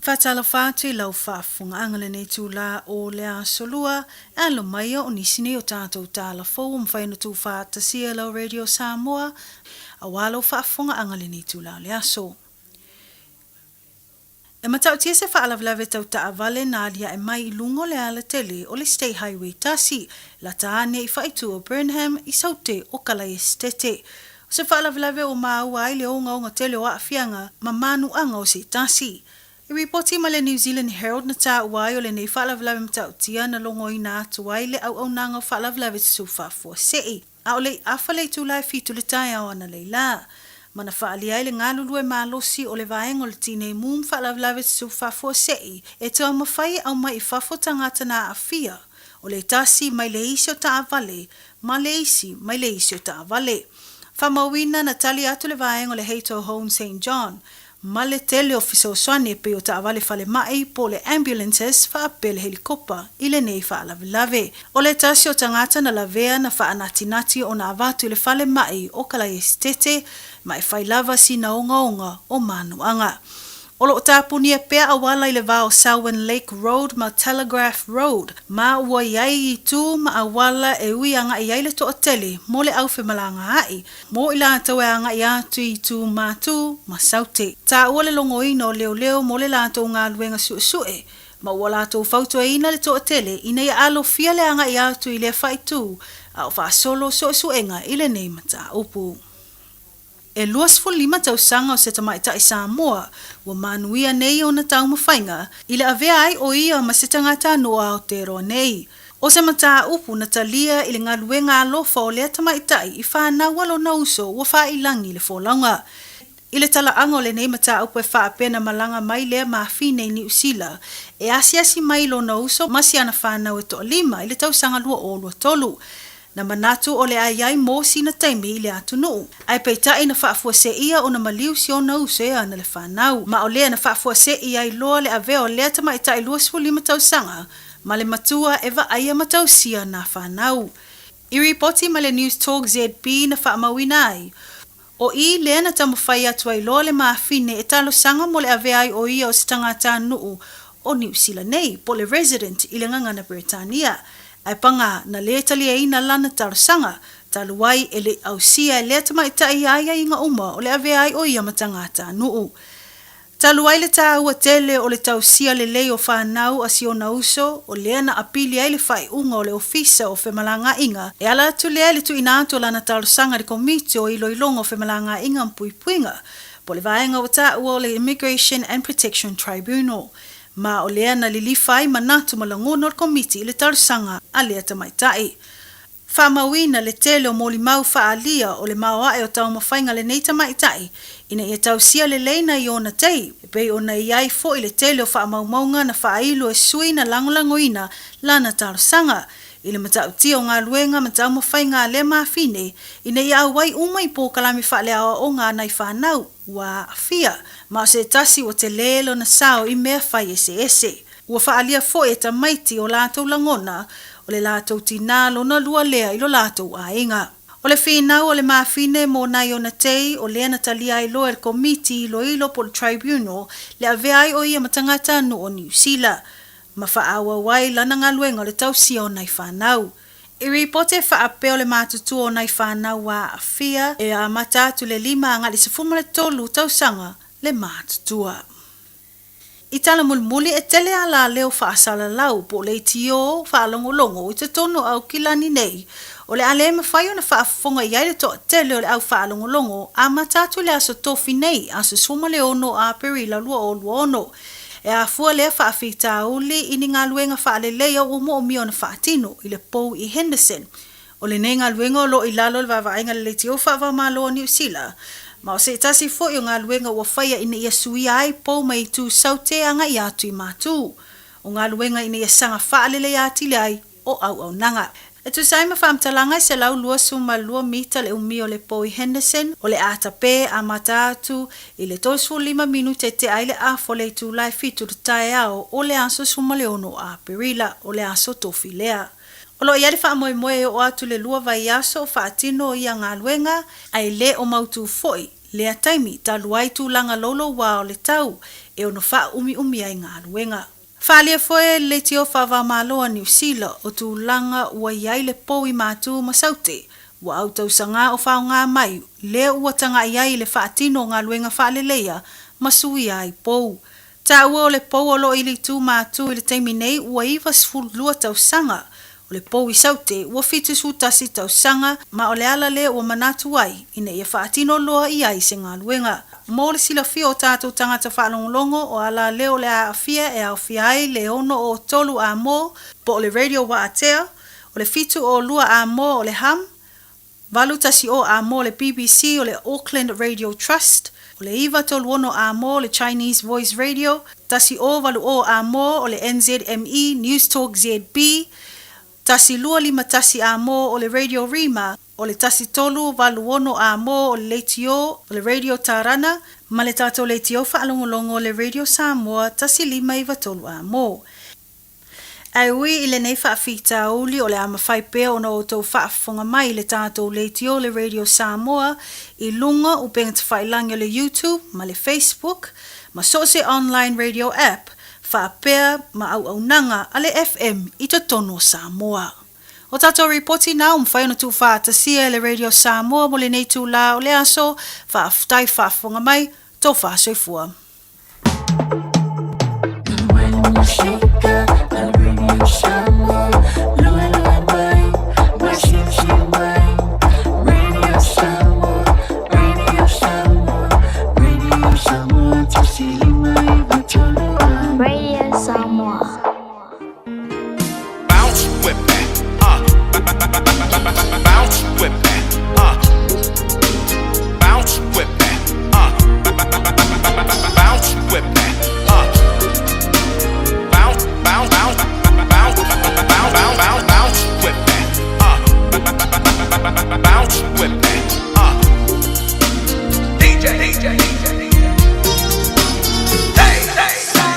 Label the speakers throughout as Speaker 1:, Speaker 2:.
Speaker 1: Faatalofa atu i lau faafofogaaga lenei itula o le Aso Lua, e alo mai o nisi nei o tatou tala fou ua mafai ona tuufaatasia e lau Radio Samoa aua lau faafofogaaga lenei itula o le aso. E matautia se faalavelave tau taavale na aliae mai i luga o le alatele o le State Highway 1, lata ane i faaitu o Burnham i Saute o Kalaesetete. O se faalavelave ua maua ai le ogaoga tele o aafiaga ma manuaga o se tasi. I ripoti mai le New Zealand Herald na taua ai o lenei faalavelave matautia na logoina atu ai le auaunaga o faalavelave tutu faafuasei a o le i afa le itula e fitu le taeao analeila. Ma na faaalia ai le galulue malosi o le vaega o le Tinei Mu ma faalavelave tutu faafuasei e taumafai e aumai i fafo tagata na aafia o le tasi mai le isi o taavale ma le isi mai le isi o taavale. Faamauina na tali atu le vaega o le Hato Hone Saint John ma le tele o fesoasoani e pei o taavale falemai po o le ambulances faapea le helikopa i lenei faalavelave. O le tasi o tagata na lavea na faanatinati ona avatu i le falemai o Kalaesetete ma e fai lava sina ogaoga o manuaga. O lo o tapunia pea auala i le va o Selwyn Lake Road ma Telegraph Road, ma ua i ai itu ma auala e ui agai ai le toatele mo le aufemalagaa'i, mo i latou e agai atu i itu Matū ma Saute. Taua le logoina o leoleo mo le latou galuega suesue, ma ua latou fautuaina le toatele ina ia alofia le agai atu i lea faaitu a o faasolo suesuega i lenei mataupu. E 25 tausaga o se tamaitai Samoa ua manuia nei ona taumafaiga i le avea ai o ia ma se tagatanuu o Aotearoa nei. O se mataupu na talia i le galuega alofa o lea tamaitai i fanau a lona uso ua faailagi le folauga. I le talaaga o lenei mataupu e faapea na malaga mai lea mafine i Niu Sila e asiasi mai i lona uso ma si ana fanau e toalima i le tausaga 2023. Na manatu o le a i ai mo sina taimi i le atunuu, ae peitai na faafuaseia ona maliu si ona uso e ana le fanau. Ma o lea na faafuasei ai loa le avea o lea tamaitai 25 tausaga ma le matua e vaaia ma tausia nā fanau. I ripoti mai le News Talk ZB na faamauina ai, o i lea na taumafai atu ai loa le mafine e talosaga mo le avea ai o ia o se tagatanuu o Niu Sila nei, po o le resident i le gagana Beretania. Ae pagā, na lē taliaina lana talosaga, talu ai e le i ausia e lea tamaitai aiaiga uma o le avea ai o ia ma tagatanuu. Talu ai le taua tele o le tausia lelei o fanau a si ona uso, o lea na apili ai le faaiuga o le Ofisa o Femalagaaiga e ala atu lea i le tuuina atu o lana talosaga i le Komiti o Iloiloga o Femalagaaiga ma Puipuiga, po o le vaega ua taua o le Immigration and Protection Tribunal. Ma o lea na lilifa ai manatu ma lagona o le Komiti i le talosaga a lea tamaitai. Faamauina le tele o molimau faaalia o le maoae o taumafaiga lenei tamaitai ina ia tausia lelei nai ona tei, e pei ona i ai foi le tele o faamaumauga na faailo e sui na lagolagoina lana talosaga i le matautia o galuega ma taumafaiga a lea mafine ina ia auai uma i polokalame faaleaoaoga a nai fanau ua aafia, ma o se tasi ua tele lona sao i mea fai eseese. Ua faaalia foi e tamaiti o latou lagona, o le latou tinā lona lua lea i lo latou aiga. O le finau o le mafine mo nai ona tei, o lea na talia ai loa e le Komiti Iloilo po o le Tribunal le avea ai o ia ma tagatanuu o Niu Sila, ma faaauau ai lana galuega o le tausia o nai fanau. I ripoti e faapea o le matutua o nai fanau ua aafia e amata atu le 5 agai le 13 tausaga le matutua. I tala mulimuli, e tele alaleo faasalalau po o leitio faalogologo i totonu o Aukilani nei, o le a le mafai ona faafofoga i ai le toatele o le au faalogologo amata atu i le aso Tofi nei, aso 16 o Aperila 2026. E afua lea faafitauli i ni galuega faaleleia ua moomia ona faatino i le pou i Henderson, O lenei galuega o lo o i lalo o le vaavaaiga a le Leitio Faava-o-Malo o Niu Sila, ma o se tasi foi o galuega ua faia ina ia suia ai pou mai itu Saute agai atu i Matū. O galuega ina ia saga faaleleia atili ai o auaunaga. E tusa ai ma faamatalaga e 122 mita le umi o le pou i Henderson, o le a tape amata atu i le 35 minute e tea ai le afa o le itula e fitu i le taeao o le aso 16 o Aperila, o le aso Tofi lea. O lo o i ai le faamoemoe e oo atu i le lua vaiaso o faatino ia galuega, ae le o mautū foi lea taimi talu ai tulaga louloua o le tau e ono faaumiumi ai galuega. Faaalia foi e le Leitio Faava-o-Malo a Niu Sila o tulaga ua i ai le pou i Matu ma Saute ua autausaga o faaaoga mai lea ua tagai ai i le faatino o galuega faaleleia ma suia ai pou. Taua o le pou o lo o i le itu Matu i le taimi nei ua 92 tausaga, o le pou i Saute ua 71 tausaga ma o le ala lea ua manatu ai ina ia faatino loa i ai se galuega. Mo le silafia o tatou tagata faalogologo o ala leo o le a aafia e aofia ai le 6 o 3 amo po o le Radio Waatea, o le 7 o 2 amo o le HUM, 810 amo le BBC o le Auckland Radio Trust, o le 936 amo le Chinese Voice Radio, 1080 amo o le NZME News Talk ZB, 1251 amo o le Radio Rima, o le 1386 amo o le Leitio o le Radio Tarana, ma le tatou leitio faalogologo o le Radio Samoa 1593 amo. Ae ui i lenei faafitauli o le a mafai pea ona outou faafofoga mai i le tatou leitio o le Radio Samoa i luga o upega tafailagi o le YouTube ma le Facebook ma so o se online radio app faapea ma auaunaga a le FM i totonu o Samoa. O tatou ripoti na ua mafai ona tuufaatasia e le Radio Samoa mo lenei itula o le aso. Faafetai faafofoga mai, tofa soifua.
Speaker 2: Radio Samoa.
Speaker 3: Bounce with that. Bounce with that. Bounce with that. Bounce with that. Bounce, bounce, bounce, bounce, bounce, bounce, bounce, bounce with that. Bounce with that. DJ, DJ, DJ. Hey, hey.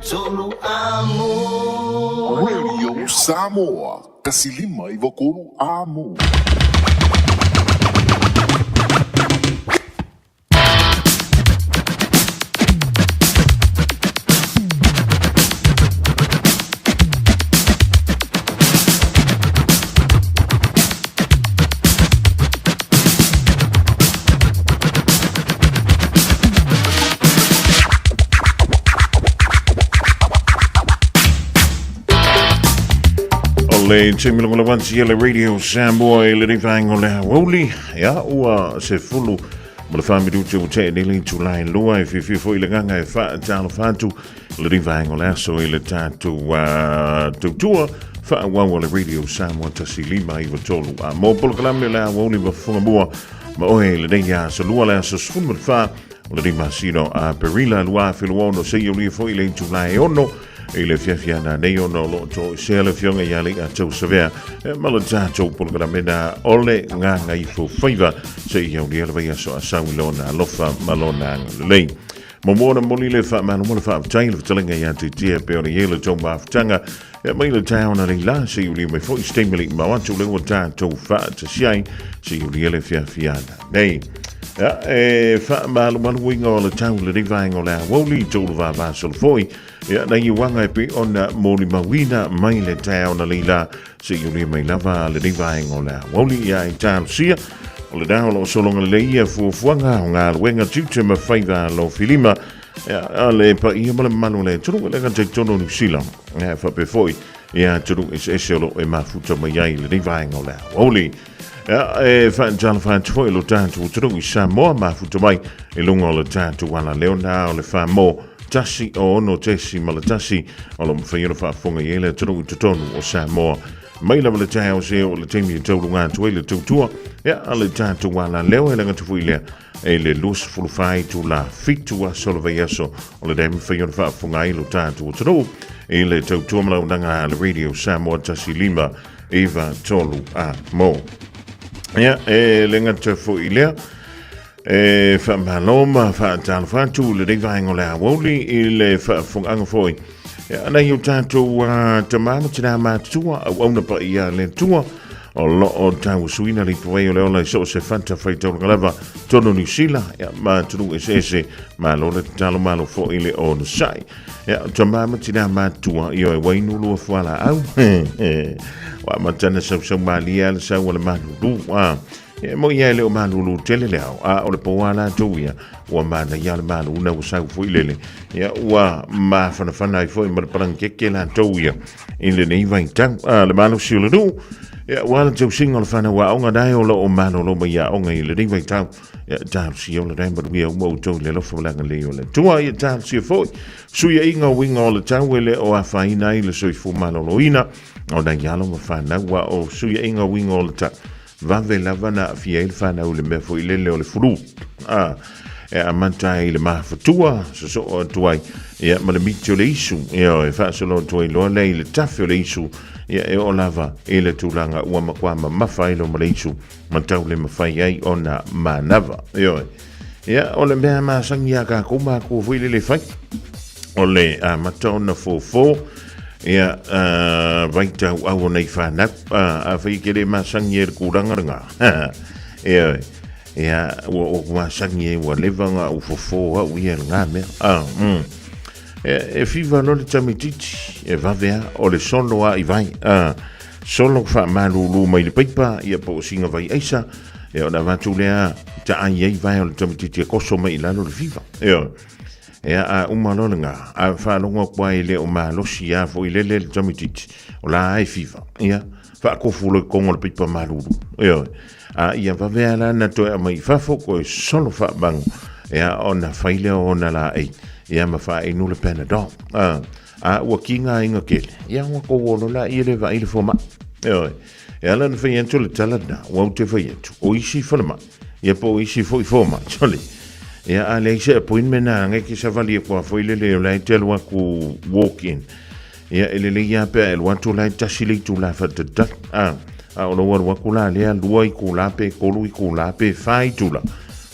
Speaker 4: Radio Samoa, 159 Amo. O le taimi lagolagoati e le Radio Samoa i lenei vaega o le aoauli, ia ua 14 ua tea nei le itula e 2 e fiafia foi le agaga e faatalofa atu lenei vaega o le aso i le tatou tautua faaauau a le Radio Samoa 1 5 9 3 a mo polokalame o le aoauli ma fofoga mua ma oe i lenei aso lua le aso 14 o lenei masina o Aperila 2026 seia ulia foi le itula e 6 i le afiafi ananei ona o lo o toesea le afioga ia Leiatau Savea ma le tatou polokalame na o le Gagaifofaiva seia aulia le vaiaso a sau i lona alofa ma lona agalelei. Muamua ona momoli le faamalo ma le faafetai i le fetalaiga ia Titia e pei ona i ai le tou mafutaga e aumai le taeao analeila seia aulia mai foi se taimi le i mao atu lea ua tatou faatasi ai seia aulia le afiafi ananei. Ia, e faamalumaluina o le tau i lenei vaega o le aoauli i tolu vavasolo foi. Ia, nai uaga e pei ona molimauina mai le taeao analeila seia aulia mai lava lenei vaega o le aoauli. Ia, e talosia o lena o lo o sologa lelei ia fuafuaga o galuega tiute ma faiva alofilima a le paia ma le mamalu o le atunuu e le gata i totonu o Niu Sila, ia, faapea foi i atunuu eseese o lo o e mafuta mai ai lenei vaega o le aoauli. Ia, e faatalofa atu foi i lo tatou atunuu i Samoa mafuta mai i luga o le tatou alaleo na o le Famo 106.1 o lo o mafai ona faafofoga i ai le atunuu i totonu o Samoa. Mai lava le taeao seia oo i le taimi e tauluga atu ai le tautua, ia, a le tatou alaleo e le gata foi lea e le 24 itula 7 aso o le vaiaso o le mafai ona faafofoga ai lo tatou atunuu i le tautua ma launaga a le Radio Samoa 1 5 9 3 a mo. Ia, e le gata foi lea, e faamalo ma faatalofa atu lenei vaega o le aoauli i le faafofogaaga foi. Ia, nai o tatou tama ma tinā matutua, auauna paia a le Atua, o lo o tauasuina le ipuvai o le ola i so o se fata faitaulaga lava, tonu Niu Sila, ia, ma atunuu eseese, malo le tatalo, malo foi le onosai. Ia, tama ma tinā matutua, ioe, wainu lua fualaau. Ua amata ona sausau malie lava le sau a le malulu. A, e moi ia e le o malulu tele le ao, a o le pō a latou ia, ua manaia le malu na ua sau foi lele. Ia, ua mafanafana ai foi ma le palangekeke latou ia i lenei vaitau. A, le malosi o le nuu, ia, ua le tausiga o le fanau aoga nae o lo o malolo mai aoga i lenei vaitau. Ia, talosia o le rae manuia uma outou i le alofa ma le agalelei o le Atua. Ia talosia foi suiaiga o uiga o le tau e le o afaina ai le soifua maloloina o nai alo ma fanau, a o suiaiga o uiga o le tau vave lava na aafia ai le fanau i le mea foi lele o le fulu. A, e amata ai i le mafatua, sosoo atu ai ia, ma le miti o le isu, ia, e faasolo atu ai loa lea i le tafe o le isu, ia, e oo lava i le tulaga ua matua mamafa ai loa ma le isu ma tau le mafai ai ona manava. Ioe. Ia, o le mea masani ia kākou mākua foi lele fai, o le amata ona fofo, ia, vaitau au o nei whanau, a whai ke le masani e le kūranga ranga. Ioe. Ia, ua o masani e ua leva ngā u fofo au ia le ngā mea. E fiva loa le tamaitiiti, e vave a, o le solo a i vai. A, solo faamalulu mai le paipa, ia po o singa vai aisa, ia ona avatu lea taai ai vae o le tamaitiiti e koso mai i lalo le fiva. Ioe. Ia, a uma loa lena, a faalogo atu ai le o malosi a foi lele le tamaitiiti, o la e fiva. Ia, faakofu loa i totonu o le paipa malulu. Ioe. A ia vave a la na toe aumai i fafo, toe solo faamagu, ia ona fai lea o ona laei, ia ma faainu le Panadol. A, a ua kiga aiga tele, ia ua tou olo la ia le vaai le fomai. Ioe. E ala ona fai atu le tala lena, ua ou te fai atu, o isi falemai, ia po o isi foi fomai, sole. Ia a leai se appointment a ngai ke savali e kua foi lele o la e te alu atu walk in. Ia, e lelei lava pe a e alu atu la e tasi le itula faatalitali. A, a o lou alu atu la lea lua itula pe tolu itula pe fa itula,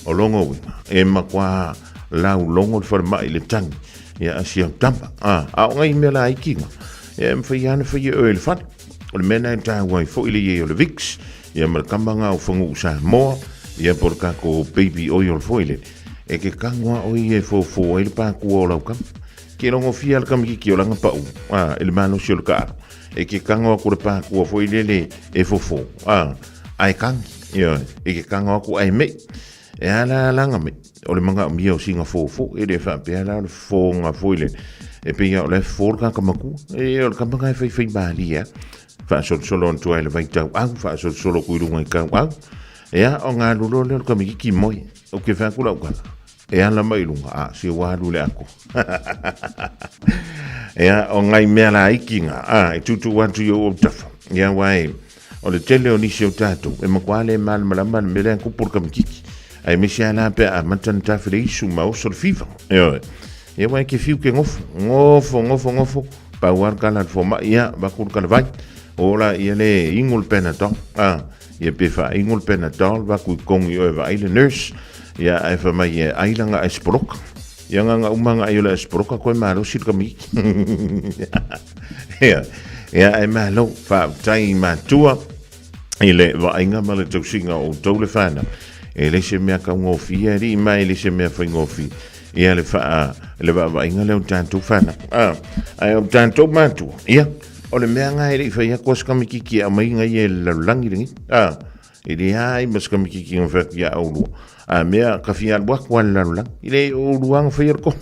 Speaker 4: o lona uiga, e matua laulogo le falemai i le tagi. Ia, a si au tama. A, a o ngai mea laiti nga, ia e mawhai ana whai e oe le fale. O le mea na e tāua ai foi le iei o le Vicks, ia ma le kama ngā o whangu Samoa, ia po le kako baby oil foi le. E ke kangoa o ia e fōfō ai le pākua o lau kama. Ke rongo fia le kamikiki o langa pau, a, e le malosi o le kaalu. E ke kangoa ku le pākua foi lele e fōfō, a, ai kangi, ia, e ke kangoa ku ai mei. E ala alanga me, o le manga o mia o singa fōfō, e le whaapea la o le fōnga foi le, e pei o le fō le kaka makua, e o le kama e whai whai maali a, whaasolosolo an tua e le vaitau au, whaasolosolo kui runga i kau au, e a o ngā lolo le o le kamikiki moi, o ke whaakula o kala, e ala mai lunga, a si o alu le ako. E a o ngai mea la iki ngā, a e tutu atu i o o tafa, ia wai, O le tele o nisi o tatou, e makuā le malamalama le mea lea kupu le kamikiki. Ae mese a la pea amata na tafele isu ma oso le fiva. Ioe. Ia wai ke fiu ke ngofo. Ngofo, ngofo, ngofo. Pau a le kala le fomai, ia, vaku le kala vai. O la ia le ingo le Panadol. Ah, ia pe wha ingo le Panadol, vaku i kongi oe vaai le nurse. Ia, ae wha mai e ailanga ai sporoka. Ia nga nga umanga ai o le sporoka koe malosi le kamikiki. Ia, ia e malo, whaafetai i matua, i le vaaiga ma le tausiga o outou le whanau. E le se mea kaugofie, alii ma e le se mea faigofie. Ia le whaa, le vaavaaiga lea o tatou whanau. Ah, ai o tatou matua. Ia, o le mea nga e le i whai aku a sakamikiki e aumai ngai e le lalolagi lenei. Ah, E le ai ma se kamikiki nga whai ia au lua. A mea ka whia alu aku ale lalolagi. I le o lua nga whai ko.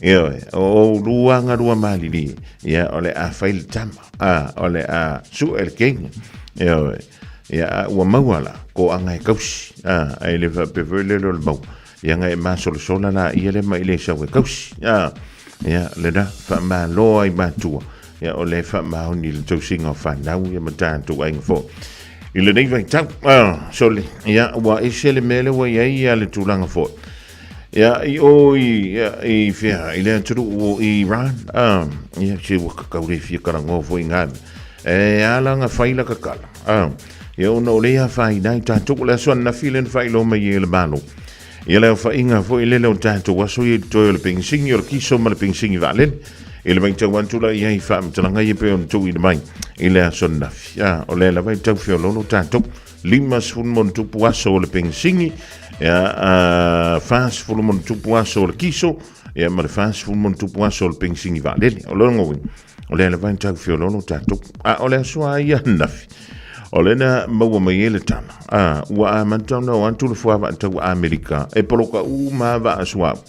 Speaker 4: Ia oe, o lua nga lua malili. Ia o le a whai le tama. A, o le a su e le keinga. Ia oe, ia a ua maua la, ko anga e kausi. A, ai le wha pe le le mau. Ia nga e masolosola la ia le mai le sau e kausi. A, ia le na, wha ma loa i matua. Ia o le faamaoni i le tausiga o fanau ia ma tatou aiga foi. I lenei vaitau, ah, sole, ia ua ese le mea lea ua i ai ia le tulaga foi. Ia i o i, ia, i whea, i le atunuu o Iran, ah, ia se ua kakau le fia karangoa foi ngā mea. E ala nga whaila kakala, ah, ia ona o lea whaina i tātou, o le aso anafi le na whailo mai e le malo. Ia le aofaiga foi lele o tatou aso ia i toe o le pegisigi o le kiso ma le pegisigi vaalele. I le vaitau atu la i ai faamatalaga ia pei ona tuuina mai i le aso ananafi. A, o lea lava e tau feoloolo tatou. 50+ aso o le pegisigi, ia, a, 40+ aso o le kiso, ia, ma le 40+ aso o le pegisigi vaalele. O lona uiga, o lea lava e tau feoloolo tatou. A, o le aso a ia ananafi, o lea na maua mai ai le tala, a, ua amata ona o atu le fuavaatau a Amerika e poloka uma vaa suauu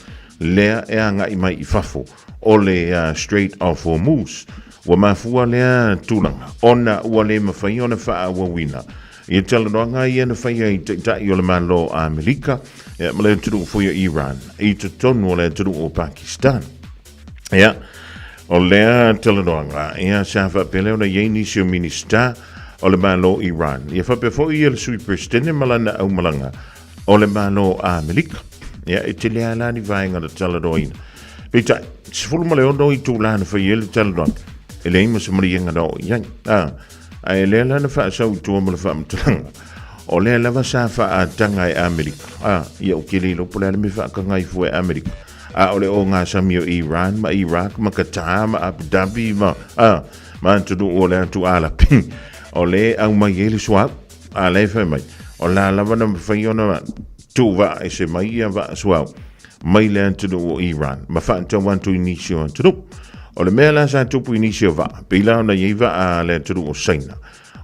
Speaker 4: lea e agai mai i fafo o le Strait of Hormuz. Ua mafua lea tulaga ona ua le mafai ona faaauauina ia talanoaga ia na faia i Taitai o le Malo a Amerika ia, ma le atunuu foi o Iran i totonu o le atunuu o Pakistan. Ia, o lea talanoaga, ia sa faapea lea ona i ai nisi o Minista o le Malo Iran. Ia faapea foi ia le Sui Peresetene ma lana aumalaga o le Malo Amerika. Ia, e tele lava la ni vaega na talanoaina. Peitai, 16 itula na fai ai le talanoaga, e leai ma se maliega na oo i ai. A, ae lea la na faasau i tua ma le faamatalaga, o lea lava sa faaataga e Amerika. A, ia ou te le iloa po o le a le mea faataga ai fua e Amerika. A o le o ngā sami o Iran ma Iraq ma Qatar ma Abu Dhabi ma, a, ma atunuu o le atu Alapi. O le aumai ai le suauu. A le fai mai, o la lava na mawhai ona tuu vaa ese mai ia vaa suauu mai le atunuu o Iran ma faatau atu i nisi o atunuu. O le mea la sa tupu i nisi o vaa, pei la ona i ai vaa a le atunuu o Saina.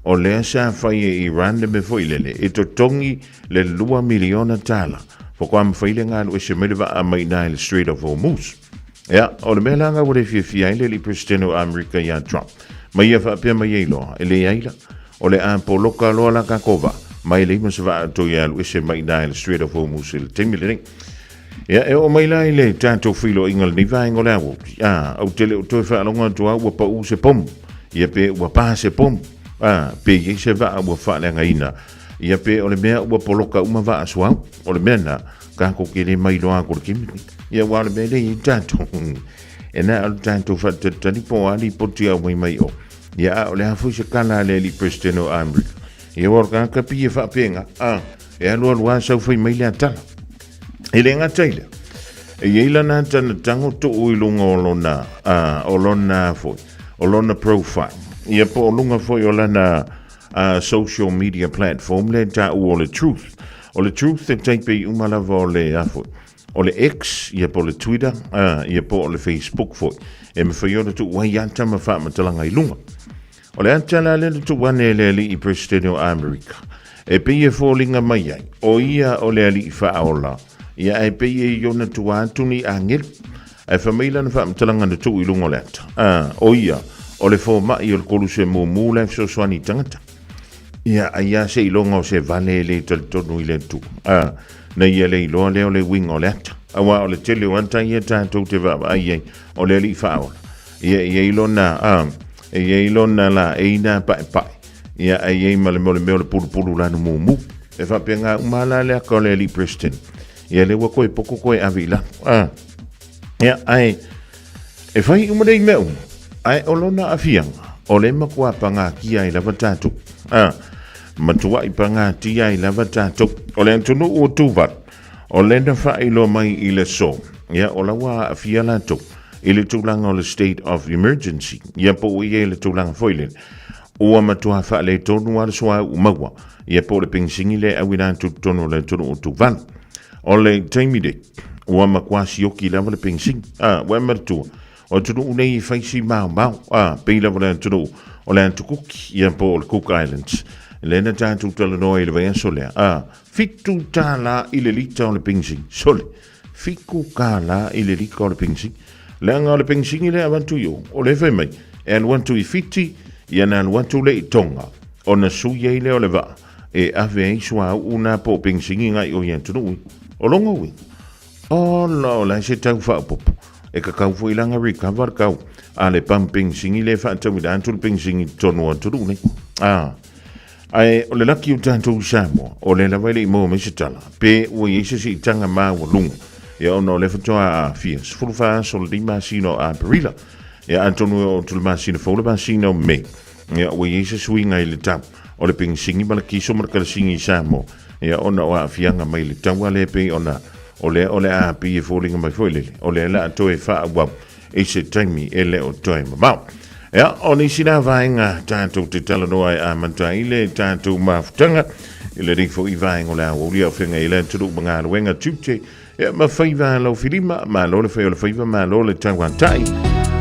Speaker 4: O lea sa fai e Iran le mea foi lele, e totogi le $2 miliona faatoa mafai le galu ese mai le vaa mai i le Strait of Hormuz. Ia, o le mea la nga ua le fiafia ai le alii Peresetene o Amerika ia Trump. Ma ia faapea mai ai loa, e leai la, o le a poloka loa la tatou vaa, ma e leai ma se vaa toe alu ese mai i le Strait of Hormuz i le taimi lenei. Ia, e oo mai la i le tatou feiloaiga lenei vaega o le aoauli. A, ou te le o toe faalogo atu lava ua pau se pomu, ia pe ua pa se pomu, a, pe i ai se vaa ua faaleagaina. Ia pe o le mea ua poloka uma vaa suauu, o le mea na, tatou te le mailoa atu i le taimi lenei. Ia aua o le mea lea e i ai tatou, e na o le tatou faatalitali po o a lipoti e aumai mai o. Ia a o le a foi se tala a le alii Peresetene o Amerika. Ia aua o le tagata pei e faapena, a, e alualu lava sau fai mai lea tala. E le gata i lea. E i ai lana ata na tago tuu i luga o lona, a, o lona foi, o lona profile. Ia po o luga foi o lana a, social media platform lea e taua o le Truth. O le Truth e taipe i uma lava o le, a foi, o le X, ia po o le Twitter, a, ia po o le Facebook foi. E mawhai ona tuu ai ata ma faamatalaga i luga. O le ata la lea na tuu ane e le alii Peresetene o Amerika, e pei e foliga mai ai, o ia o le alii faaola, ia ae pei e i ona tua atu ni agelu. Ae fai mai lana faamatalaga na tuu i luga o le ata, a, o ia, o le fomai o le koluse mumu la e fesoasoani i tagata. Ia, ai lava seiloga o se vale e le talitonu i le Atua. A, na ia le iloa lea o le uiga o le ata. Aua o le tele o ata ia tatou te vaavaai ai, o le alii faaola. Ia, e i ai lona, a, e i ai lona laei na paepae. Ia, ae i ai ma le mea o le mea o le pulupulu lanu mumu. E faapena uma la le aka o le alii President. Ia, lea ua toe poko toe ave i lalo. A, ia, ae, e fai uma nei mea uma, ae o lona aafiaga, o le matua pagatia ai lava tatou. A, matuai pagatia ai lava tatou. O le atunuu o Tuvalu, O lea na faailoa mai i le aso, ia, o la ua aafia latou i le tulaga o le state of emergency, ia po ua i ai le tulaga foi lele, ua matua faaletonu lava le suauu maua, ia po o le penisini lea e auina atu i totonu o le atunuu o Tuvalu. O le taimi nei, ua matua sioki lava le penisini. Ah, ua e manatua, o atunuu nei e fai si maomao, ah, pei lava le atunuu o le Atu Kuki, ia po o le Cook Islands. Lea na tatou talanoa i le vaiaso lea, ah, $7 i le lita o le penisini. Sole, $7 i le lita o le penisini. Leaga o le penisini lea e avatu i o, o lea e fai mai, e alu atu i Fiti, ia na alu atu lea i Tonga, ona sui ai lea o le vaa, e ave ai suauu na po o penisini na i o i atunuu i. O lona uiga, ola o le a se tau faaopoopo, e tatau foi la ona recover le tau a le pamu penisini lea e faatauina atu le penisini i totonu o atunuu nei. Ah. Ae o le laki o tatou i Samoa, o lea lava e le i maua mai se tala, pe ua i ai se siitaga maualuga, ia ona o lea faatoa aafia, 14 aso o lenei masina o Aperila, ia atonu e oo atu i le masina fou le masina o Mei, ia ua i ai se suiga i le tau o le penisini ma le kiso ma le kalasini i Samoa, ia ona o aafiaga mai le taua lea pei ona o lea o le a pei e foliga mai foi lele, o lea o le a toe faaauau i se taimi e le o toe mamao. Ia, o nisi la vaega tatou te talanoa e amata ai le tatou mafutaga i lenei foi vaega o le aoauli a o feagai ai le atunuu ma galuega tiute, ia, ma faiva laufilima, malo le fai o le faiva, malo le tauatai.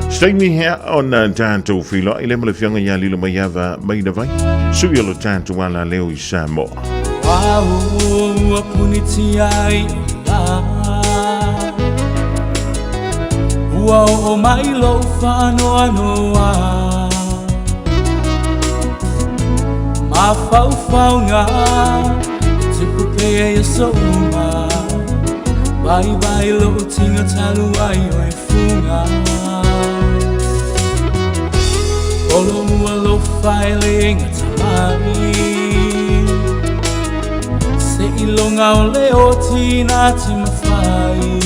Speaker 4: Se taimi hea ona tatou feiloai lea ma le Afioga ia Lilomaiava Mainavai, sui o le tatou alaleo i Samoa.
Speaker 5: Ua punitia ai o la Ua oo mai lou faanoanoa Mafaufauga e tupu pea i aso uma Vaivai lou tino talu ai o e fuga O lou alofa e le gata mai Seiloga o le oti na te mawhai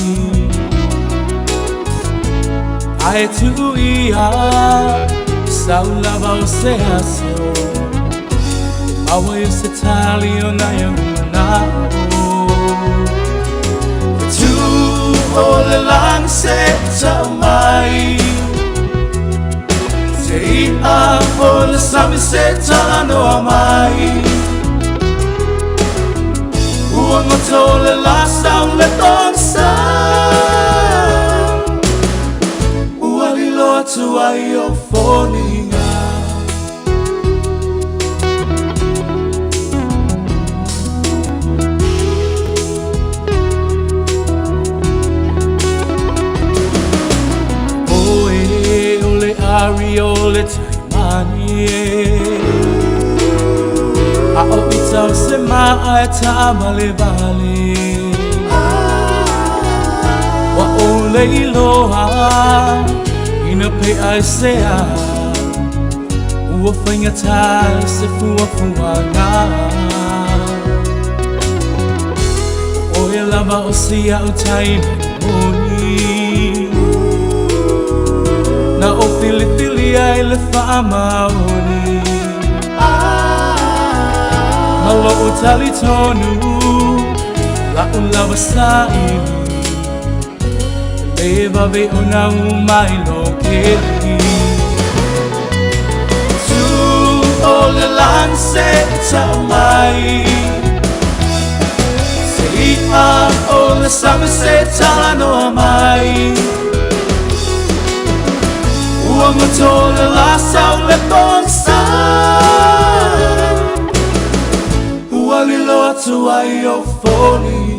Speaker 5: Ae tuu ia sau lava o se aso E maua ai o se tali o nai ou manao Fetu o le lagi se tau mai Te i'a o le sami se talanoa mai Ua goto le la sau le togisa Ua lilo atu ai o foliga Oe o le ari o le taimani e A o ita o se maa e taavalevale Ua ou le iloa ina pe aisea Ua faigata ai se fuafuaga O oe lava o si a'u taimi moni Na ou filifilia i le faamaoni Ma lo'u talitonu la'u lava saili. E vave ona uma i lo keli Tu o le lani se tau mai Se i'a o le sami se talanoa mai Ua goto le la sau le pogisa Ua lilo atu ai ou foliga.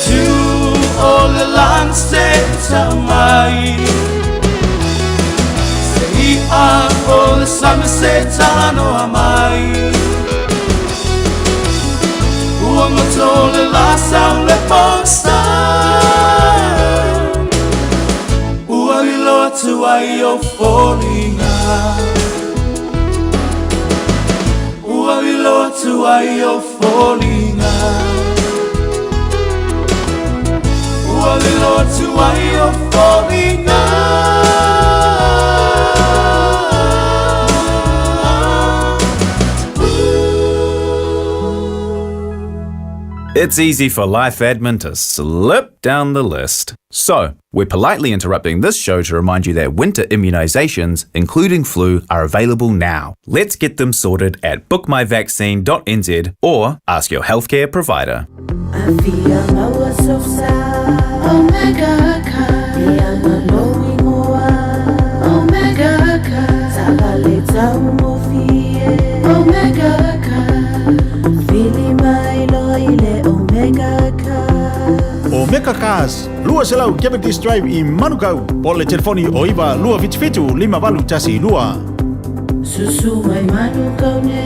Speaker 5: Tu o le lani se tau mai Se i'a o le sami se talanoa mai Ua goto le la sau le pogisa Ua lilo atu ai ou foliga Ua lilo atu ai ou foliga Ua lilo atu ai ou foliga.
Speaker 6: It's easy for life admin to slip down the list. So, we're politely interrupting this show to remind you that winter immunisations, including flu, are available now. Let's get them sorted at bookmyvaccine.nz or ask your healthcare provider.
Speaker 7: Omega Cars, 200 Cavendish Drive i Manukau, po o le telefoni o 9 277 5812.
Speaker 8: Susu mai Manukau ne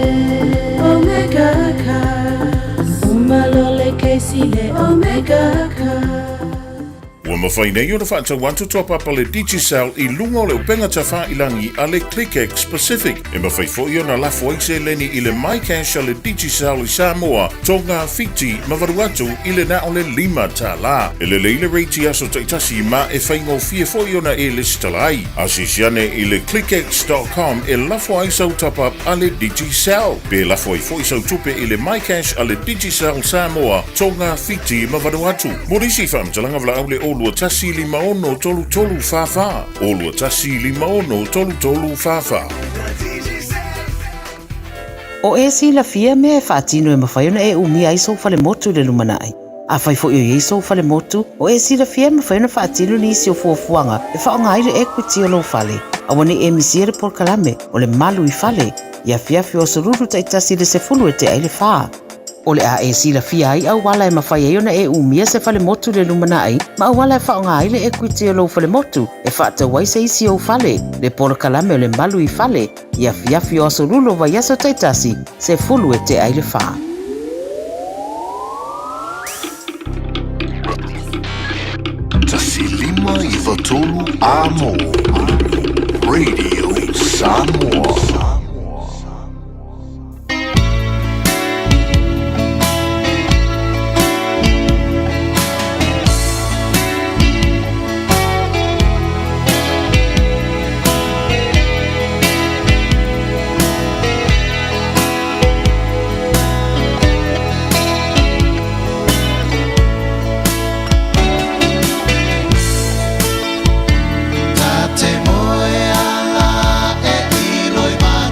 Speaker 8: Omega Cars Uma lo le keisi le Omega Cars.
Speaker 4: Ua mafai nei ona faatau atu top up a le Digicel i luga o le upega tafailangi a le ClickX Pacific. E mafai foi ona lafo ai seleni i le MyCash a le Digicel i Samoa, Tonga, Fiti ma Vanuatu i le na o le $5. E lelei le rate i aso taitasi ma e faigofie foi ona e lesitala ai. Asiasi ane i le clickx.com e lafo ai sau top up a le Digicel. Pe lafo ai foi sau tupe i le MyCash a le Digicel Samoa, Tonga, Fiti ma Vanuatu. Mo nisi faamatalaga valaau le 0 21 56 33 44, 0 21 56 33 44.
Speaker 9: O e silafia mea e faatino e mafai ona e umia ai sou falemotu i le lumanai. Afai foi o i ai sou falemotu, o e silafia e mafai ona faatino nisi o fuafuaga e faaaoga ai le equity o lou fale. Aua ne i e misia le polokalame o le Malu i Fale i afiafi o Aso Lulu taitasi i le 10 e tea ai le fa. O le a e silafia ai auala e mafai ai ona e umia se falemotu i le lumanai ma auala e faaaoga ai le equity o lou falemotu e faatau ai se isi ou fale, le polokalame o le Malu i Fale i afiafi o Aso Lulu o vaiaso taitasi, 10 e tea ai le fa.
Speaker 10: 1 5 9 3 Amo Radio Samoa.
Speaker 11: Ta te moe ala e iloi mai.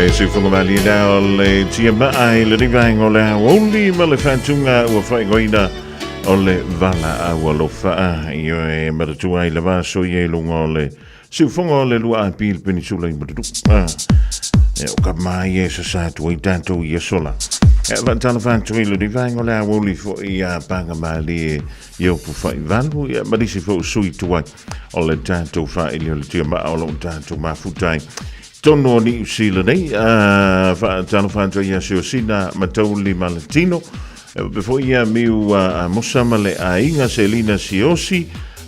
Speaker 4: Le siufoga malie lea o le tiamaa i lenei vaega o le aoauli ma le faatuga ua faaigoaina o le valaau alofa ioe manatua ai lava aso ia i luga o le siufoga o le lua api le penisula i Matutu. Ah. E o ka mai e sasa atu ai tātou i aso la. E faatalofa atu i lenei vaega o le aoauli foi a Paga Malie i Opu Faivalu ia ma nisi foi o sui tuai o le tātou whaili o le tia maa o lou tātou mafutai. Tonu o Niu Sila nei, whaatalofa atu ia Siosina Matauli Malatino, e wape foi ia miu a Mosa ma le aiga Selina Siosi,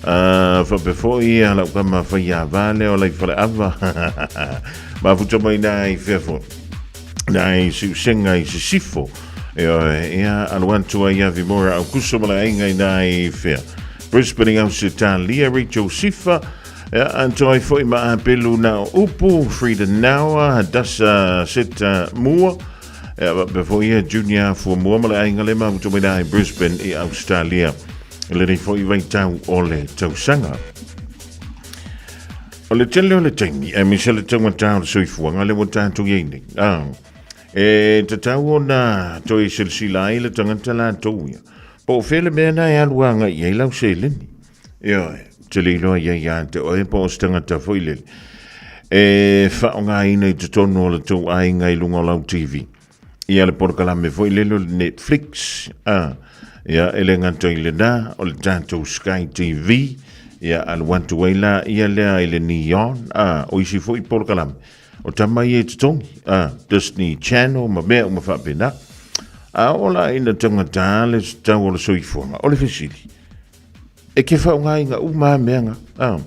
Speaker 4: whape foi ia lau kama whaia vale o lei whale ava. Mafuta mai nā i whea Nā i siusenga i sisifo. E oe, ia alu atu ai ia Vimora Aukuso ma le aiga i nā i whea. Brisbane i Ausetalia, Rachel Sifa, ia atu ai foi ma Apelu na o Upu, Frida Naua, Hadassa Seta Mua, ia wape foi ia Junior Fuamua ma le aiga le mafuta mai nā i Brisbane i Australia. Lenei foi vaitau o le tausaga. O le tele o le taimi, aemaise le taugata o le soifuaga lea ua tatou i ai nei. Ah, e tatau ona toe silasila ai le tagata latou ia. Po o fea le mea na e alu agai i ai lau seleni. Ioe, te le iloa i ai ia te oe po o se tagata foi lele. E faaaogaina i totonu o le tou aiga i luga o lau TV. Ia le polokalame foi lele o le Netflix, ah, ia e le gata i lena, o le tatou Sky TV, ia alu atu ai la ia lea i le Neon, ah, o isi foi polokalame, o tama ia i totogi, ah, Disney Channel ma mea uma faapena. A oo la ina taugata le tau o le soifuaga, o le fesili, e ke faaaogaina uma lava mea na, ah,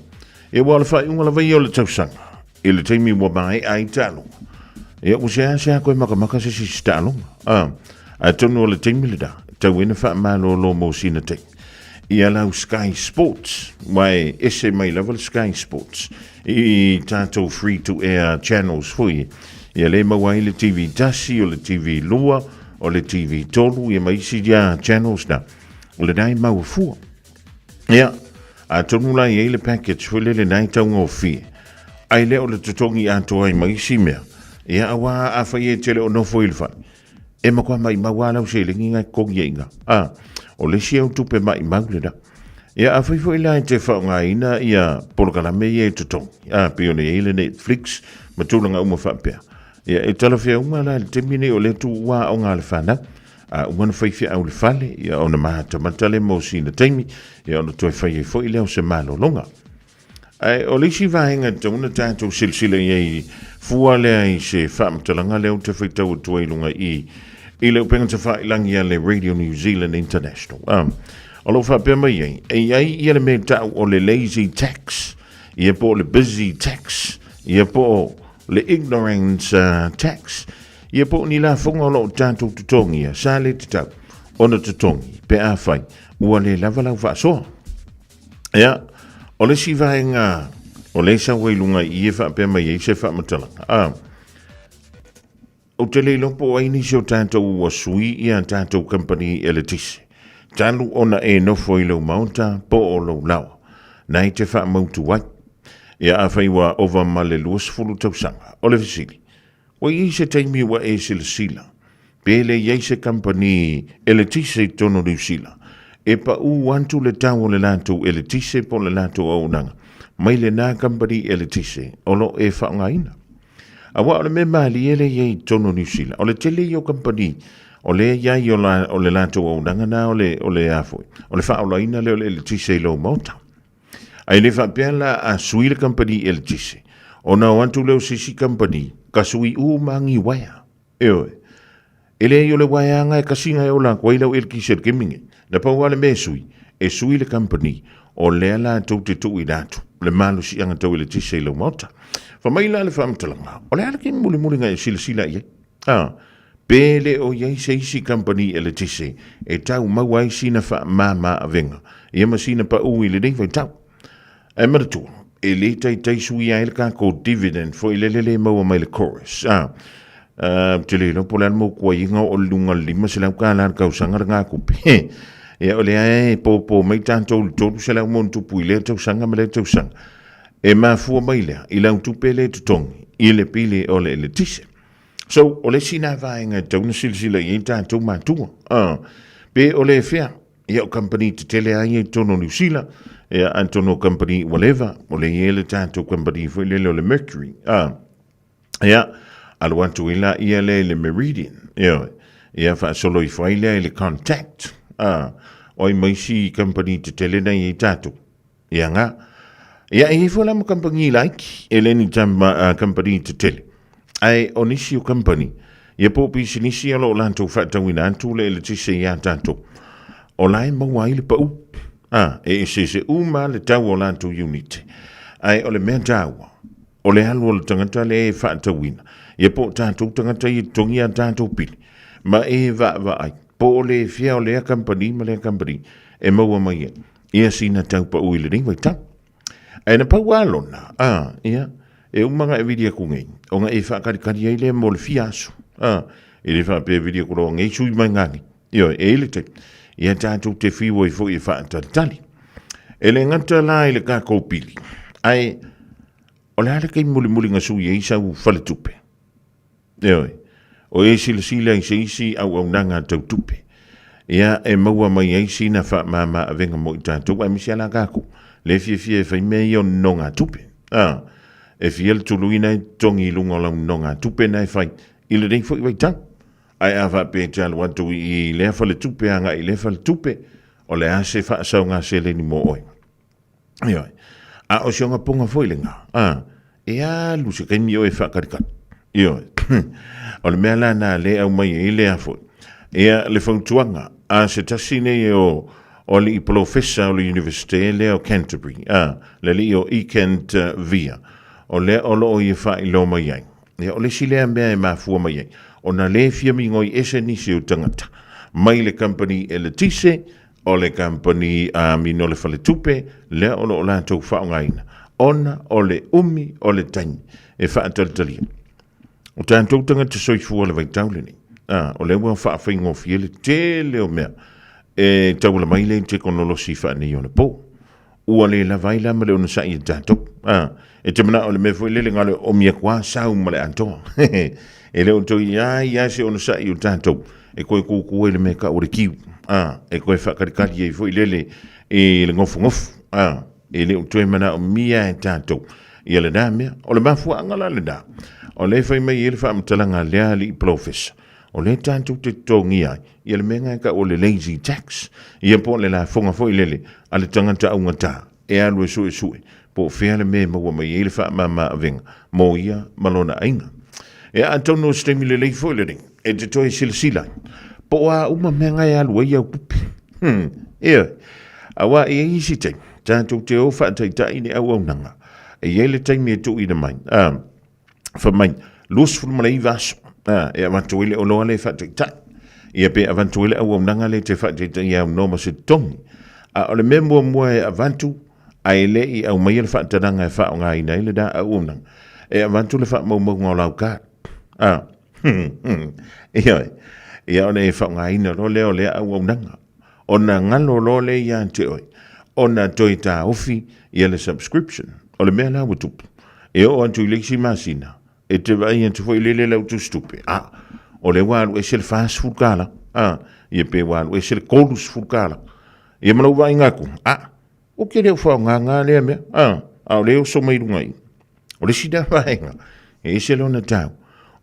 Speaker 4: ia ua o le faaiuga lava ia o le tausaga, I le taimi ua maea ai taaloga, ia ua seasea koe makamaka se isi taaloga. Ah, atonu o le taimi lena, tau ina faamalolo mo sina taimi. Ia lau Sky Sports, wa e ese mai lava le Sky Sports i tātou free to air channels foi. Ia le maua ai le TV tasi, o le TV lua, o le TV tolu, ia ma isi ia channels na. O lena e maua fua. Ia, atonu la i ai le package foi lele na e taugofie. Ai lea o le totogi atoa ai ma isi mea. Ia, aua afai e te le o nofo i le fale, e matua maimau lava lau seleni na e totogi ai i ina. A, o le isi au tupe maimau lena. Ia, afai foi la e te faaaogaina ia polokalame ia e totogi, a, pei ona i ai le Netflix ma tulaga uma faapea. Ia, e talafeauga la i le taimi nei o lea tuua aoga a le fanau. A uma ona fai feau i le fale, ia ona matamata lea mo sina taimi, ia ona toe fai ai foi lea o se malologa. Ae o le isi vaega e tatau ona tatou silasila i ai fua lea i se faamatalaga lea ou te faitau atu ai i luga i i le upega tafailagi a le Radio New Zealand International. Um, o lo o faapea mai ai, e i ai ia le mea tau o le lazy tax, ia po o le busy tax, ia po o le ignorance tax, ia po o ni lafoga o lo o tatou totogia, sa le tatau ona totogi pe afai ua le lava lau faasoa. Ia, o le isi vaega o lea e sau ai luga i i e faapea mai ai se faamatalaga, a, ou te le iloa po o ai nisi o tatou ua sui ia tatou kamupani eletise, talu ona e nofo i lou maota po o lou laoa, na e te faamautu ai. Ia afai ua ova ma le 20 tausaga. O le fesili, ua i ai se taimi ua e silasila pe le i ai se kamupani eletise i totonu o Niu Sila e paʻū atu le tau o le latou eletise po o le latou auaunaga mai lenā kamupani eletise o lo o e faaaogaina? Aua o le mea malie lea e i ai i totonu o Niu Sila, o le tele ia o kamupani o lea e i ai o, la, o le latou auaunaga na o le, o le a foi, o le faaolaina lea o le eletise i lou maota. Ae le faapea la a sui le kamupani eletise, ona o atu lea o se isi kamupani, ka sui uma ni uaea. Ioe. E leai o le uaeaga e kasiga e ola atu ai lau eletise i le taimi nei. Na pau lava le mea e sui, e sui le kamupani, o lea latou te tuuina atu le malosiaga tau eletise i lau maota. Fai mai la le faamatalaga, o le a le taimi mulimuli na e silasila i ai? A, pe le o i ai se isi kamupani eletise e tau maua ai sina faamama avega ia ma sina paʻū i lenei vaitau. Ae manatua, e le taitai suia ai le tatou dividend foi lele le maua mai le Chorus. A, ou te le iloa po o le a le motuaiga o le luga o le $500 le tausaga lena tupe. Ia o lea e popo mai tatou i le 300 ma ona tupu i lea tausaga ma lea tausaga. E mafua mai lea i lau tupe lea e totogi i le pili o le eletise. So, o le isi lena vaega e tatau ona silasila i ai tatou matua. Pe o le fea, ia o kamupani tetele lava ia i totonu o Niu Sila, ia atonu o kamupani ua leva, o lea e i ai le tatou kamupani foi lele o le Mercury. Ia, alu atu ai laia lea i le Meridian, ioe, ia faasolo ifo ai lea i le Contact, o ai ma isi kamupani tetele na i ai tatou. Ia nga. Ia, e i ai foi la ma kamupani laiti, e le ni kamupani tetele. Ae o nisi o kamupani, ia po o pisinisi o lo o latou faatauina atu le eletise iā tatou, o la e maua ai le pau. E eseese uma lava le tau o latou iunite. Ae o le mea taua, o le alu o le tagata lea e faatauina, ia po o tatou tagata ia e totogi a tatou pili, ma e vaavaai, po o le fea o lea kamupani ma lea kamupani e maua mai ai ia sina tau pau i lenei vaitau. Ae na pau lava lona, a, ia, e uma ona e vili atu nei, ona e faakalikali ai lea mo le fia aso, a, e le faapea e vili atu loa nei sui mai ngani, ioe, e i ai le taimi, ia tatou te fiu ai foi e faatalitali. E le gata la i le tatou pili, ae o le a le taimi mulimuli na sui ai sau faletupe? Ioe, o e silasila i se isi auaunaga tau tupe, ia e maua mai ai sina faamama avega mo i tatou, aemaise lava la tatou le fiafia e fai mea ia o nonogatupe. A, e fia le tului na e totogi i luga o lau nonogatupe na e fai i lenei foi vaitau. Ae a faapea e te alu atu i lea faletupe agai i lea faletupe, o le a se faasaoga seleni mo oe? Ioe. A o si ona poga foi lena, a, e alu se taimi oe e faakalikali. Ioe. O le mea la na le aumai ai lea foi. Ia, le fautuaga a se tasi nei o o alii polofesa o le Universite lea o Canterbury, a, le alii o Ekant Veer, o lea o lo o ia faailoa mai ai. Ia, o le isi lea mea e mafua mai ai, ona le fia migoi ese nisi o tagata mai le kamupani eletise, o le kamupani amino le faletupe lea o lo o latou faaaogaina, ona o le umi o le taimi e faatalitalia. O tatou tagata soifua i le vaitau lenei, a, o lea ua faafaigofie le tele o mea e tauala mai le tekonolosi faaneionapo. Ua le lava ai la ma le onosai e tatou. A, e te manao i le mea foi lele na o le oomi atu lava sau ma le atoa. E le o toe i ai lava se onosai o tatou e toe kūkū ai le mea e tau o le kiu. A, e toe faakalikali ai foi lele i le nofonofo. A, e le o toe manaomia e tatou ia lena mea. O le mafuaaga la lena, o lea e fai mai ai le faamatalaga a lea alii polofesa, o lea tatou te totogia ai ia le mea lena e tau o le lazy tax, ia po o le lafoga foi lele a le tagata augata e alu e suesue po o fea le mea e maua mai ai le faamama avega mo ia ma lona aiga. Ia atonu o se taimi lelei foi lenei e te toe silasila ai po o a uma mea na e alu ai au tupe. Ioe, aua e i ai isi taimi tatou te o faataitai i le auaunaga, e i ai le taimi e tuuina mai, fai mai, 29 aso, e avatu ai le oloa lea e faataitai, ia pe avatu ai le auaunaga lea e te faataitai e aunoa ma se totogi. A o le mea muamua e avatu, ae le i aumaia le faatalaga e faaaogaina ai lena auaunaga, e avatu le faamaumauga o lau card. Ioe, ia ona e faaaogaina loa lea o lea auaunaga. Ona galo loa lea ia te oe, ona toe taofi ia le subscription. O le mea la ua tupu, e oo atu i le isi masina, e te vaai atu foi lele lau tusitupe, a, o lea ua alu ese le $40, a, ia pe ua alu ese le $30. Ia ma lou vaaiga atu, a, ou te le o faaaogaina lea mea, a, a o lea e oso mai luga i i. O le isi lea vaega, e ese lona tau,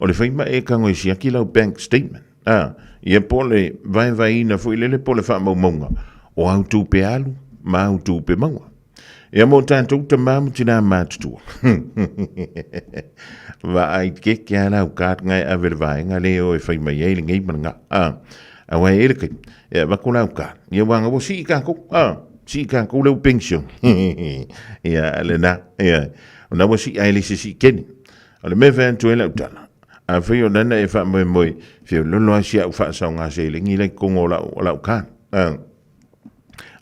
Speaker 4: o le fai ma e tago e siaki lau bank statement, a, ia po o le vaevaeina foi lele po o le faamaumauga o au tupe alu ma au tupe maua. Ia mo tatou tama ma tinā matutua. Vaai keke a lau card ngai ave le vaega le o e fai mai ai lenei ma lena. A, aua e i ai le taimi, e avatu lau card, ia ua ua sii tatou, a, sii tatou leu pension. Ia, lena, ia, ona ua sii ae le se sii kene. O le mea e fai atu ai lau tala, afai o lana e faamoemoe, feololo lava si au faasaoga seleni la i totonu o lau, o lau card. A,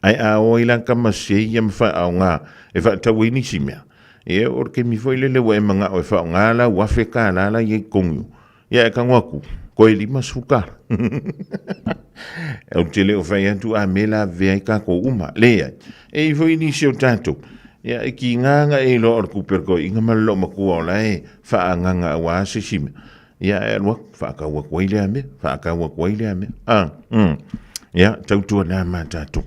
Speaker 4: ae a o ai la tama sese ia ma faaaoga e faatau ai nisi mea, ia o le taimi foi lele ua e manao e faaaoga lau $1,000 la i ai i totonu, Ia e tago atu, koe $50. Ou te le o fai atu a me la vea ai tatou uma. Leai, e i foi nisi o tatou, ia e kiga na e iloa o le tupe o le toeaina ma le loomatua o la e faaagaga aua se isi mea. Ia, e alu atu, faatau atu ai lea mea, faatau atu ai lea mea. A, mm. Ia, tautuana ma tatou.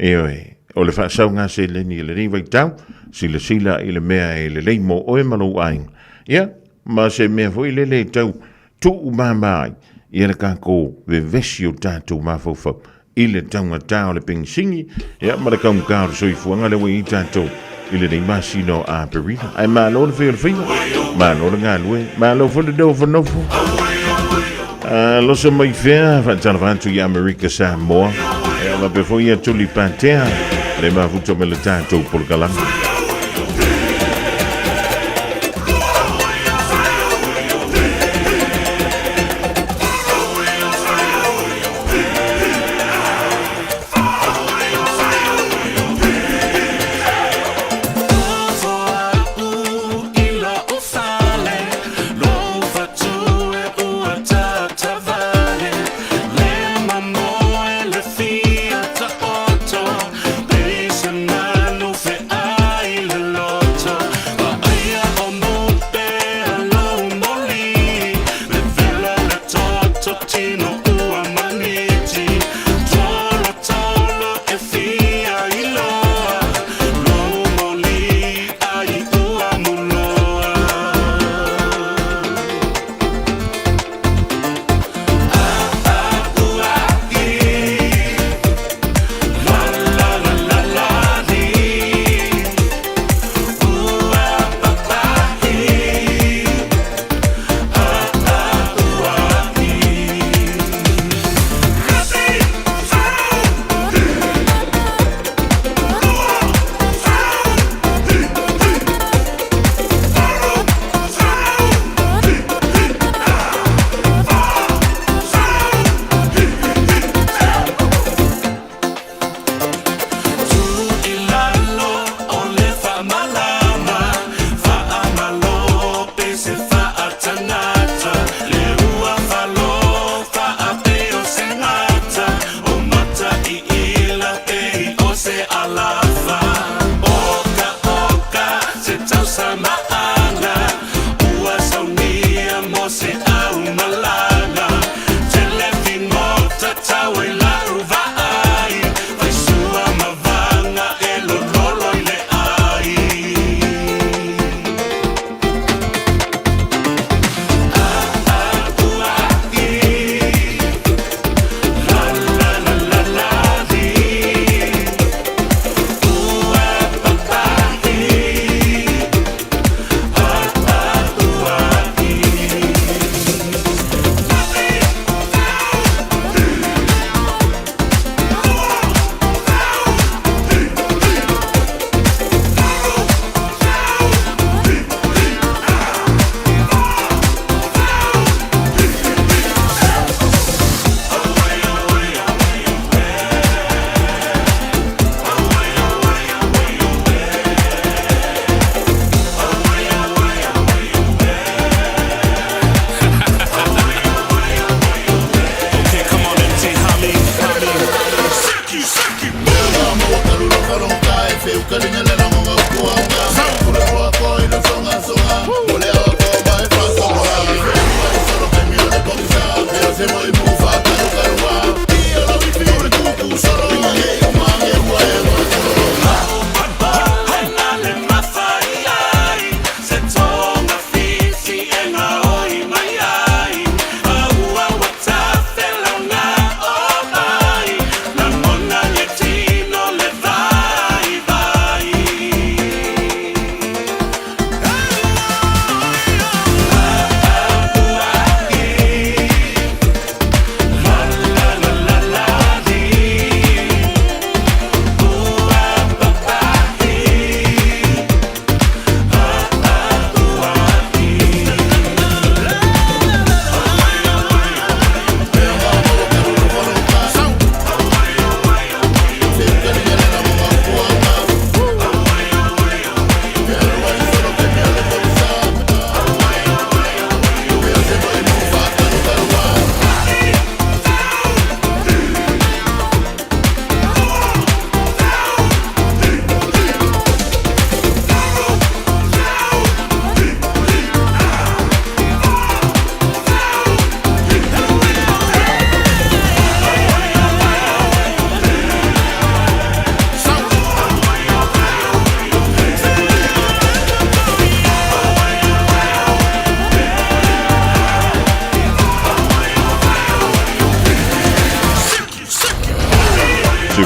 Speaker 4: Ioe, o le faasauga seleni i lenei vaitau, silasila i le mea e lelei mo oe ma lou aiga. Ia, ma se mea foi lele e tau tuumama ai ia le tatou vevesi o tatou mafaufau i le taugata o le penisini, ia, ma le taugata o le soifuaga lea ua i ai tatou i lenei masina o Aperila. Ae malo le fai o le faiva, malo le galue, malo foi le nofonofo. Alosa mai fea, faatalofa atu i Amerika Samoa, ia faapea foi ia Tuli Patea, le mafuta mai le tatou polokalame.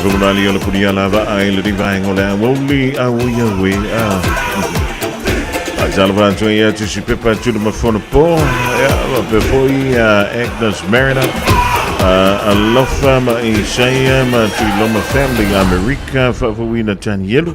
Speaker 4: Fagunali o le puni ala vaa i le rivaenga o le aoauli auai aue a. Faatalofa atu ai ia Tusi Pepa Tuna Mafona Po, ia, faapea foi ia Agnes Mariner, Alofa ma Isaia ma Tuiloma Family Amerika, faafouina Tanielu,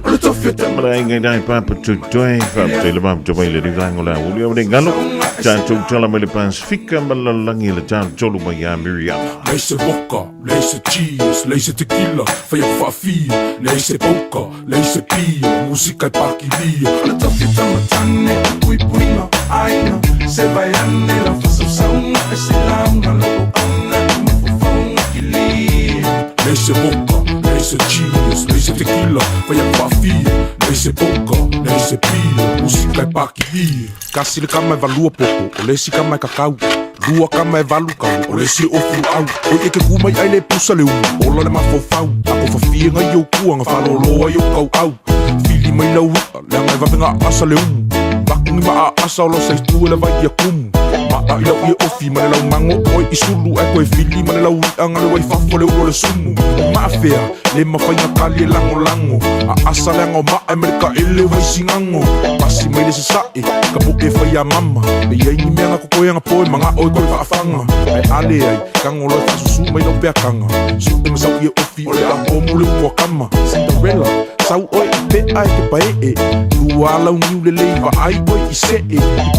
Speaker 4: ma le aiga i dai papa tutoe, faapea le mapu mai le rivaenga o le aoauli au le galo, tatou tala mai le Pasifika ma le lalolagi i le talatolu mai ia Miriama.
Speaker 11: Leai se vodka, leai se cheese, leai se tequila, fai atu faafia, leai se poker, leai se pia, musika e pakilia.
Speaker 12: O le tofi tamatane o puipuiga aiga se vai ane la fasausauga e se lauga lo auauna i mafaufauga kilia.
Speaker 11: Leai se vodka, leai se cheese, leai se tequila, fai atu faafia, leai se poker, leai se pia, musika e pakilia. Kasi le kama e valua popo, o le isi kama e kakau. Lua kama e valu kau, o le isi e ofu luau. Oi e ke ku mai ai le pusa le umu, ola le mafaufau. Ako fafie ngai ou kua, nga falolo ai ou kauau. Fili mai lau i'a, leaga e vave nga asa le umu. Vaku ni maa asa o lo sa itu e le vai ia kumu. Maa i lau ie ofi ma le lau mago oi i sulu. Ae koe fili ma le lau i'a nga le wai fafo le ulo le sumu. O maafea, le mafai nga kali e lagolago. A asa leaga o maa e ma le kaele o Vaisigano. Pasi mai le sasae, ka po'e fai a mama. E iai ni mea nga kokoe nga poe maga'o e koe faafaga. Ae a leai, tago loa e faasusū mai lau peakaga. Su'e ma sau ie ofi o le a pomu le utuakama. Cinderella, sau oe i pe'a e ke pae'e. Lua lau niu lelei vaai oe i se'e.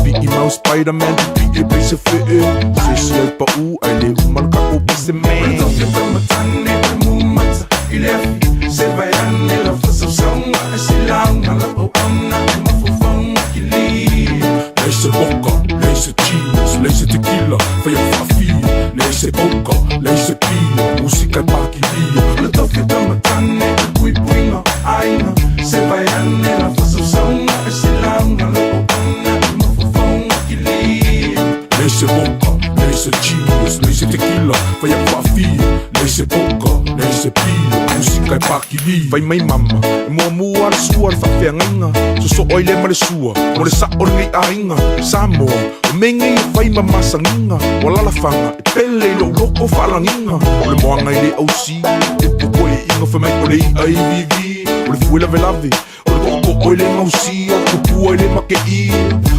Speaker 11: Pipi'i mau Spiderman, pipi'i e pei se fe'e. Se isi ai pa'ū ae le uma le kako pese man.
Speaker 12: O le tofi o tamatane o le mumata i le afi se vai ane lau fasausauga e se lauga lau auauna i mafaufauga kilia.
Speaker 11: Leai se vodka, leai se cheese, leai se tequila, fai atu faafia, leai se poker, leai se pia, musika e pakilia.
Speaker 12: O le tofi o tamatane o le puipuiga aiga se vai ane lau fasausauga e se lauga lau auauna i mafaufauga kilia.
Speaker 11: Leai se vodka, leai se cheese, leai se tequila, fai atu faafia, leai se poker, leai se pia, musika e pakilia. Fai mai mama, e muamua le sua le faafeagaiga, sosoo ai le ma le sua, mo le sa'o lenei aiga. Samoa, o mea nei e fai ma masagiga, o alalafaga e pele i lou loko faalagiga. O le moaga e le ausi, e popoe'iga fai mai o le i'a ivivi, o le fue lavelave, o le to'oto'o e le gausia, o le tupua e le make'i,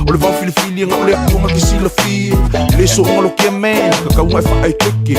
Speaker 11: o le vao filifili aga o le atua ga ke silafia. E le so'oga lokia man, kakauga e fa'aekeke,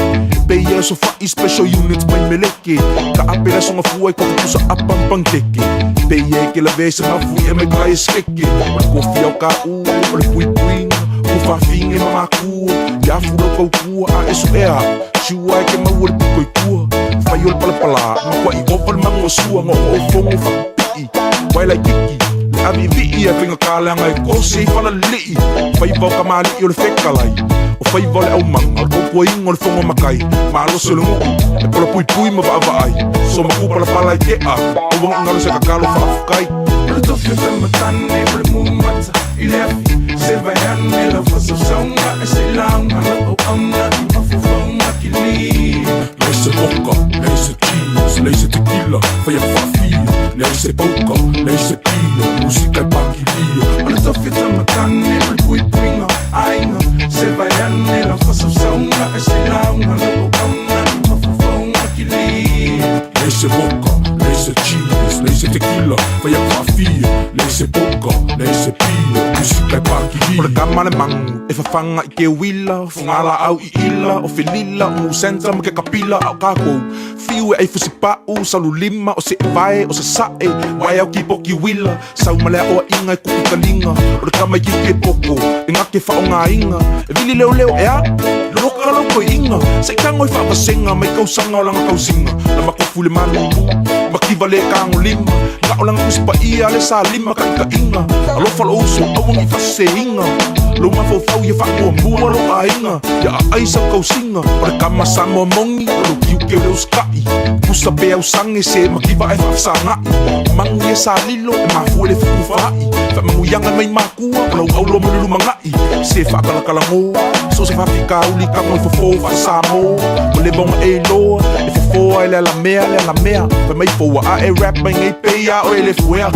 Speaker 11: pei e aso fa'i special units mai meleke. Ka'ape le aso gafua i kofi pusa apa ma panikeke, pei e ke lavea i se gafu i'e mai kai e sekeke. O le kofi ao ka'u, o le puipuiga, o faafiga ma makua, ia afu lau kaukua a e su'ea a'u, siua e ke maua le piko i tua. Fai o le palapalā, makua'i ova le mago o sua, ga o'o fogo fa'api'i, wae laititi, le avi'ivi'i ae faigatā leaga e kose i falali'i. Faiva o kamali'i o le fekalai, o faiva o le aumaga, o le tautuaina o le fogo matai, malosi o le nu'u, e polapuipui ma va'ava'ai, somaku palapala i te'a, aua ga'i galo se tatalo fa'afetai.
Speaker 12: O le tofi o tamatane o le mumata i le afi se vai ane lau fasausauga e se lauga lau auauna i mafaufauga kilia.
Speaker 11: Leai se vodka, leai se cheese, leai se tequila, fai atu faafia, leai se poker, leai se pia, musika e pakilia.
Speaker 12: O le tofi o tamatane o le puipuiga aiga se vai ane lau fasausauga e se lauga lau auauna i mafaufauga kilia.
Speaker 11: Leai se vodka, leai se cheese, leai se tequila, fai atu faafia, leai se poker, leai se pia, musika e pakilia. O le kama le magu e fafaga i keuila, o fugala'au i'ila, o felila, o musenta ma ke kapila, a o kākou fiu e ai fusipa'u, saululima, o se'evae, o sasa'e, wae au kipoki uila, sau ma le a'oa'iga e ku'i kaliga. O le kama i kiki e poko, e gake fa'aogāiga, e vili leoleo e a, loka lau koi'iga, se'i tago i fa'avasega mai kausaga o laga tausiga, na makofu i le malūlū, makiva le kagolima, ga'o laga tusi pa'a le salima ka'ika'iga. Alofa lo'u uso, aua ga'i fa'aseseīga, lou mafaufau ia fa'amuamua lou aiga, ia a'ai sau kausiga. O le kama Samoa mogi, o lou tiute o le usita'i, pusa pe ausage se makiva ae fa'afesaga'i. Magu ia sa lilo e mafua i le fetufa'i, fa'amanuiaga mai makua, o lau aulo mo le lumaga'i. Se fa'akalakalagō, so se fa'afikauli tago i fofō fa'asamō, ua leva ona e iloa, e fofō ai le alamea le alamea, fai mai foua a'e rap mai nei pei a oe le fuea.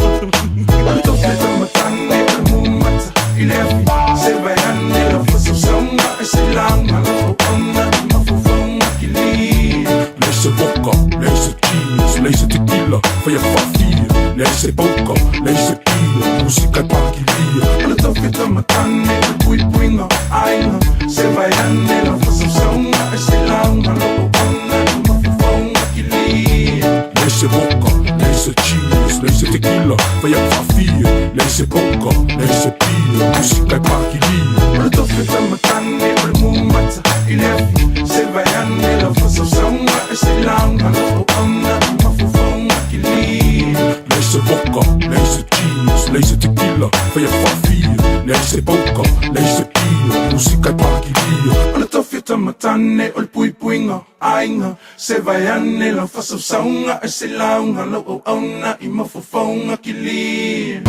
Speaker 12: O le tofi o tamatane o le mumata i le afi se vai ane lau fasausauga e se lauga lau auauna i mafaufauga kilia.
Speaker 11: Leai se vodka, leai se cheese, Leai se tequila, fai aku faafia. Leai se poka, leai se pia, musika e pakilia. O le taufeta matane, o le puipuiga o aiga. Se vaeane lau faasausauga, e se lauga lau auauna i mafaufauga kilia. Leai se vodka, leai se cheers, leai se tequila, fai aku faafia. Leai se poka, leai se pia, musika e pakilia. O le taufeta matane, o le mumata i le afi. Se vaeane lau faasausauga, e se lauga lau auauna i mafaufauga kilia. Leai se vodka, leai se cheers, leai se tequila, fai aku faafia. Leai se poka, leai se pia, musika e pakilia. O le taufeta matane, o le puipuiga o aiga. Se vaeane lau faasausauga, e se lauga lau auauna i mafaufauga kilia.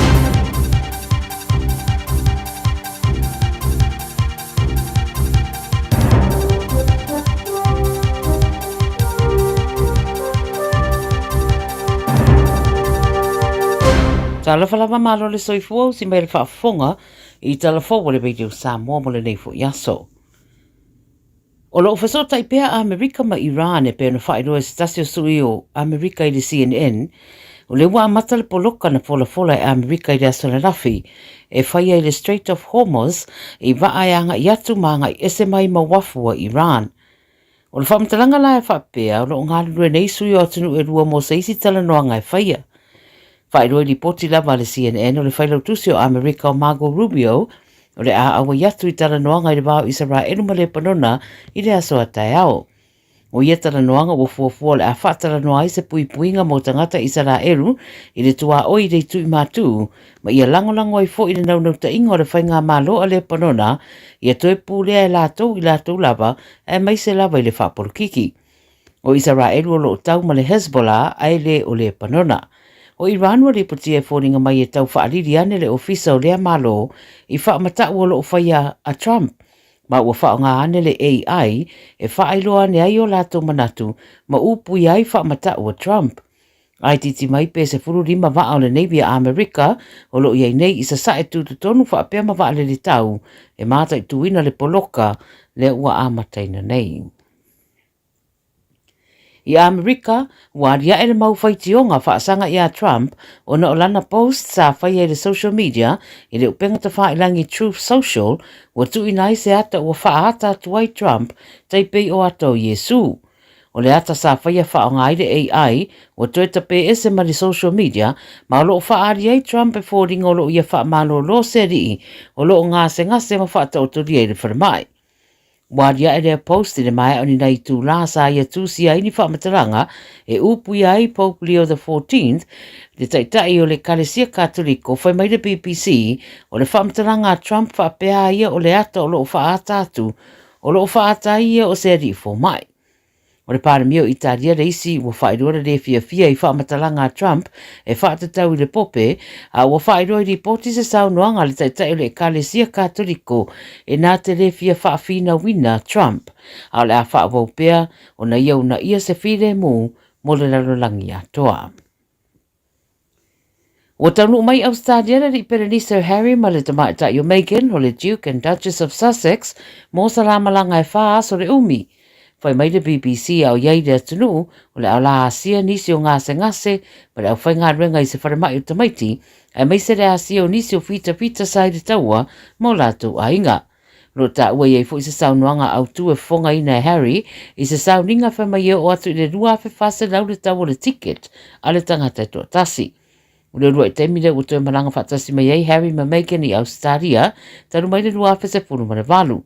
Speaker 9: Talofa lava malo le soifua usi mai le faafofoga i tala fou o le Radio Samoa mo lenei foi aso. O lo o fesootai pea a Amerika ma Iran e pei ona faailoa e se tasi o sui o Amerika i le CNN, o lea ua amata le poloka na folafola e Amerika i le aso ananafi e fai ai le Strait of Hormuz i vaa e agai atu ma agai ese mai ma uafu a Iran. O le faamatalaga la e faapea, o lo o galulue nei sui o atunuu e lua mo se isi talanoaga e faia. Faailoa i lipoti lava a le CNN o le failautusi o Amerika o Margo Rubio o le a auai atu i talanoaga i le va o Isaraelu ma Lepanona i le aso a taeao. O ia talanoaga ua fuafua o le a faatalanoa ai se puipuiga mo tagata Isaraelu i le tuaoi i le itu i Matū ma ia lagolago ai foi le naunautaiga o le faigamalo a Lepanona ia toe pulea e latou i latou lava aemaise lava i le faapolokiki. O Isaraelu o lo o tau ma le Hezbollah ae le o Lepanona. O Iran ua lipotia e foliga mai e tau faalili ane le ofisa o lea malo i faamatau o lo o faia a Trump ma ua faaaoga ane le AI e faailoa ane ai o latou manatu ma upuia ai faamatau a Trump. A itiiti mai pe 15 vaa o le Navy a Amerika o lo o i ai nei i sasae tutotonu faapea ma vaalele tau e mataituina le poloka lea ua amataina nei. I Amerika, ua aliae le mau faitioga faasaga iā Trump ona o lana post sa faia i le social media i le upega tafailangi Truth Social ua tuuina ai se ata ua faaata atu ai Trump tai pei o ata o Iesu. O le ata sa faia faaaoga ai le AI ua toe tapē ese ma le social media ma o lo o faaali ai Trump e foliga o lo o ia faamalōlō se alii o lo o gasegase ma faataotolia i le falemai. Ua aliae lea post i le maea o ni nai itulā sa ia tusia ai ni faamatalaga e upuia ai Pope Leo the XIV, le taitai o le Ekalesia Katoliko, fai mai le BBC, o le faamatalaga a Trump faapea a ia o le ata o lo o faaata atu, o lo o faaata ai ia o se alii fomai. O le Palemia o Italia le isi ua faailoa le lē fiafia i faamatalaga a Trump e faatatau i le Pope, a ua faailoa i lipoti se saunoaga a le Taitai o le Ekalesia Katoliko e na te lē fia faafinauina Trump, a o le a faaauau pea ona ia uunaia se filemu mo le lalolagi atoa. Ua taunuu mai i Ausetalia le Alii Pelenise o Harry ma le Tamaitai o Meghan o le Duke and Duchess of Sussex mo sa la malaga e fa aso le umi. Fai mai le BBC a o i ai le atunuu o le a la asia nisi o gasegase ma le aufaigaluega i se falemai o tamaiti aemaise le asia o nisi o fitafita sa i le taua ma o latou aiga. O lo o taua i ai foi se saunoaga autu e fofogaina e Harry i se sauniga fai mai e oo atu i le 2,400 le tau o le ticket a le tagata e toatasi. O le uluai taimi lea ua toe malaga faatasi mai ai Harry ma Meghan i Ausetalia talu mai le 2018.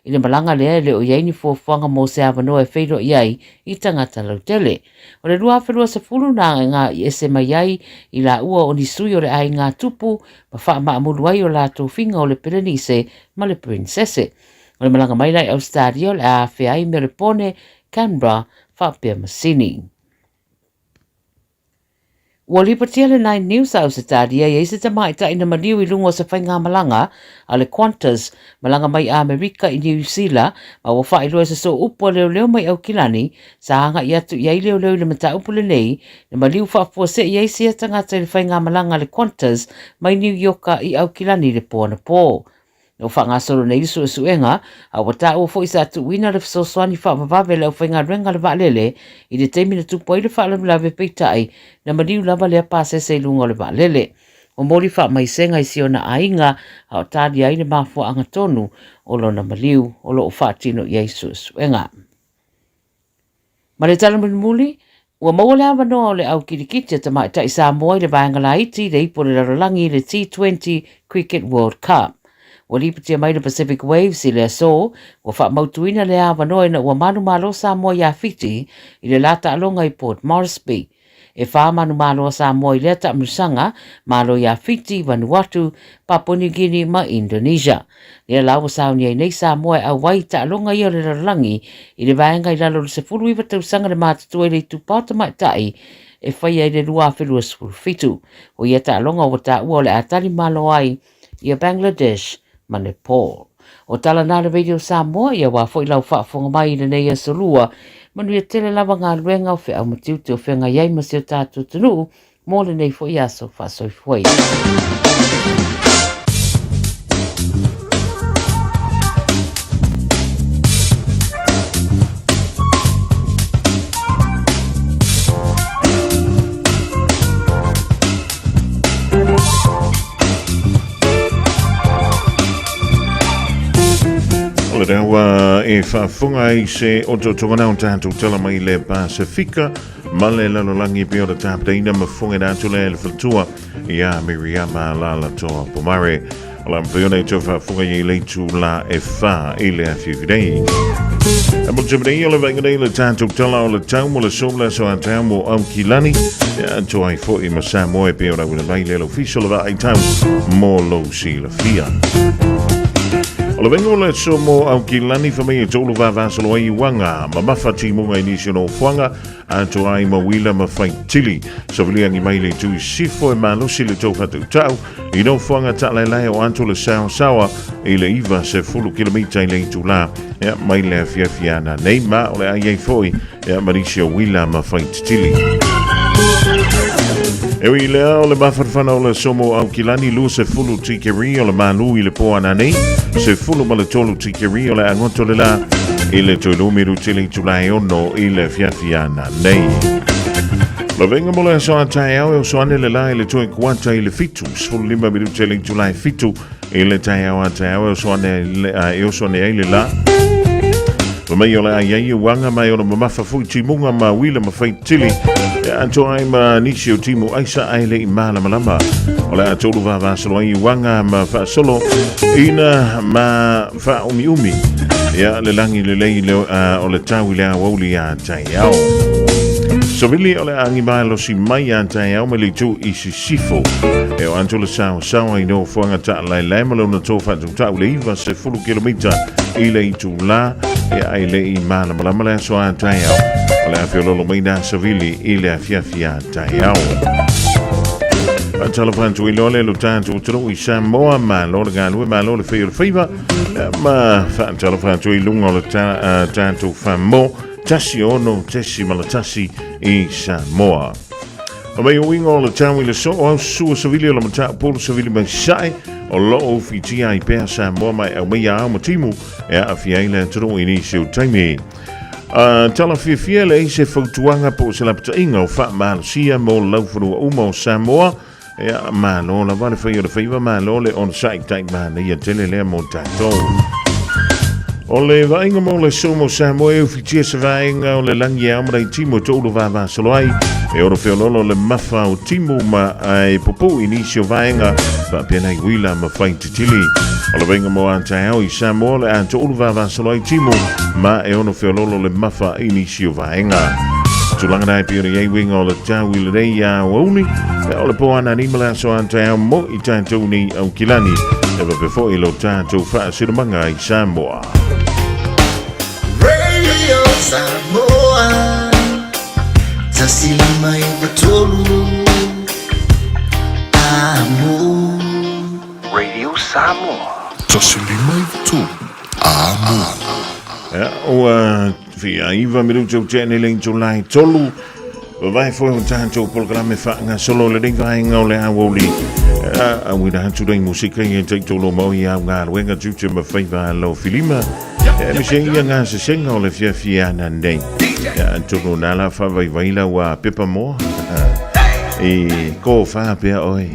Speaker 9: I le malaga lea e le o i ai ni fuafuaga mo se avanoa e feiloai ai i tagata lautele. O le 2020 na agaga ese mai ai i laua o ni sui o le aiga tupu ma faamaamulu ai o latou figa o le Pelenise ma le Prinsese. O le malaga mai la i Ausetalia o le a afea ai Melepone, Canberra faapea ma Sini. Ua lipotia le Nine News a Ausetalia i ai se tamaitai na maliu i luga o se faigamalaga a le Qantas malaga mai Amerika i Niu Sila ma ua faailoa e se sooupu a leoleo mai Aukilani sa agai atu i ai leoleo i le mataupu lenei na maliu faafuasei ai sia tagata i le faigamalaga a le Qantas mai Niu Ioka i Aukilani i le po anapō. Na ua faagasolo nei le suesuega, a ua taua foi sa tuuina le fesoasoani faavavave e le aufaigaluega a le vaalele i le taimi na tupu ai le faalavelave peitai na maliu lava lea pasese i luga o le vaalele. Momoli faamaisega i si ona aiga a o talia ai le mafuaaga tonu o lona maliu o lo o faatino i ai suesuega. Ma le tala mulimuli, ua maua le avanoa o le au kilikiti a tamaitai Samoa i le vaega laiti i le ipu o le lalolagi i le T20 Cricket World Cup. Ua lipotia mai le Pacific Waves i le aso, ua faamautuina lea avanoa ina ua manumalo Samoa iā Fiti i le la taaloga i Port Moresby. E whā manumalo a Samoa i lea taamilosaga, malo iā Fiti, Vanuatu, Papua New Guinea ma Indonesia. Lea la ua sauni ai nei Samoa e auai i taaloga ia o le lalolagi i le vaega i lalo o le 19 tausaga le matutua i le itupa o tamaitai e faia i le 2027. O ia taaloga ua taua o le a tali malo ai ia Bangladesh ma Nepal. O tala na le Radio Samoa ia wā foi lau faafofoga mai i lenei aso lua. Manuia tele lava galuega o feau ma tiute o feagai ai ma si o tatou atunuu mo lenei foi aso faasoifua ia.
Speaker 4: O le ua e faafofoga ai se otootoga na o tatou tala mai le Pasifika ma le lalolagi pei ona tapenaina ma fofogaina atu lea e le faletua iā Miriama Lalatoa Pomare. O le a mafai ona e toe faafofoga i le itula e 4 i le afiafi nei. E mo te nei o le vaaiga nei le tatou tala o le tau mo le aso le aso a taeao mo Aukilani. E atoa ai foi ma Samoa e pei ona auina mai le Ofisa o le Vaai Tau mo lou silafia. O le vaaiga o le aso mo Aukilani fa mai e tolu vavasolo ai uaga mamafa timuga i nisi o nofoaga atoa ai ma uila ma faitili. Saviliagi mai le itu i sifo e malosi le tou faatautau i nofoaga taalaelae o ato le saosaoa i le 90 kilomita i le itula ia, mai le afiafi ana nei ma o le a i ai foi ia, ma nisi o uila ma faititili. E ui lea o le mafanafana o le aso mo Aukilani 20 tikeri o le malu i le po ana nei, 13 tikeri o le agoto le la i le toilumiru tele itula e ono i le afiafi ana nei. Lavenga mo le aso a taeao e oso ane le la i le toe kuata i le 7, 15 minute le itula e 7 i le taeao a taeao e oso ane, e oso ane ai le la. Ma mai o le ai ai uanga mai ona mamafa fui timunga ma wila ma fai tili. E atoa ai ma nisi o timu aisa ai le i malamalama. O le a tolu vavasolo ai uanga ma faasolo ina ma faaumiumi. Ia le langi lelei le, o le tau i le aoauli a taeao. Savili o le agi malosi mai a taeao mai le itu i sisifo. E o atu le saosaoa i nofoaga taalaelae ma lona tō faatautau le 90 kilomita i le itulā e ai le i malamalama le aso a taeao. O le a feololo mai nā savili i le afiafi a taeao. Faatalofa atu i loa le lo tatou atunuu i Samoa, malo le galue, malo le fai o le faiva, ma faatalofa atu i luga o le tatou famo, 16.1 i Samoa. A mai uiga o le tau i le soo au sua savili o le matau polo savili mai sae o loo ufitia ai pea Samoa mai au mai ao ma timu e aafia ai le atunuu i nisi o taimi. Tala fiafia le se fautuaga po o se lapataiga o faamalosia mo laufanua uma o Samoa. Ia, malo lava le fai o le faiva, malo le onosai tai manaia tele lea mo tatou. O le vaaiga mo le aso mo Samoa e ufitia se vaega o le lagi e ao ma timu e toulu vavasolo ai. E oro feololo le mafa o timu ma e pupuu i nisi o vaega faapea nai uila ma fai titili. O le vaaiga mo a taeao i Samoa o le a toulu vavasolo ai timu ma e ono feololo le mafa i nisi o vaega. Tulaga na e pei ona i ai uiga o le tau i lenei aoauli, o le po ana ni ma le aso a taeao mo i tatou nei Aukilani, e faapea foi lo tatou faasilomaga i Samoa.
Speaker 13: Radio Samoa 153 Amo.
Speaker 10: Radio Samoa. 153 Amo.
Speaker 4: Ia, ua fia iva minuti o tea nei le itula e tolu. Vavae foi o tātou polokalame faagasolo lenei vaega o le aoauli. Auina atu nei musika ia taitolo mau i au galuega tiute ma faiva a lau filima. Aemaise ia gasesega o le fiafiaga nei. Atonu na la faavaivai lau pepa moa i kofā pea oe.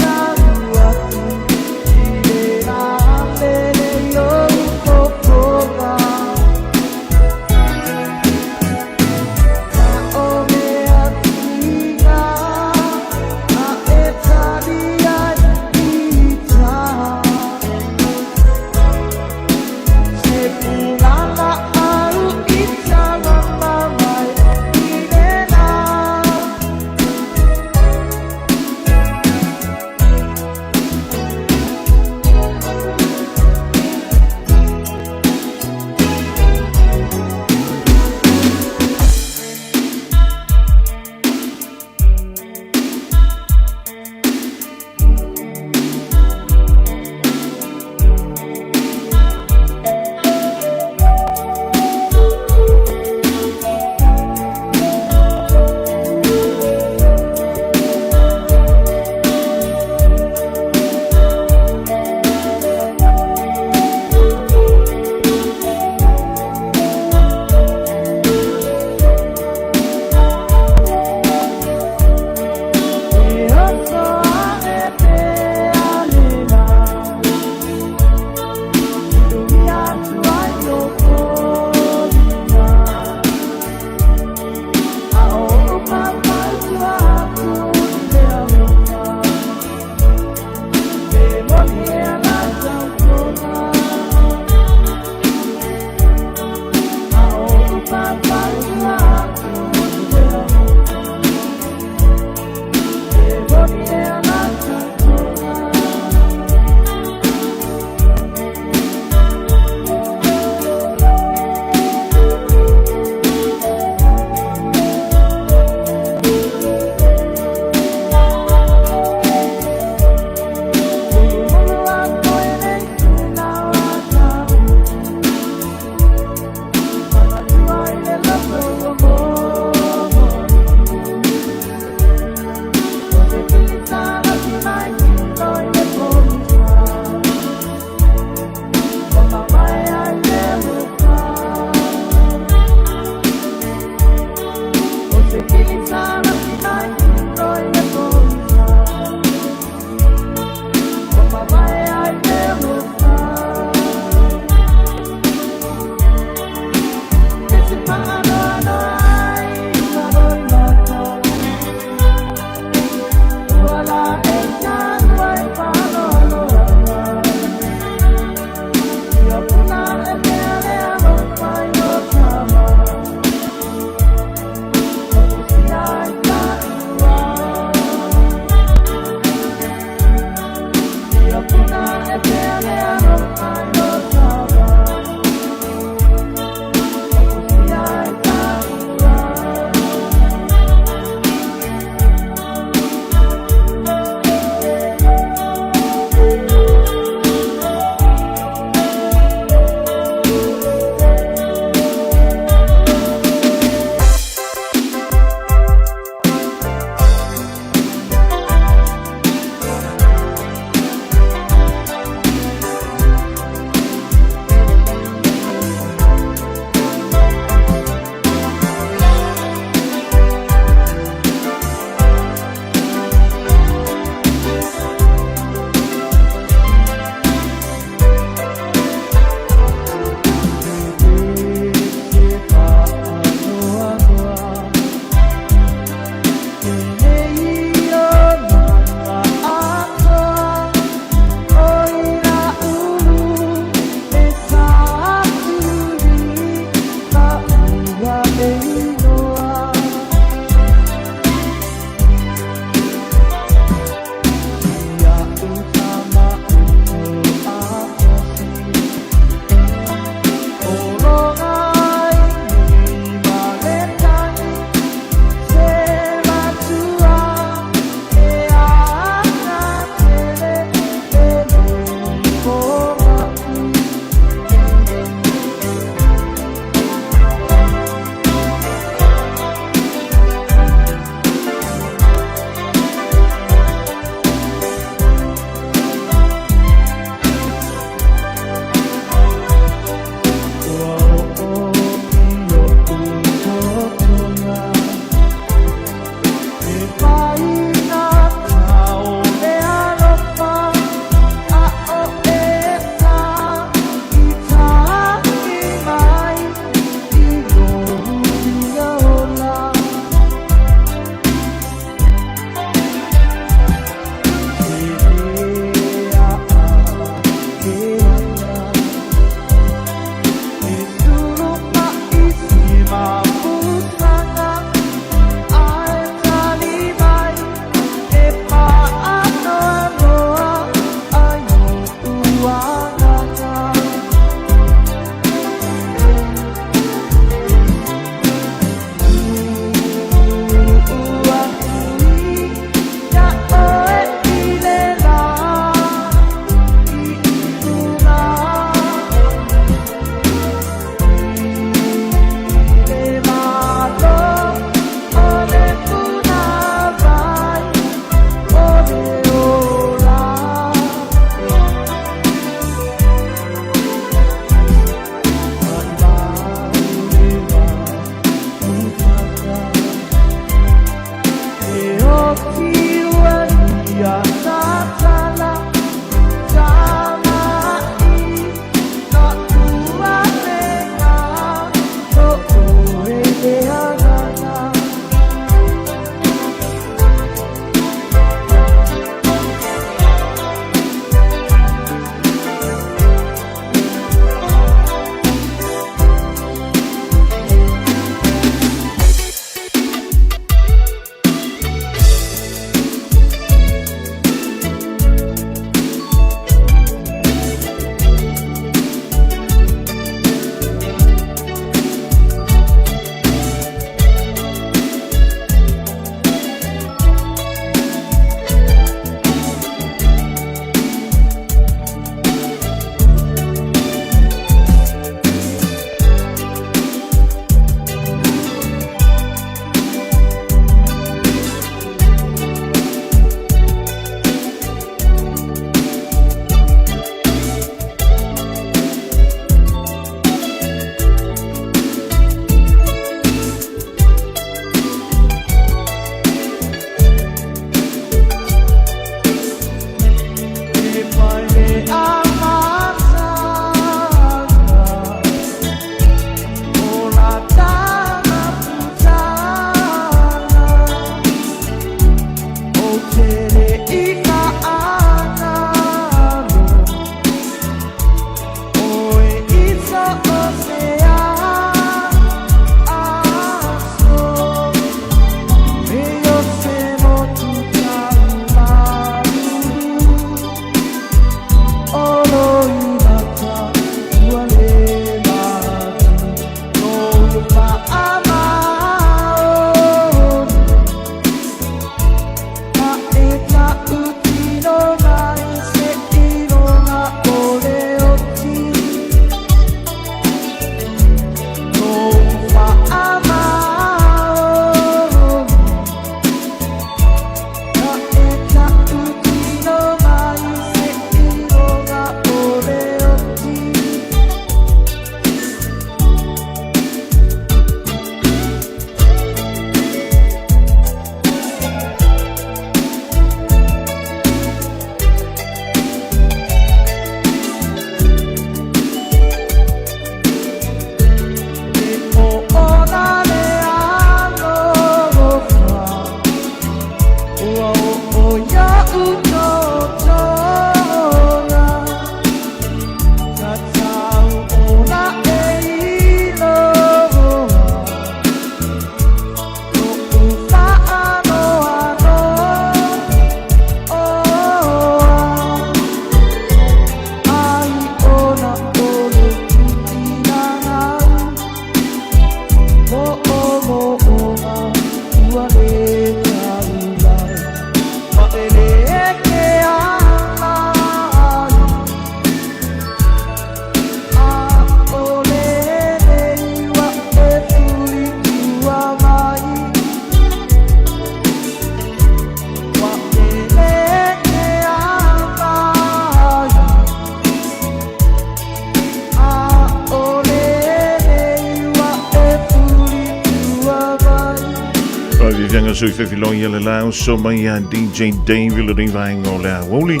Speaker 4: sui fefiloi e le lau so mai a DJ Dave le nei vaenga o le aoauli.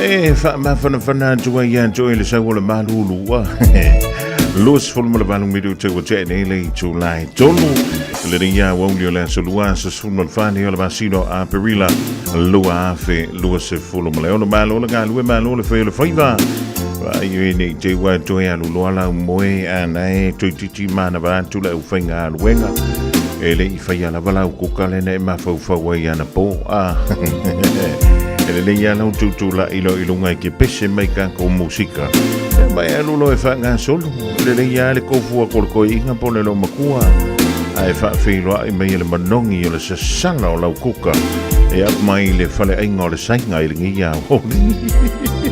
Speaker 4: E faamafanafana atu ai ia te oe le sau o le malulu. 28 minute ua tea nei le itula e 3 lenei aoauli o le aso lua aso 14 nei o le masina o Aperila 2026. Malo le galue, malo le fai o le faiva. Ai e nei te ua toe alu loa lau moe ana e toeitiiti manava atu le aufaigaluega. E le i faia lava lau kuka lena e mafaufau ai anapo. Ah. E lelei lava lau tutulai loa i luga e ke pese mai kākou musika. E mai alu loa e faagasolo. E lelei lava le kofu atu o le toeaina po o le loomatua. Ae faafeiloai mai e le manogi o le sasala o lau kuka e ap mai le faleaiga o le saiga i lenei aoauli.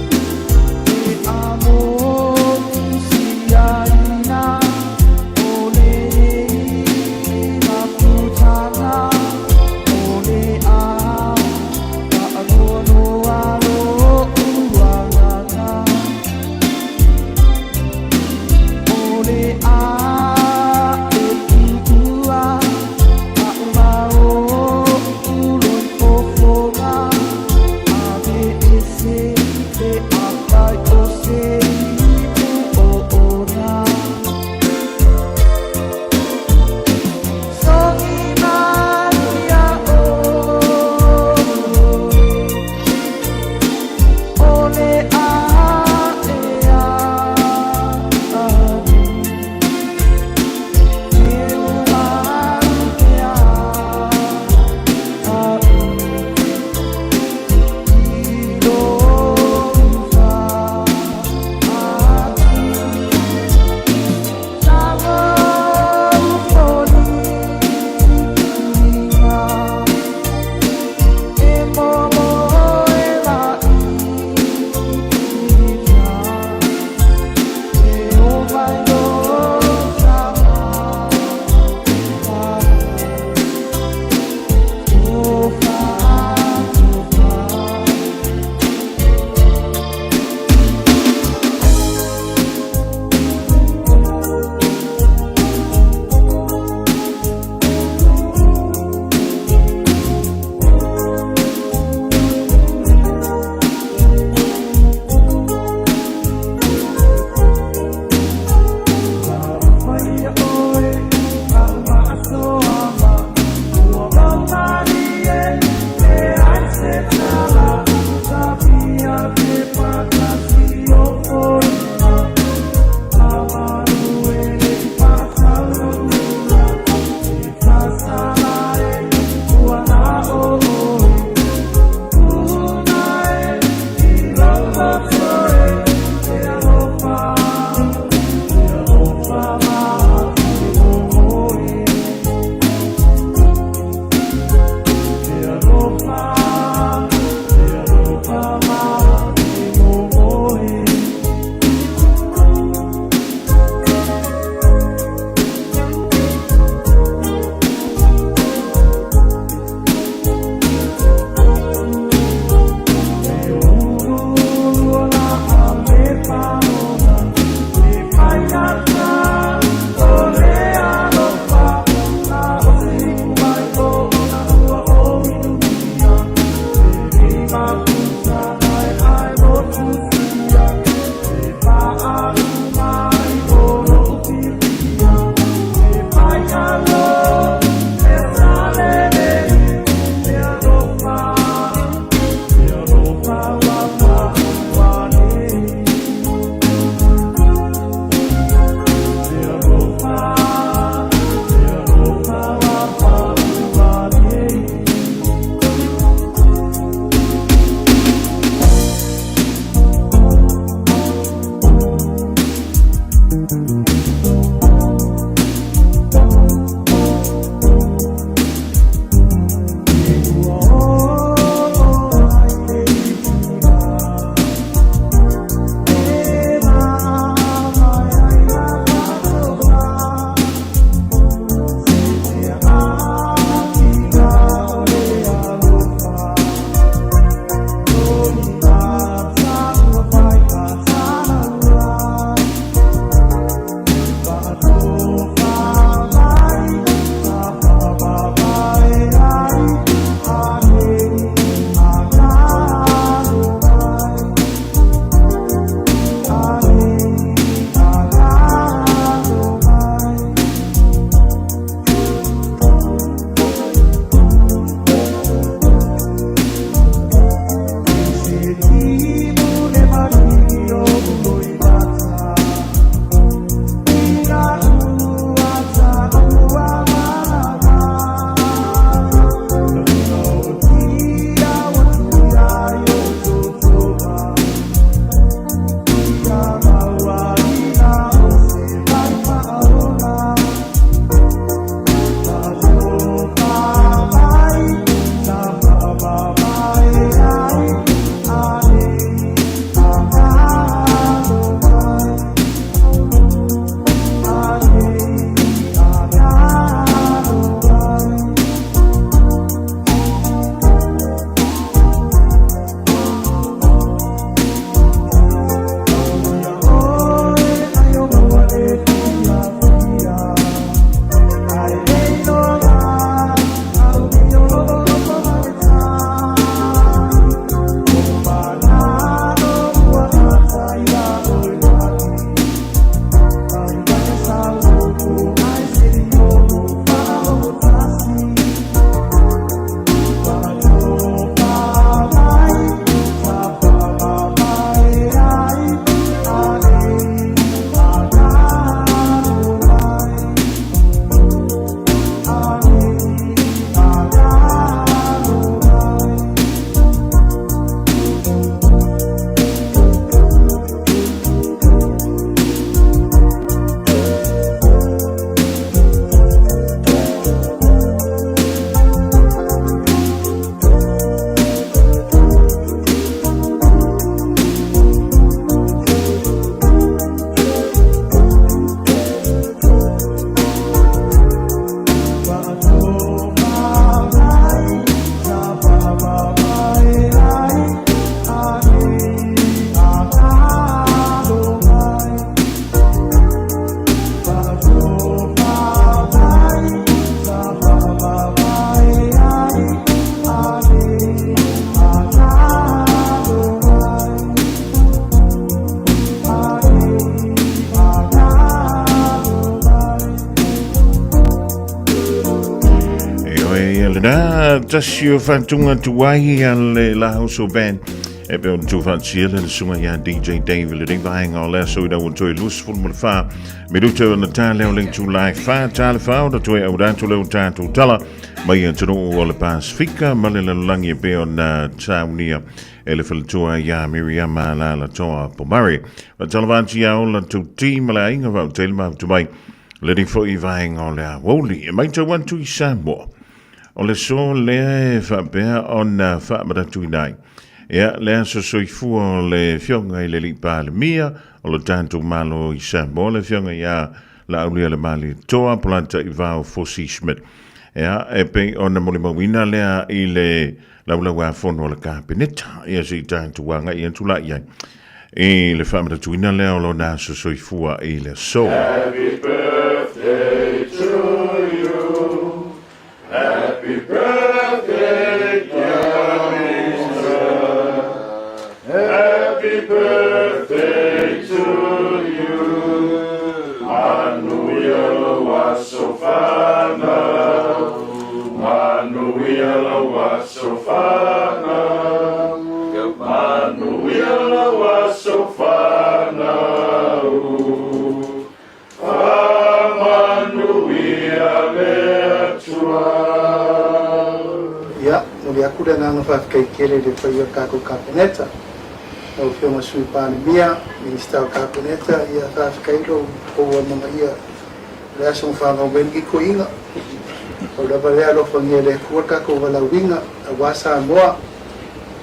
Speaker 4: tasi o faatuga tuai a le La Household Band e pe ona tuufaatasia le susuga ia DJ Dave i lenei vaega o le aso ina ua toe 24 minute ona ta lea o le itula e 4 ta le 4 ona toe auina atu lea o tatou tala mai atunuu o le Pasifika ma le lalolagi e pei ona saunia e le faletua ia Miriama Lalatoa Pomare. Faatalofa atu ia ola tauti ma le aiga vautele mafuta mai lenei foi vaega o le aoauli. E matau atu i Samoa, o le aso lea e faapea ona faamanatuina ai. Ia, le aso soifua o le Afioga i le Alii Palemia o lo tatou Malo i Samoa, le Afioga ia Laaulialemalietoa Polataivao Fosi Schmidt. Ia, e pei ona molimauina lea i le Laulau-a-Fono a le Kapeneta, ia se i tatou agai atu la i ai i le faamanatuina lea o lona aso soifua i le aso.
Speaker 12: Happy birthday to you. Happy birthday, dear Lisa. Happy birthday to you. Manuia lou aso fanau. Manuia lou aso fanau. Manuia lou aso fanau. Faamanuia le Atua.
Speaker 14: Ia, momoli atu le agaga faafetai tele i le paia o le tatou Kapeneta, lau Afioga i le Sui Palemia, Minisita o le Kapeneta, ia faafetai lo outou amanaia i le aso na fanau mai ai lenei toeaina. Pau lava lea alofagia e le Atua le tatou valaauina aua Samoa.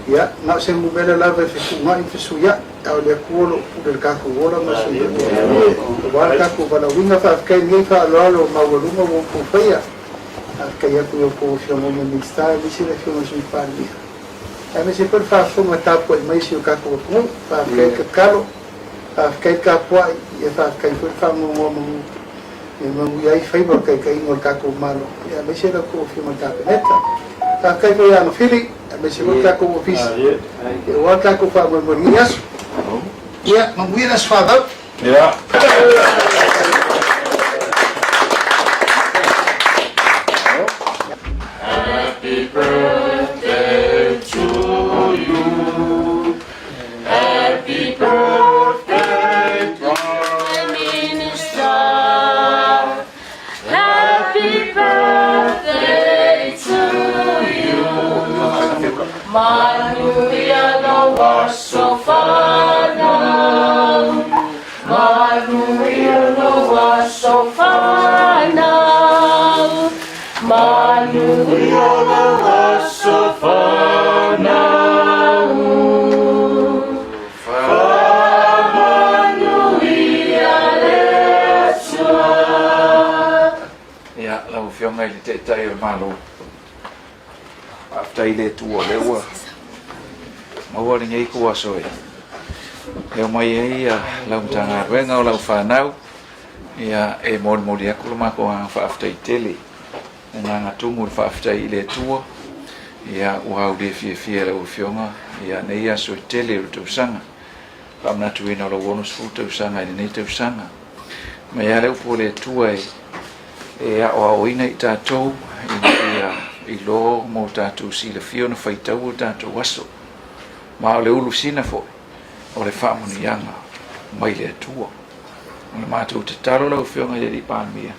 Speaker 14: Ia, na o se numera lava e fetuunai ma fesuiai, a o le Atua o lo o pule i le tatou ola ma le soifua. Aua le tatou valaauina, faafetai i lenei faaaloalo maualuga ua outou faia. Faafetai atu i a outou Afioga uma i Minisita aemaise le Afioga i le Sui Palemia, aemaise foi le faafofoga tapuai mai a si o tatou atunuu. Faafetai le tatalo, faafetai le tapuai, ia faafetai foi le faanonoa manu e manuia ai faiva o le taitaiga o le tatou Malo, ia aemaise la outou Afioga i le Kapeneta. Faafetai foi ia Agafili, aemaise foi le tatou Ofisa, ia aua le tatou faamoemoe i lenei aso. Ia manuia le aso fanau.
Speaker 12: Happy birthday to you. Happy birthday, Prime Minister. Happy birthday to you. Manuia lou aso fanau. Manuia lou aso fanau. Manuia lou aso fanau. Faamanuia le Atua.
Speaker 15: Ia, lau Afioga i le Taitai o le Malo, faafetai i le Atua o lea ua maua lenei ituaso e eo mai ai lau Matagaluega o lau fanau, ia, e molimoli atu le matou agaga faafetai tele, le agaga tumu o le faafetai i le Atua, ia, ua aulia fiafia e lau Afioga ia nei aso e tele o le tausaga, faamanatuina o lou 60 tausaga i lenei tausaga. Mai lava le upu a le Atua e e aoaoina i tatou ina ia iloa ma o tatou silafia ona faitau o tatou aso. Ma o le ulusina foi o le faamanuiaga mai le Atua. O le matou tatalo lau Afioga i le Alii Palemia,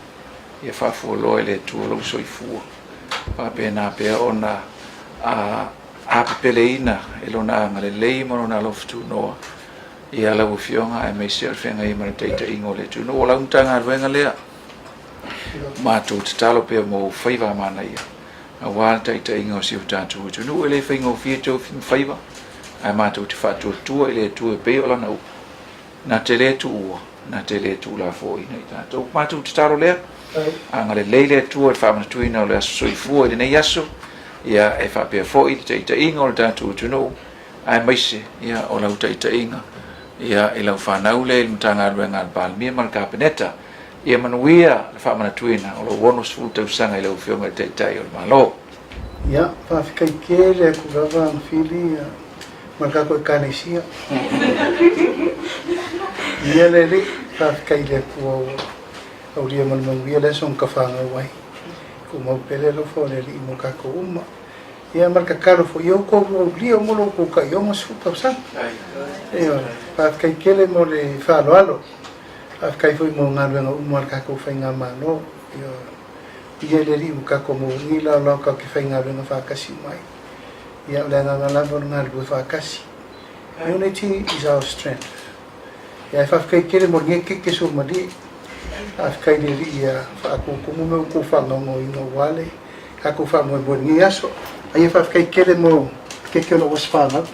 Speaker 15: ia faafualoa e le Atua lou soifua, faapena pea ona apepeleina e Lona agalelei ma Lona alofa tunoa ia lau Afioga aemaise o le feagai ma le taitaiga o le atunuu. O lau Matagaluega lea, matou tatalo pea mo ou faiva a manaia, aua le taitaiga o si o tatou atunuu. E le faigofie tou faiva, ae matou te faatuatua i le Atua e pei o Lana upu, na te le tuua, na te le tuulafoaiina i tatou. Matou tatalo lea, agalelei le Atua i le faamanatuina o le aso soifua i lenei aso, ia e faapea foi le taitaiga o le tatou atunuu, aemaise ia o lau taitaiga ia i lau fanau lea i le Matagaluega a le Palemia ma le Kapeneta. Ia manuia le faamanatuina o lou 60 tausaga i lau Afioga i le Taitai o le Malo.
Speaker 14: Ia, faafetai tele atu lava Fili ma le tatou Ekalesia. Ia le Alii, faafetai i le Atua ua aulia ma le manuia le aso na ta fanau ai. Tumau pea le alofa o le Alii mo tatou uma. Ia ma le tatalo foi ia outou aulia uma lo outou tai 60 tausaga. Ioe, faafetai tele mo le faaaloalo, faafetai foi mo galuega uma a le tatou faigamalo. Ioe, ia le Alii ua tatou maua i lenei laolao tatou te faigaluega faatasi uma ai. Ia o le agaga lava o le galulue faatasi. Unity is our strength. Ia ae faafetai tele mo lenei keke suamalie. Faafetai i le Alii ia faatutumu mea ua outou faagaogaoina aua le tatou faamoemoe i lenei aso. Aia faafetai tele mo keke o lou aso fanau.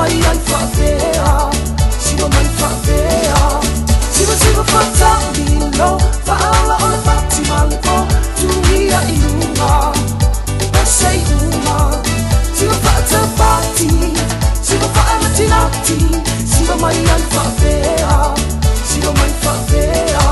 Speaker 16: mai ai faapea Siva mai faapea Siva siva faatamilo Faaala o le pati ma le po Tuia i luga Pese i uga Siva faatapati Siva faanatinati Siva mai ai faapea Siva mai faapea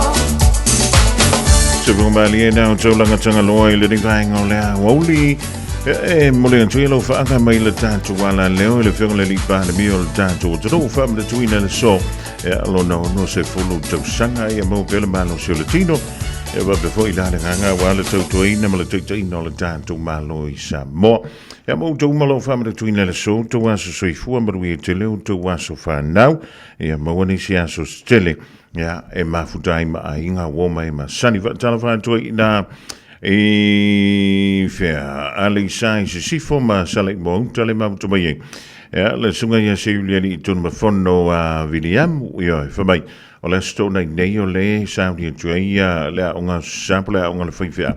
Speaker 4: Se whakamalie nā o taulanga tangaloa i le vaenga o le aoauli. E mole atu i lau whaanga mai le tātou ala leo i le whionga le lipa le mio le tātou o tō whaamana le so. E alo na ono se fulu tausaga ia mau pele malo se o le tino. E wape foi la le nganga wa le tautuaina ma le taitaina o le tātou malo i Samoa. Ia mo tau malo whaamana tuina le so, tau aso soifua marui e te leo, tau aso whanau. Ia maua nisi aso stele. Ia e mafuta ai ma aiga ua ma e masani faatalofa atu ai iina i fea Aleisa i Sisifo ma Salaimuauta le mafuta mai ai ia le susuga ia Seulialii Tunumafono a Viliamu ioe fai mai o le aso toonai nei o le sauni atu ai ia le aoga sa po le aoga le faifeau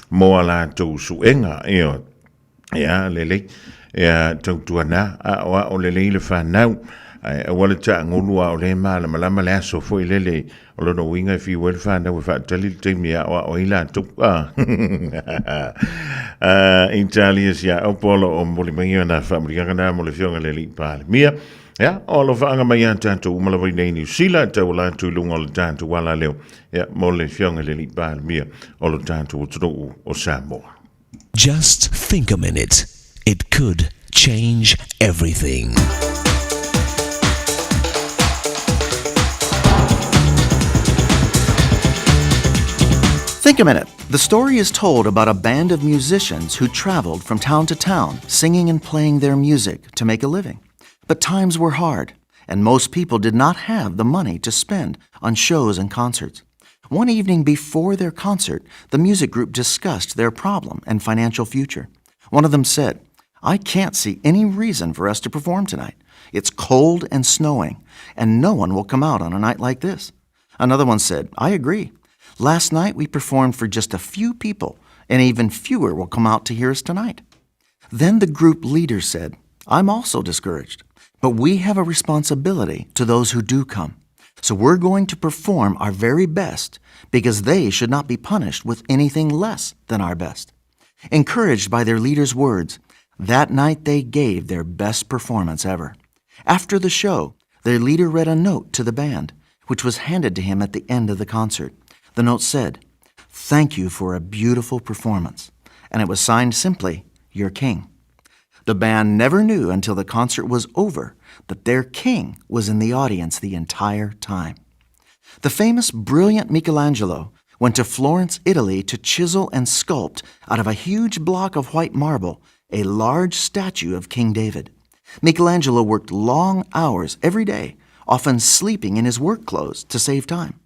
Speaker 4: mo a latou suega ioe Ia, lelei. Ia, tautuana, aoao lelei le fanau. Ae aua le taagulu a o le malamalama le aso foi lele. O lona uiga e fiu ai le fanau e faatali le taimi e aoao ai latou. Ah. Ah, Italia si a opo o lo o moli mai ana faamanuiaga na mo le Afioga i le Alii Palemia. Ia, o alofaaga mai ia tatou uma lava i nei Niu Sila, tauala atu i luga o le tatou alaleo. Ia, mo le Afioga i le Alii Palemia o lo tatou atunuu o Samoa.
Speaker 10: Just think a minute. It could change everything.
Speaker 17: Think a minute. The story is told about a band of musicians who traveled from town to town, singing and playing their music to make a living. But times were hard, and most people did not have the money to spend on shows and concerts. One evening before their concert, the music group discussed their problem and financial future. One of them said, I can't see any reason for us to perform tonight. It's cold and snowing, and no one will come out on a night like this. Another one said, I agree. Last night we performed for just a few people, and even fewer will come out to hear us tonight. Then the group leader said, I'm also discouraged, but we have a responsibility to those who do come. So we're going to perform our very best because they should not be punished with anything less than our best. Encouraged by their leader's words, that night they gave their best performance ever. After the show, their leader read a note to the band, which was handed to him at the end of the concert. The note said, Thank you for a beautiful performance. And it was signed simply, Your King. The band never knew until the concert was over that their king was in the audience the entire time. The famous brilliant Michelangelo went to Florence, Italy to chisel and sculpt out of a huge block of white marble a large statue of King David. Michelangelo worked long hours every day, often sleeping in his work clothes to save time.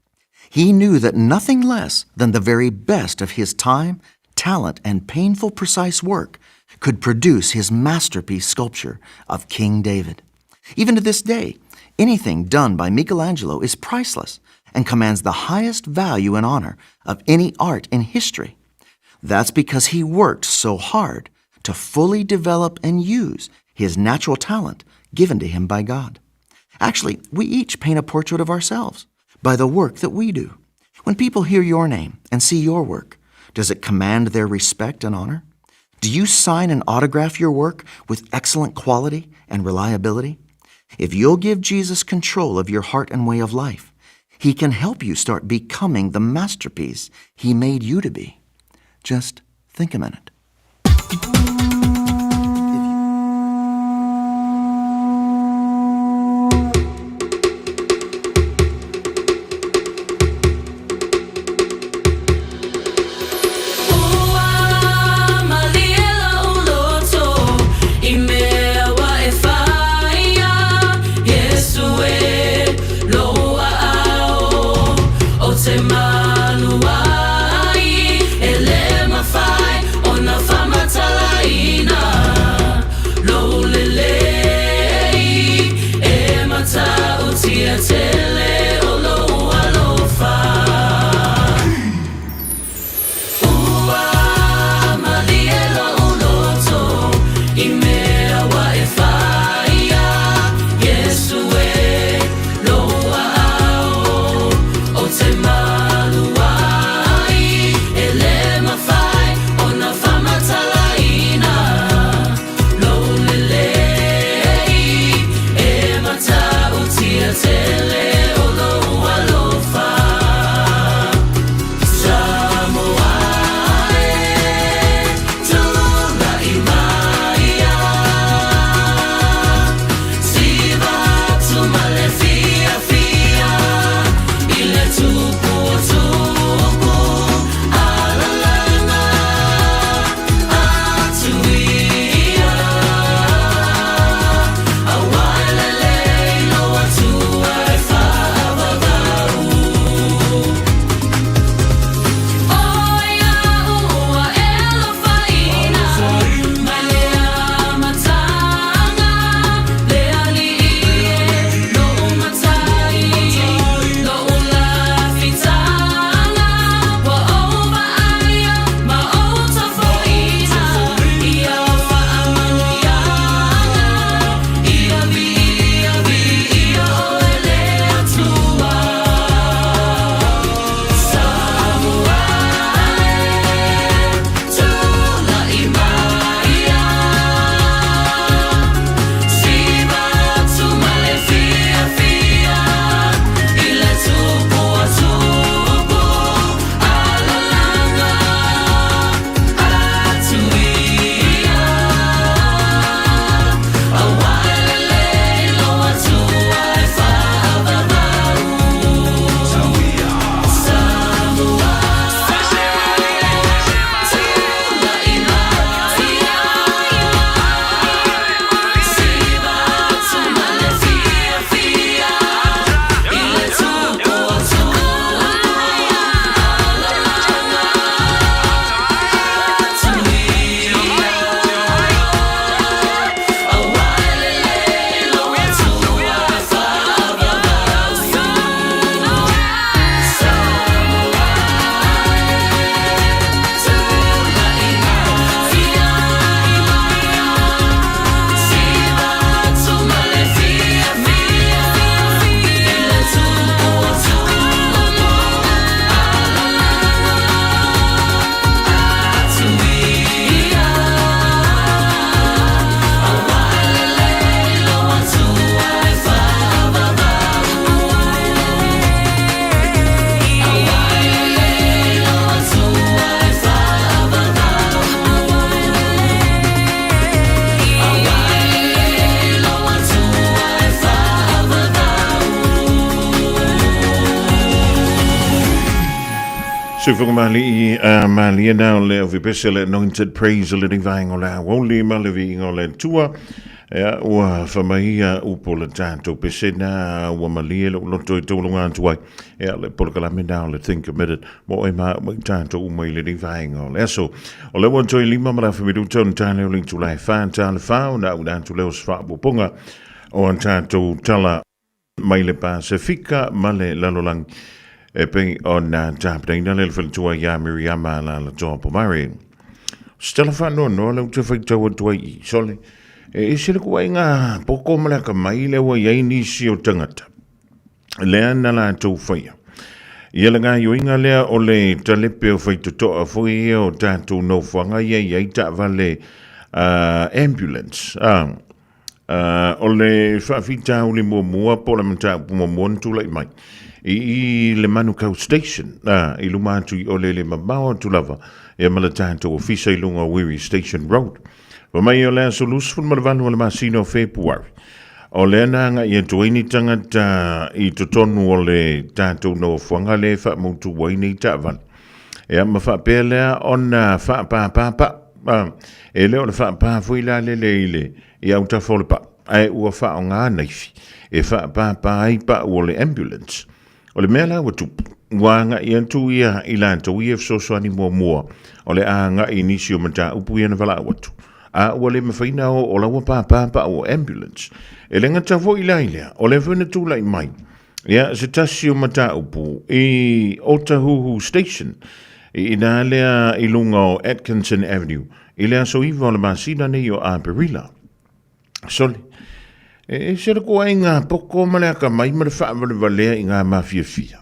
Speaker 17: He knew that nothing less than the very best of his time, talent, and painful, precise work could produce his masterpiece sculpture of King David. Even to this day, anything done by Michelangelo is priceless and commands the highest value and honor of any art in history. That's because he worked so hard to fully develop and use his natural talent given to him by God. Actually, we each paint a portrait of ourselves by the work that we do. When people hear your name and see your work, does it command their respect and honor? Do you sign and autograph your work with excellent quality and reliability? If you'll give Jesus control of your heart and way of life, he can help you start becoming the masterpiece he made you to be. Just think a minute.
Speaker 8: Ua malie lou loto i mea ua e faia Iesu e lou aao ou te malu ai E le mafai ona faamatalaina.
Speaker 4: Soifuaga malie a malie na o le ovipese le Anointed Praise o lenei vaega o le aoauli ma le viiga o le Atua. Ea, ua famaia upu o le tatou pesena ua malie lou loto e tauluga atu ai. Ea, le polokalame na o le Think a Minute mo oe ma au ma i tatou uma i lenei vaega o le aso. O lea ua toe 5 ma le afa minuta ona tale o le itula e 4 tale 4 ona auina atu lea o se faaopoopoga o a tatou tala mai le Pasefika ma le lalolagi e pei ona tapenaina le faletua iā Miriama Alalatoa Pomare. Se tala faanoanoa lea ou te faitau atu ai i sole, e ese le kuaiga poko ma le akamai lea ua i ai nisi o tagata lea na latou faia. Ia le gaoioiga lea o le talepe o faitotoa foi ia o tatou nofoaga ia e i ai taavale ambulance. O le faafitauli muamua po o le mataupu muamua na tulai mai i le Manukau Station i luma atu i o le le mamao atu lava ia ma le tatou ofisa i luga o Wiri Station Road. Fai mai o le aso 28 o le masina o Fepuari, o lea na agai atu ai ni tagata i totonu o le tatou nofoaga lea e faamautu ai nei taavale. Ia ma faapea lea ona faapapapa. E le o le faapa foi la lele i le i autafa o le pau, ae ua faaaoga naifi e faapapa ai pau o le ambulance. O le mea la ua tupu, ua agai atu ia i latou ia e fesoasoani muamua o le a agai i nisi o mataupu ia na valaau atu, a ua le mafai ona o, o la ua papa pau o ambulance. E le gata foi la i lea, o lea foi na tulai mai ia se tasi o mataupu i Otahuhu Station, i ina lea i luga o Atkinson Avenue, i le aso 9 o le masina nei o Aperila. Sole, e ese le koaiga poko ma le akamai ma le faavalevalea i ngā mafiafia.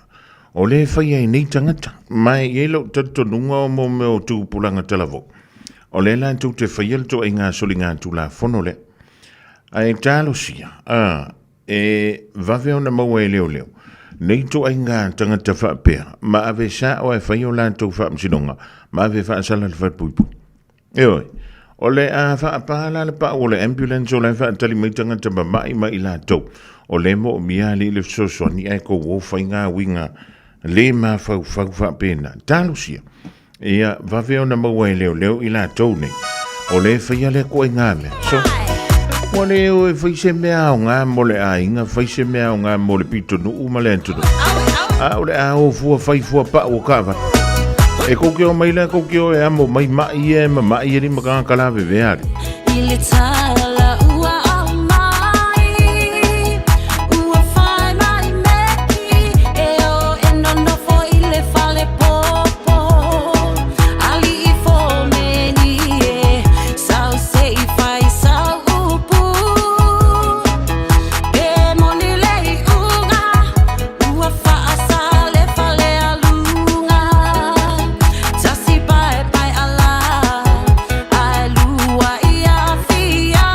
Speaker 4: O le whai ai nei tangata, mai i ai lou talitonuga o mo mea o tupulaga talavou. O lea latou te whaia le toaiga soliga tulafono lea. Ae talosia, a, E vave ona maua e leoleo nei ituaiga tagata faapea ma ave sao ae fai o latou faamasinoga ma ave faasala le falepuipui. Ioe, o le a faapā la le pau o le ambulance o la e faatali mai tagata mama'i ma i latou o lea e moomia alii le fesoasoani ae kou o fai ngā uiga le mafaufau faapena. Talosia Ia vave ona maua e leoleo i latou nei. O lea e faia lea koaiga mea. So, ua le o e fai se mea aoga mo le aiga, fai se mea aoga mo le pitonuu ma le atunuu. A o le a o fua fai fua pau o taavale. E kou ke o mai la kou ke o e amo mai mai e ma mai e ni makanga kala veve ali.
Speaker 8: I le tala ua aumai, ua fai mai meki, e o e nonofo i le fale popo. Ali'i fomeni e, sau se i fai sau upu. Pe moni le iuga, ua faasa le fale aluga. Tasi paepae ala, ae lua ia afia.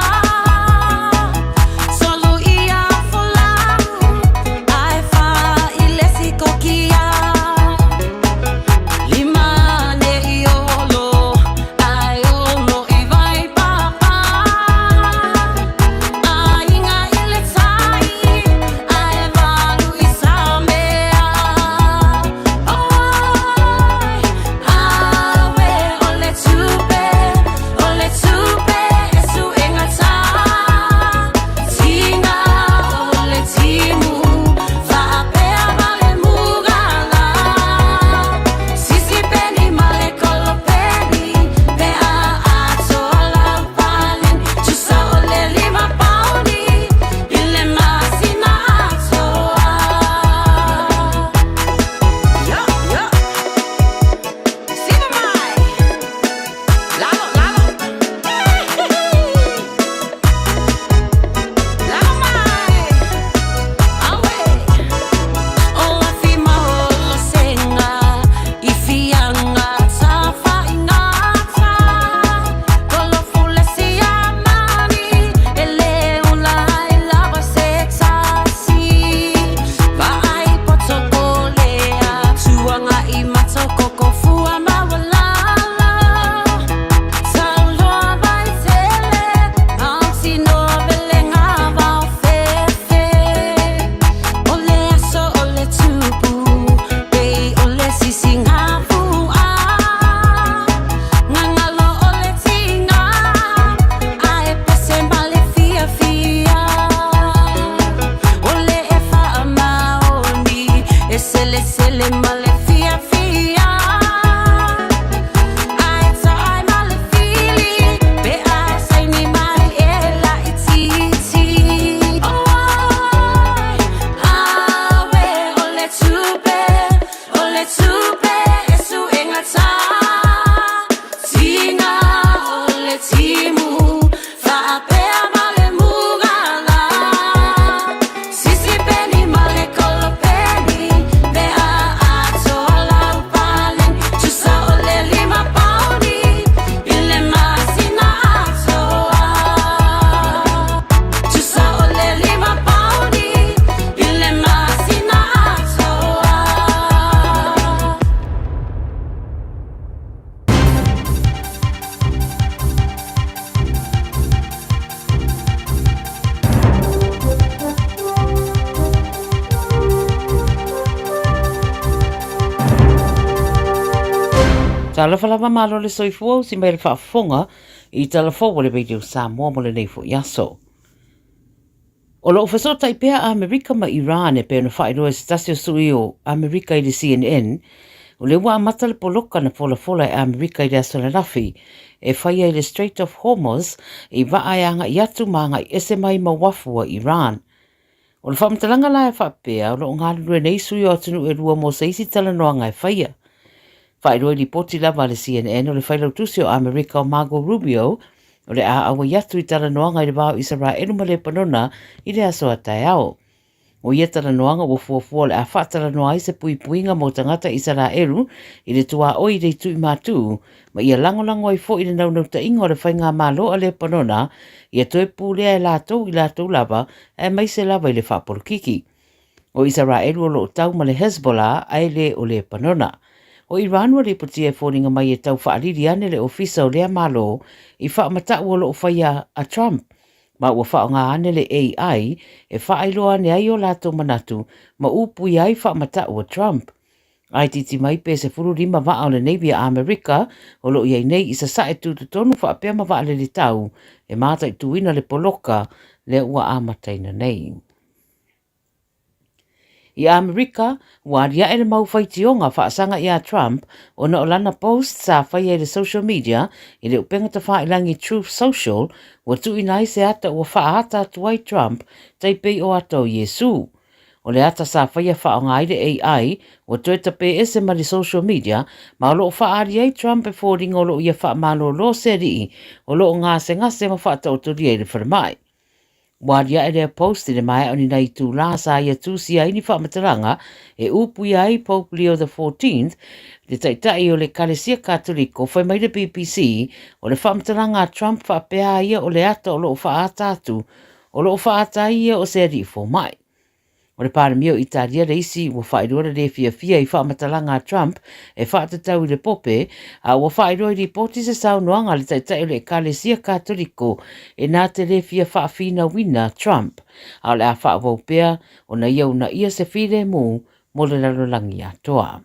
Speaker 9: Talofa lava malo le soifua usi mai le faafofoga i tala fou a le Radio Samoa mo lenei foi aso. O lo o fesootai pea Amerika ma Iran e pei ona faailoa e se tasi o sui o Amerika i le CNN, o lea ua amata le poloka na folafola e Amerika i le aso ananafi e faia i le Strait of Hormuz i vaa e agai atu ma agai ese mai ma uafu a Iran. O le faamatalaga la e faapea, o lo o galulue nei sui o atunuu e lua mo se isi talanoaga e faia. Faailoa i lipoti lava a le CNN o le failautusi o Amerika o Margo Rubio o le a auai atu i talanoaga i le va o Isaraelu ma Lepanona i le aso a taeao. O ia talanoaga ua fuafua o le a faatalanoa ai se puipuiga mo tagata Isaraelu i le tuaoi i le itu i matu ma ia lagolago ai foi le naunautaiga o le faigamalo a Lepanona ia toe pulea e latou i latou lava aemaise lava i le faapolokiki. O Isaraelu o lo o tau ma le Hezbollah ae le o Lepanona. O Iran ua lipotia e foliga mai e tau faalili ane le ofisa o lea malo i faamatau o lo o faia a Trump ma ua faaaoga ane le AI e faailoa ane ai o latou manatu ma upuia ai faamatau a Trump. A itiiti mai pe 15 vaa o le Navy a Amerika o lo o i ai nei i sasae tutotonu faapea ma vaalele tau e mataituina le poloka lea ua amataina nei. I Amerika, ua aliae le mau faitioga faasaga iā Trump ona o lana post sa faia i le social media i le upega tafailangi Truth Social ua tuuina ai se ata ua faaata atu ai Trump tai pei o ata o Iesu. O le ata sa faia faaaoga ai le AI ua toe tapē ese ma le social media ma o lo o faaali ai Trump e foliga o lo o ia faamalōlō se alii o lo o gasegase ma faataotolia i le falemai. Ua aliae lea post i le maea o ni nai itulā sa ia tusia ai ni faamatalaga e upuia ai Pope Leo the XIV, le taitai o le Ekalesia Katoliko, fai mai le BBC, o le faamatalaga a Trump faapea a ia o le ata o lo o faaata atu, o lo o faaata ai ia o se alii fomai. O le Palemia o Italia le isi ua faailoa le lē fiafia i faamatalaga a Trump e faatatau i le Pope, a ua faailoa i lipoti se saunoaga a le Taitai o le Ekalesia Katoliko e na te lē fia faafinauina Trump, a o le a faaauau pea ona ia uunaia se filemu mo le lalolagi atoa.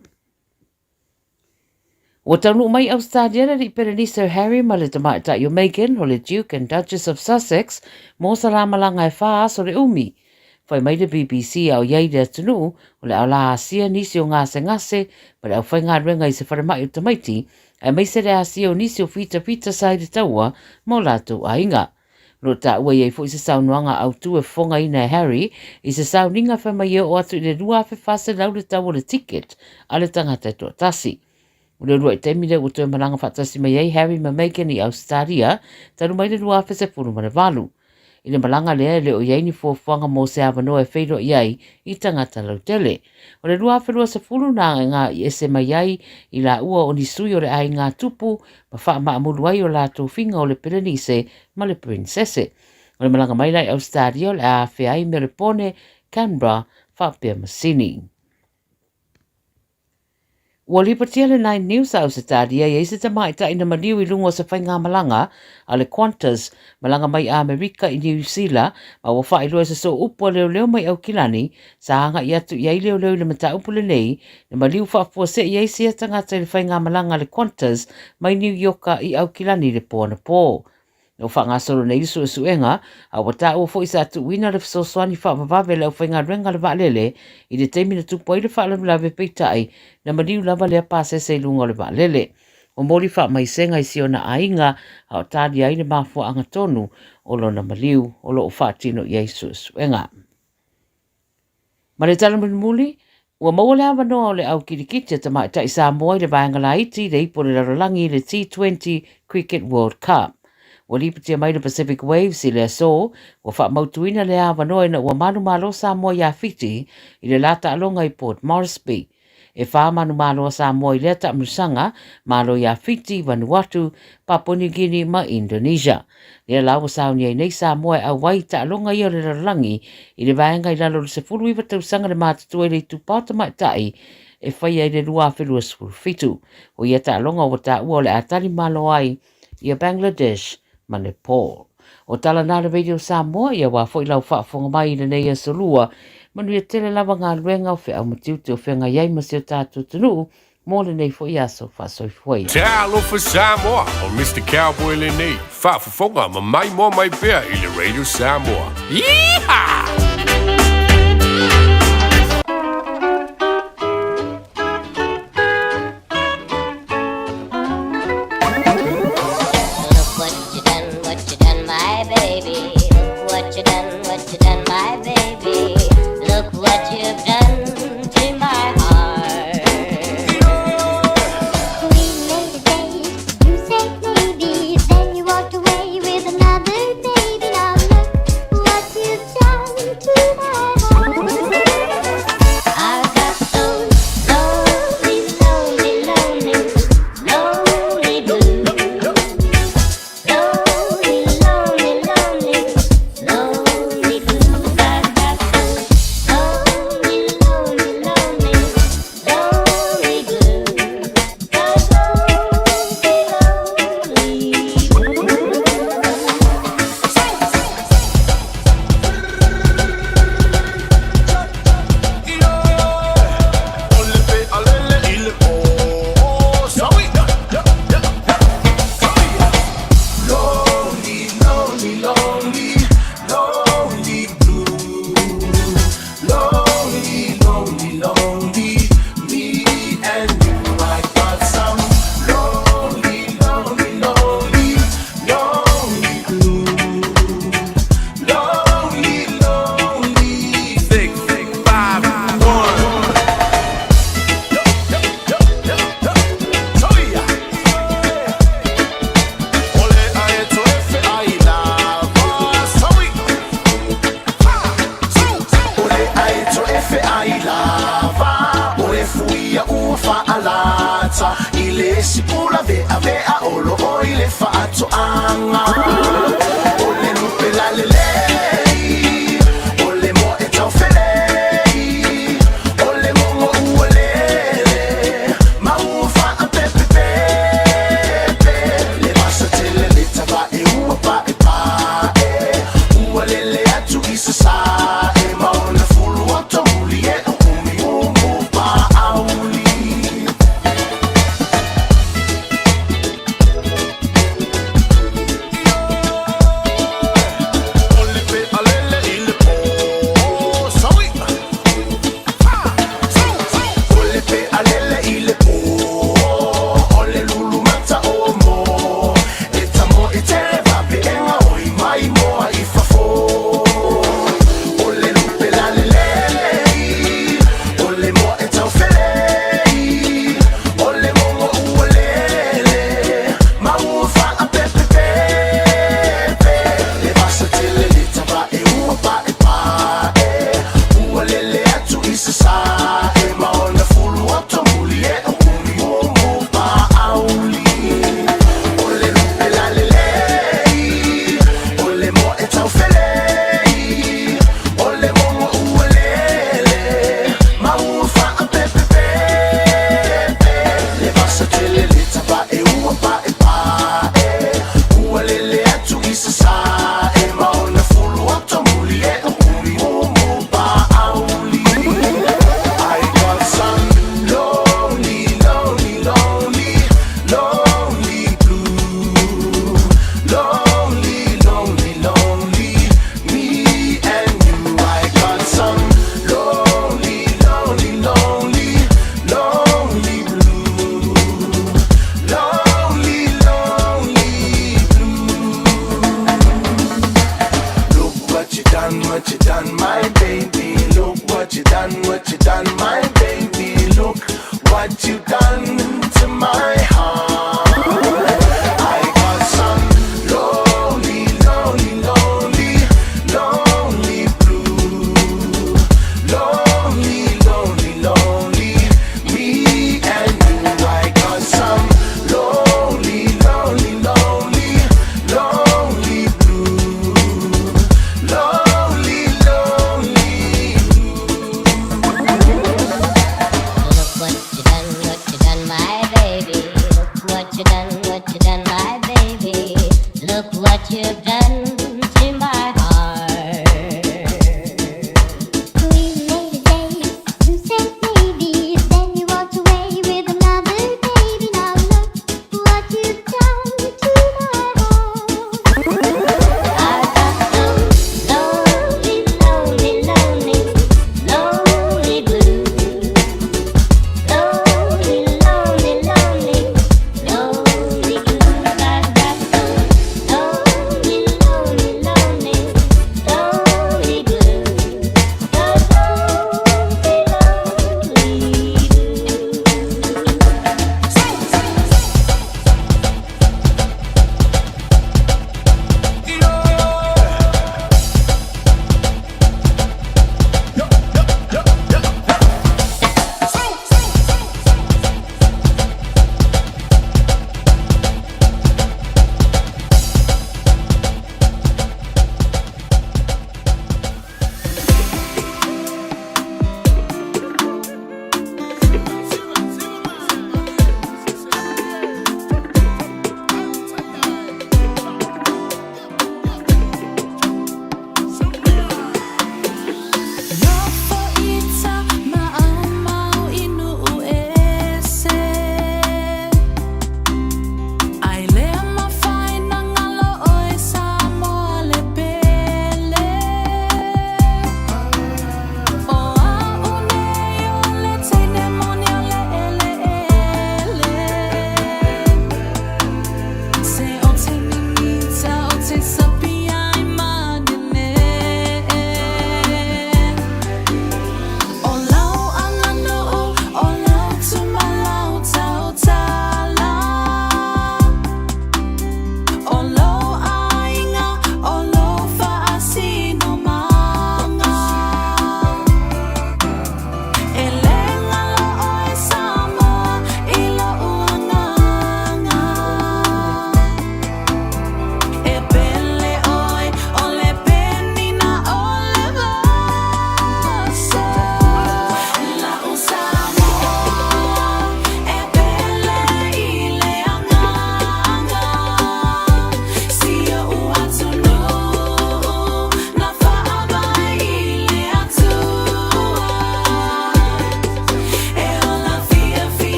Speaker 9: Ua taunuu mai i Ausetalia le Alii Perenise o Harry ma le Tamaitai o Meghan o le Duke and Duchess of Sussex mo sa la malaga e whā aso le umi. Whai mai le BBC a o iai le atunuu o le ao la asia nisi o gasegase ma le aufaigaluega i se falemai o tamaiti aemaise le asia o nisi o whitawhita sa i le taua ma o latou aiga. O lo o taua i ai foi se saunoaga autu e fofogaina e Harry i se sauniga fai mai e oo atu i le 2,400 le tau o le ticket a le tagata e toatasi. O le uluai taimi lea ua toe malaga faatasi mai ai Harry ma Meghan i Ausetalia talu mai le 2018. I le malaga lea e le o i ai ni fuafuaga mo se avanoa e feiloai ai i tagata lautele. O le 2020 na agaga ese mai ai i laua o ni sui o le aiga tupu ma faamaamulu ai o latou figa o le Pelenise ma le Prinsese. O le malaga mai la i Ausetalia o le a afea ai Melepone, Canberra faapea ma Sini. Ua lipotia le Nine News a Ausetalia i ai se tamaitai na maliu i luga o se faigamalaga a le Qantas malaga mai Amerika i Niu Sila ma ua faailoa e se sooupu a leoleo mai Aukilani sa agai atu i ai leoleo i le mataupu lenei na maliu faafuasei ai sia tagata i le faigamalaga a le Qantas mai Niu Ioka i Aukilani i le po anapō. Ua faagasolo nei le suesuega, a ua taua foi sa tuuina le fesoasoani faavavave a le aufaigaluega a le vaalele i le taimi na tupu ai le faalavelave peitai na maliu lava lea pasese i luga o le vaalele. Momoli faamaisega i si ona aiga a o talia ai le mafuaaga tonu o lona maliu o lo o faatino i ai suesuega. Ma le tala mulimuli, ua maua le avanoa o le au kirikiti a tamaitai Samoa i le vaega laiti i le ipu o le lalolagi i le T20 Cricket World Cup. Ua lipotia mai le Pacific Waves i le aso, ua faamautuina lea avanoa ina ua manumalo Samoa iā Fiti i le la taaloga i Port Moresby. E whā manumalo a Samoa i lea taamilosaga, malo iā Fiti, Vanuatu, Papua New Guinea ma Indonesia. Lea la ua sauni ai nei Samoa e auai i taaloga ia o le lalolagi i le vaega i lalo o le 19 tausaga le matutua i le itupa o tamaitai e faia i le 2027. O ia taaloga ua taua o le a tali malo ai ia Bangladesh ma Nepal. O tala na le Radio Samoa, ia wā foi lau faafofoga mai i lenei aso lua. Manuia tele lava galuega o feau ma tiute o feagai ai ma si o tatou atunuu. mo lenei foi aso. Faasoifua ia.
Speaker 18: Talofa Samoa, o Mr. Cowboy lenei, faafofoga ma maimoa mai pea i le Radio Samoa. Yeehaw!
Speaker 2: Look what you done, what you done, my baby. Look what you done, what you done, my baby. Look what you've done to my heart.
Speaker 19: We made a date, you said maybe, then you walked away with another baby. Now look what you've done to my heart.
Speaker 2: I've got those lonely, lonely, lonely, lonely blues. Lonely, lonely, lonely, lonely blues. I've got those lonely, lonely, lonely, lonely blues. Those lonely, lonely
Speaker 16: Lonely, lonely, lonely, lonely blue. Lonely, lonely, lonely, me and you. I got some lonely, lonely, lonely, lonely blue. Lonely, lonely.
Speaker 3: 6, 5, 1.
Speaker 16: O le aeto efe ai lava O le fuia ua faalata I le sipula vea vea O lo o i le faatoaga O le lupe la lelei O le moa e taufelei O le mogo ua lele Ma ua faapepepepe Le vasa tele le tavae ua paepae Ua lele atu i sasae Ma ona fulu oto muli e o umi umu paauli. O le pe alele i le pō O le lulu mata o mo E tamo i tele vapeega o i mai moa i fafo O le lupe la lelei O le moa e taufelei O le mogo ua lele Ma ua faapepepepe Le vasa tele le tavae ua paepae Ua lele atu i sasae Ma ona fulu oto muli e o umi umu paauli O le lupe la lelei O le moa e taufelei O le mogo ua lele Ma ua faapepepepe Le vasa tele le tavae ua paepae Ua lele atu i sasae Ma ona fulu oto muli e o umi umu paauli I got some lonely, lonely, lonely, lonely blue. Lonely, lonely, lonely, me and you. I got some lonely, lonely, lonely, lonely blue. Lonely, lonely blue. Look what you done, what you done, my baby. Look what you done, what you done, my baby. Look what you done to my heart. I got some lonely, lonely, lonely, lonely blue. Lonely, lonely, lonely, me and you. I got some lonely, lonely, lonely, lonely blue. Lonely, lonely
Speaker 2: Look what you done, what you done, my baby. Look what you done, what you done, my baby. Look what you've done to my heart.
Speaker 19: We made a date, you said maybe, then you walked away with another.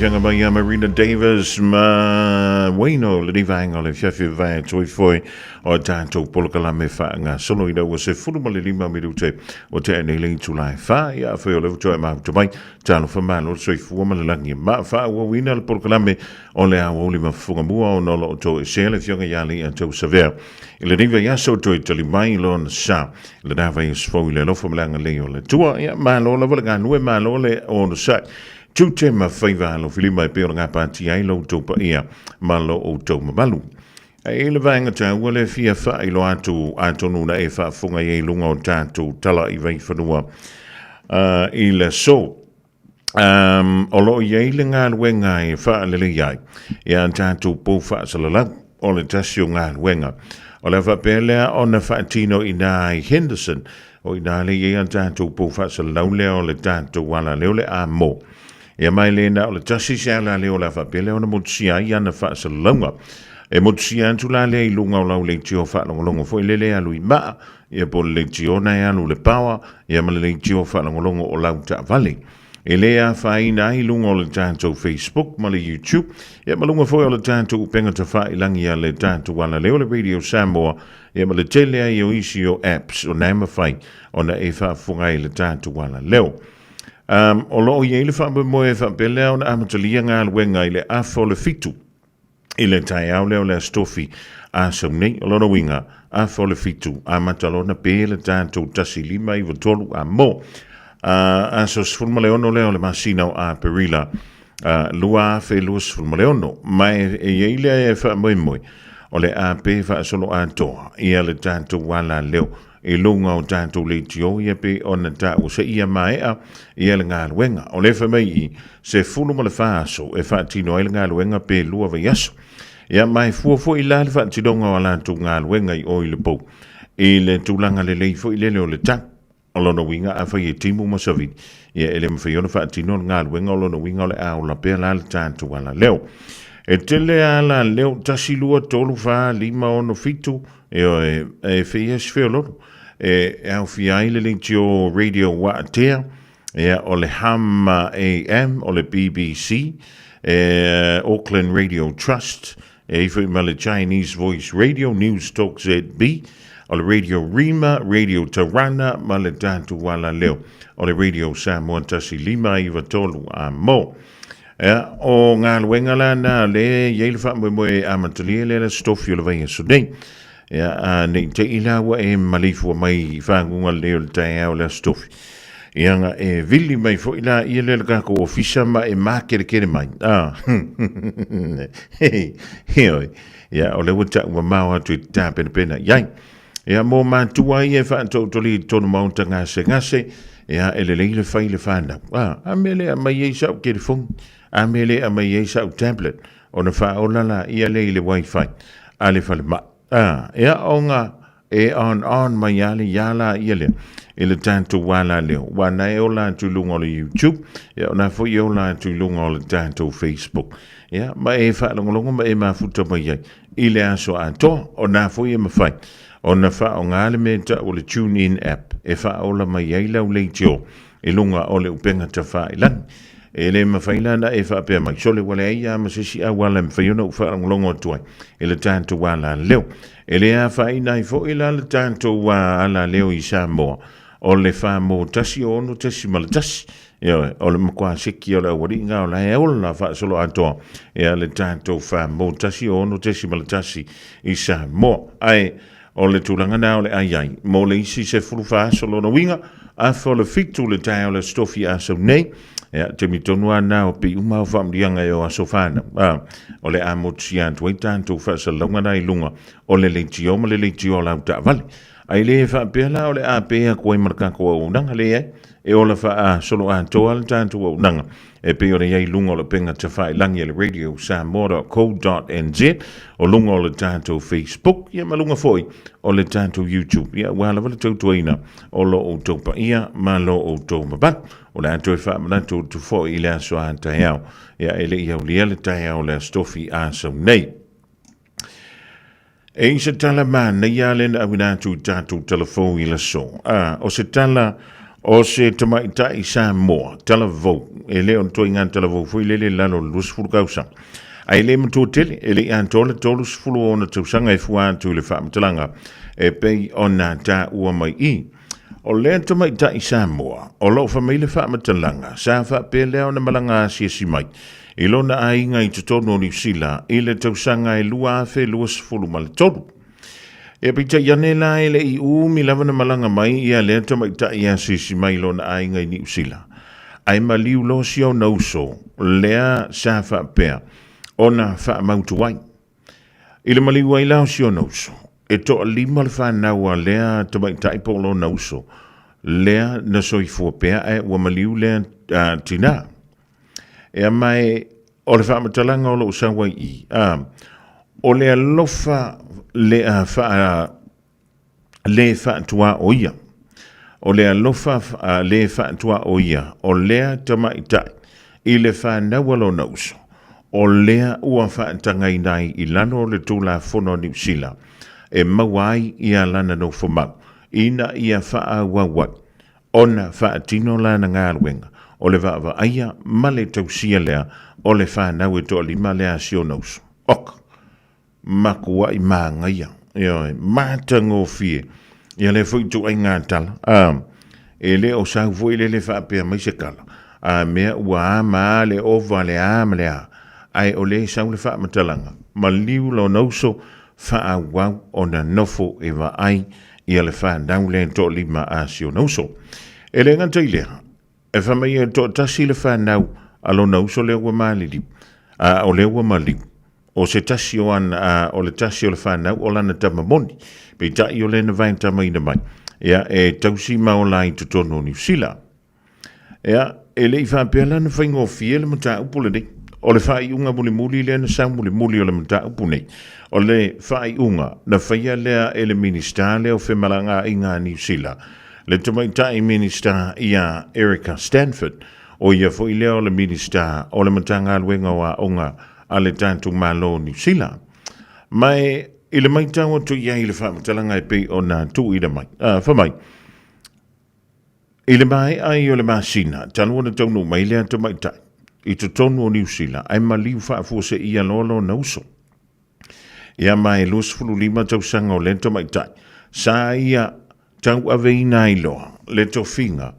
Speaker 4: afioga mai ia Marina Davis ma Wayno lenei vaega o le afiafi vae atu ai foi o tatou polokalame faagasolo ina ua 15 minute ua tea nei le itula e 4. Ia afai o lea ua toe mafuta mai, talofa, malo le soifua ma le lagi e mafaauauina le polokalame o le aoauli mafugamua ona o lo o toesea le afioga ia Alii Tausavea i lenei vaiaso toe tali mai lona sa i lena vaiaso fou i le alofa ma le agalelei o le Atua. Ia malo lava le galue, malo le onosai. Tiute ma faiva alofilima e pei ona gapatia ai lo outou paia ma lo outou mamalu. Ae i le vaega taua le fia faailoa atu atonu na e faafofoga i ai i luga o tatou tala i vaifanua i le aso. O lo o i ai le galuega e faalelei ai ia tatou pou faasalalau o le tasi o galuega. O le a faapea lea ona faatino i ina i Henderson, o ina le i ai a tatou pou faasalalau lea o le tatou alaleo le amo. Ia mai le na o le tasi se alaleo o le a faapea lea ona motusia ai ana faasalalauga. E motusia atu la lea i luga o lau leitio faalogologo foi lele e alu i maa, ia po o le leitio na e alu i le power, ia ma le leitio faalogologo o lau taavale. E le afaina ai luga o le tatou Facebook ma le YouTube, ia ma luga foi o le tatou upega tafailagi a le tatou alaleo le Radio Samoa, ia ma le tele ai o isi o apps o na e mafai ona e faafofoga ai i le tatou alaleo. O lo o i ai le faamoemoe e faapea lea ona amatalia galuega i le afa o le 7 i le taeao lea o le Aso Tofi a sau nei. O lona uiga, afa o le 7, amata lona pe le tatou 1593 a mo. Aso 16 lea o le masina o Aperila 2026. Ma e i ai lea e faamoemoe o le a pe faasolo atoa ia le tatou alaleo i luga o tatou leitio ia pei ona taua seia maea ia le galuega. O lea fai mai i 14 aso e faatino ai le galuega pe 2 vaiaso. Ia ma e fua foi la le faatinoga o a latou galuega i o i le pou i le tulaga lelei foi lele o le tau. O lona uiga afai e timu ma savili, ia e le mafai ona faatino le galuega, o lona uiga o le a ola pea la le tatou alaleo. E tele a alaleo, 1, 2, 3, 4, 5, 6, 7, Ioe, e feia se feololo. E aofia ai le leitio Radio Waatea, ia, o le Hum AM, o le BBC, e, Auckland Radio Trust, e ai foi ma le Chinese Voice Radio, News Talk ZB, o le Radio Rima, Radio Tauranga, ma le tatou alaleo, o le Radio Samoa 1593 a mo. Ia, o galuega la na le i ai le faamoemoe e amatalia lea le Aso Tofi o le vaiaso nei. Ia, a nei te i la ua e maleifua mai i faguga lelei o le taeao o le Aso Tofi. Ia nga e vili mai foi la ia lea le tatou ofisa ma e makerekere mai. Ah, heoi, ia, o lea ua ta'u mamao atu i te tāpenapena i ai. Ia, mō mātua ia e whaatoutoli i tonu maota gasegase, ia, e lelei le whai le whānau. A, a mea le a mai ai sa'u telefoni, a mea le a mai ai sa'u tablet, ona whaola la ia le i le wifi a le whale ma. A, ia o ngā e on on mai a le ia la ia lea i le tātou wā la leo. Wā na e ola atu i lunga o le YouTube, ia o nā foi e ola atu i lunga o le tātou Facebook. Ia, ma e whaalongolongo ma e mafuta mai ai i le aso atoa, o nā foi e mawhai ona whaonga le mea ta'u o le TuneIn app e whaola mai ai lau leitio i lunga o le upenga tawhailani. E le mawhai la na e whaapea mai, sole wale ai a ma se si auala e mawhai ona u whaalongolongo atu ai i le tātou ala leo. E le a whaina ai foi la le tātou ala leo i Samoa o le wha mō tasi o ono tasi ma le tasi. Ioe, o le makuā seki o le aualiiga o la e ola faasolo atoa ia le tatou 4 1 6.1 i Samoa. Ae o le tulaga na o le ai ai mo le isi 14 aso lona uiga, afa o le 7 le taeao le Aso Tofi a sau nei. Ia, taimi tonu lava na o pei uma o faamuliaga e o aso whānau. A, o le a motusia atu ai tatou faasalalauga na i luga o le leitio ma le leitio o lau taavale. Ai le faapea la o le a pē atu ai ma le tatou auaunaga, leai, e ola faasolo atoa le tatou auaunaga e pei ona i ai i luga o le upega tafailagi a le Radio Samoa.co.nz, o luga o le tatou Facebook, ia ma luga foi o le tatou YouTube. Ia, aua lava le tautuaina o lo outou paia ma lo outou mamalu. O le a toe faamanatu atu foi i le aso a taeao, ia e le i aulia le taeao o le Aso Tofi a sau nei. E i se tala manaia le na auina atu i tatou telefoni i le aso. A, o se tala O se tamaitai Samoa, talavou, e le o le ituaiga talavou foi lele i lalo o le 20 tausaga. Ae le matua tele, e le i atoa le 30 o ona tausaga e fua atu i le faamatalaga e pei ona taua mai i. O lea tamaitai Samoa, o lo o fai mai le faamatalaga, sa faapea lea ona malaga asiasi mai i lona aiga i totonu o Niu Sila i le tausaga e 2023. Ia peitai ane la e le i umi lava na malaga mai ia lea tamaitai asiasi mai i lona aiga i Niu Sila. Ae maliu loa si ona uso lea sa faapea ona faamautu ai. I le maliu ai la o si ona uso, e toalima le fanau a lea tamaitai po o lona uso lea na soifua pea ae ua maliu lea tinā. Ea mai o le faamatalaga o lou sau ai i, a, o le alofa le a faa, le faatuā o ia. O le alofa le faatuā o ia, o lea tamaitai i le fanau a lona uso, o lea ua faatagaina ai i lalo o le Tulafono a Niu Sila e maua ai ia lana nofomau ina ia faaauau ai ona faatino lana galuega o le vaavaaia ma le tausia lea o le fanau e toalima lea a si ona uso. Ok! Makuai māgaia, ioe, matagofie ia lea foi ituaiga tala. A, e le o sau foi lele faapea mai se tala, a mea ua a ma a le ova le a ma le a, ae o lea e sau le faamatalaga, maliu lona uso faaauau ona nofo e vaai ia le fanau lea e toalima a si ona uso. E le gata i lea, e fai mai e toatasi le fanau a lona uso lea ua maliliu, a o lea ua maliu, o se tasi o ana, a, o le tasi o le fanau o lana tama moni, peitai o lea na vaetamaina mai, ia, e tausi ma ola ai i totonu o Niu Sila. Ia, e le i faapea la na faigofie le mataupu lenei. O le faaiuga mulimuli lea na sau mulimuli o le mataupu nei, o le faaiuga na faia lea e le Minisita lea o Femalagaaiga a Niu Sila, le tamaitai Minisita ia Erica Stanford, o ia foi lea o le Minisita o le Matagaluega o Aoga a le tatou Malo o Niu Sila. Ma e, i le maitau atu i ai i le faamatalaga e pei ona tuuina mai, fai mai, I le maea ai o le masina, talu ona taunuu mai lea tamaitai i totonu o Niu Sila ae maliu faafuaseia loa lona uso. Ia ma e 25 tausaga o lea tamaitai, sa ia tauaveina ai loa le tofiga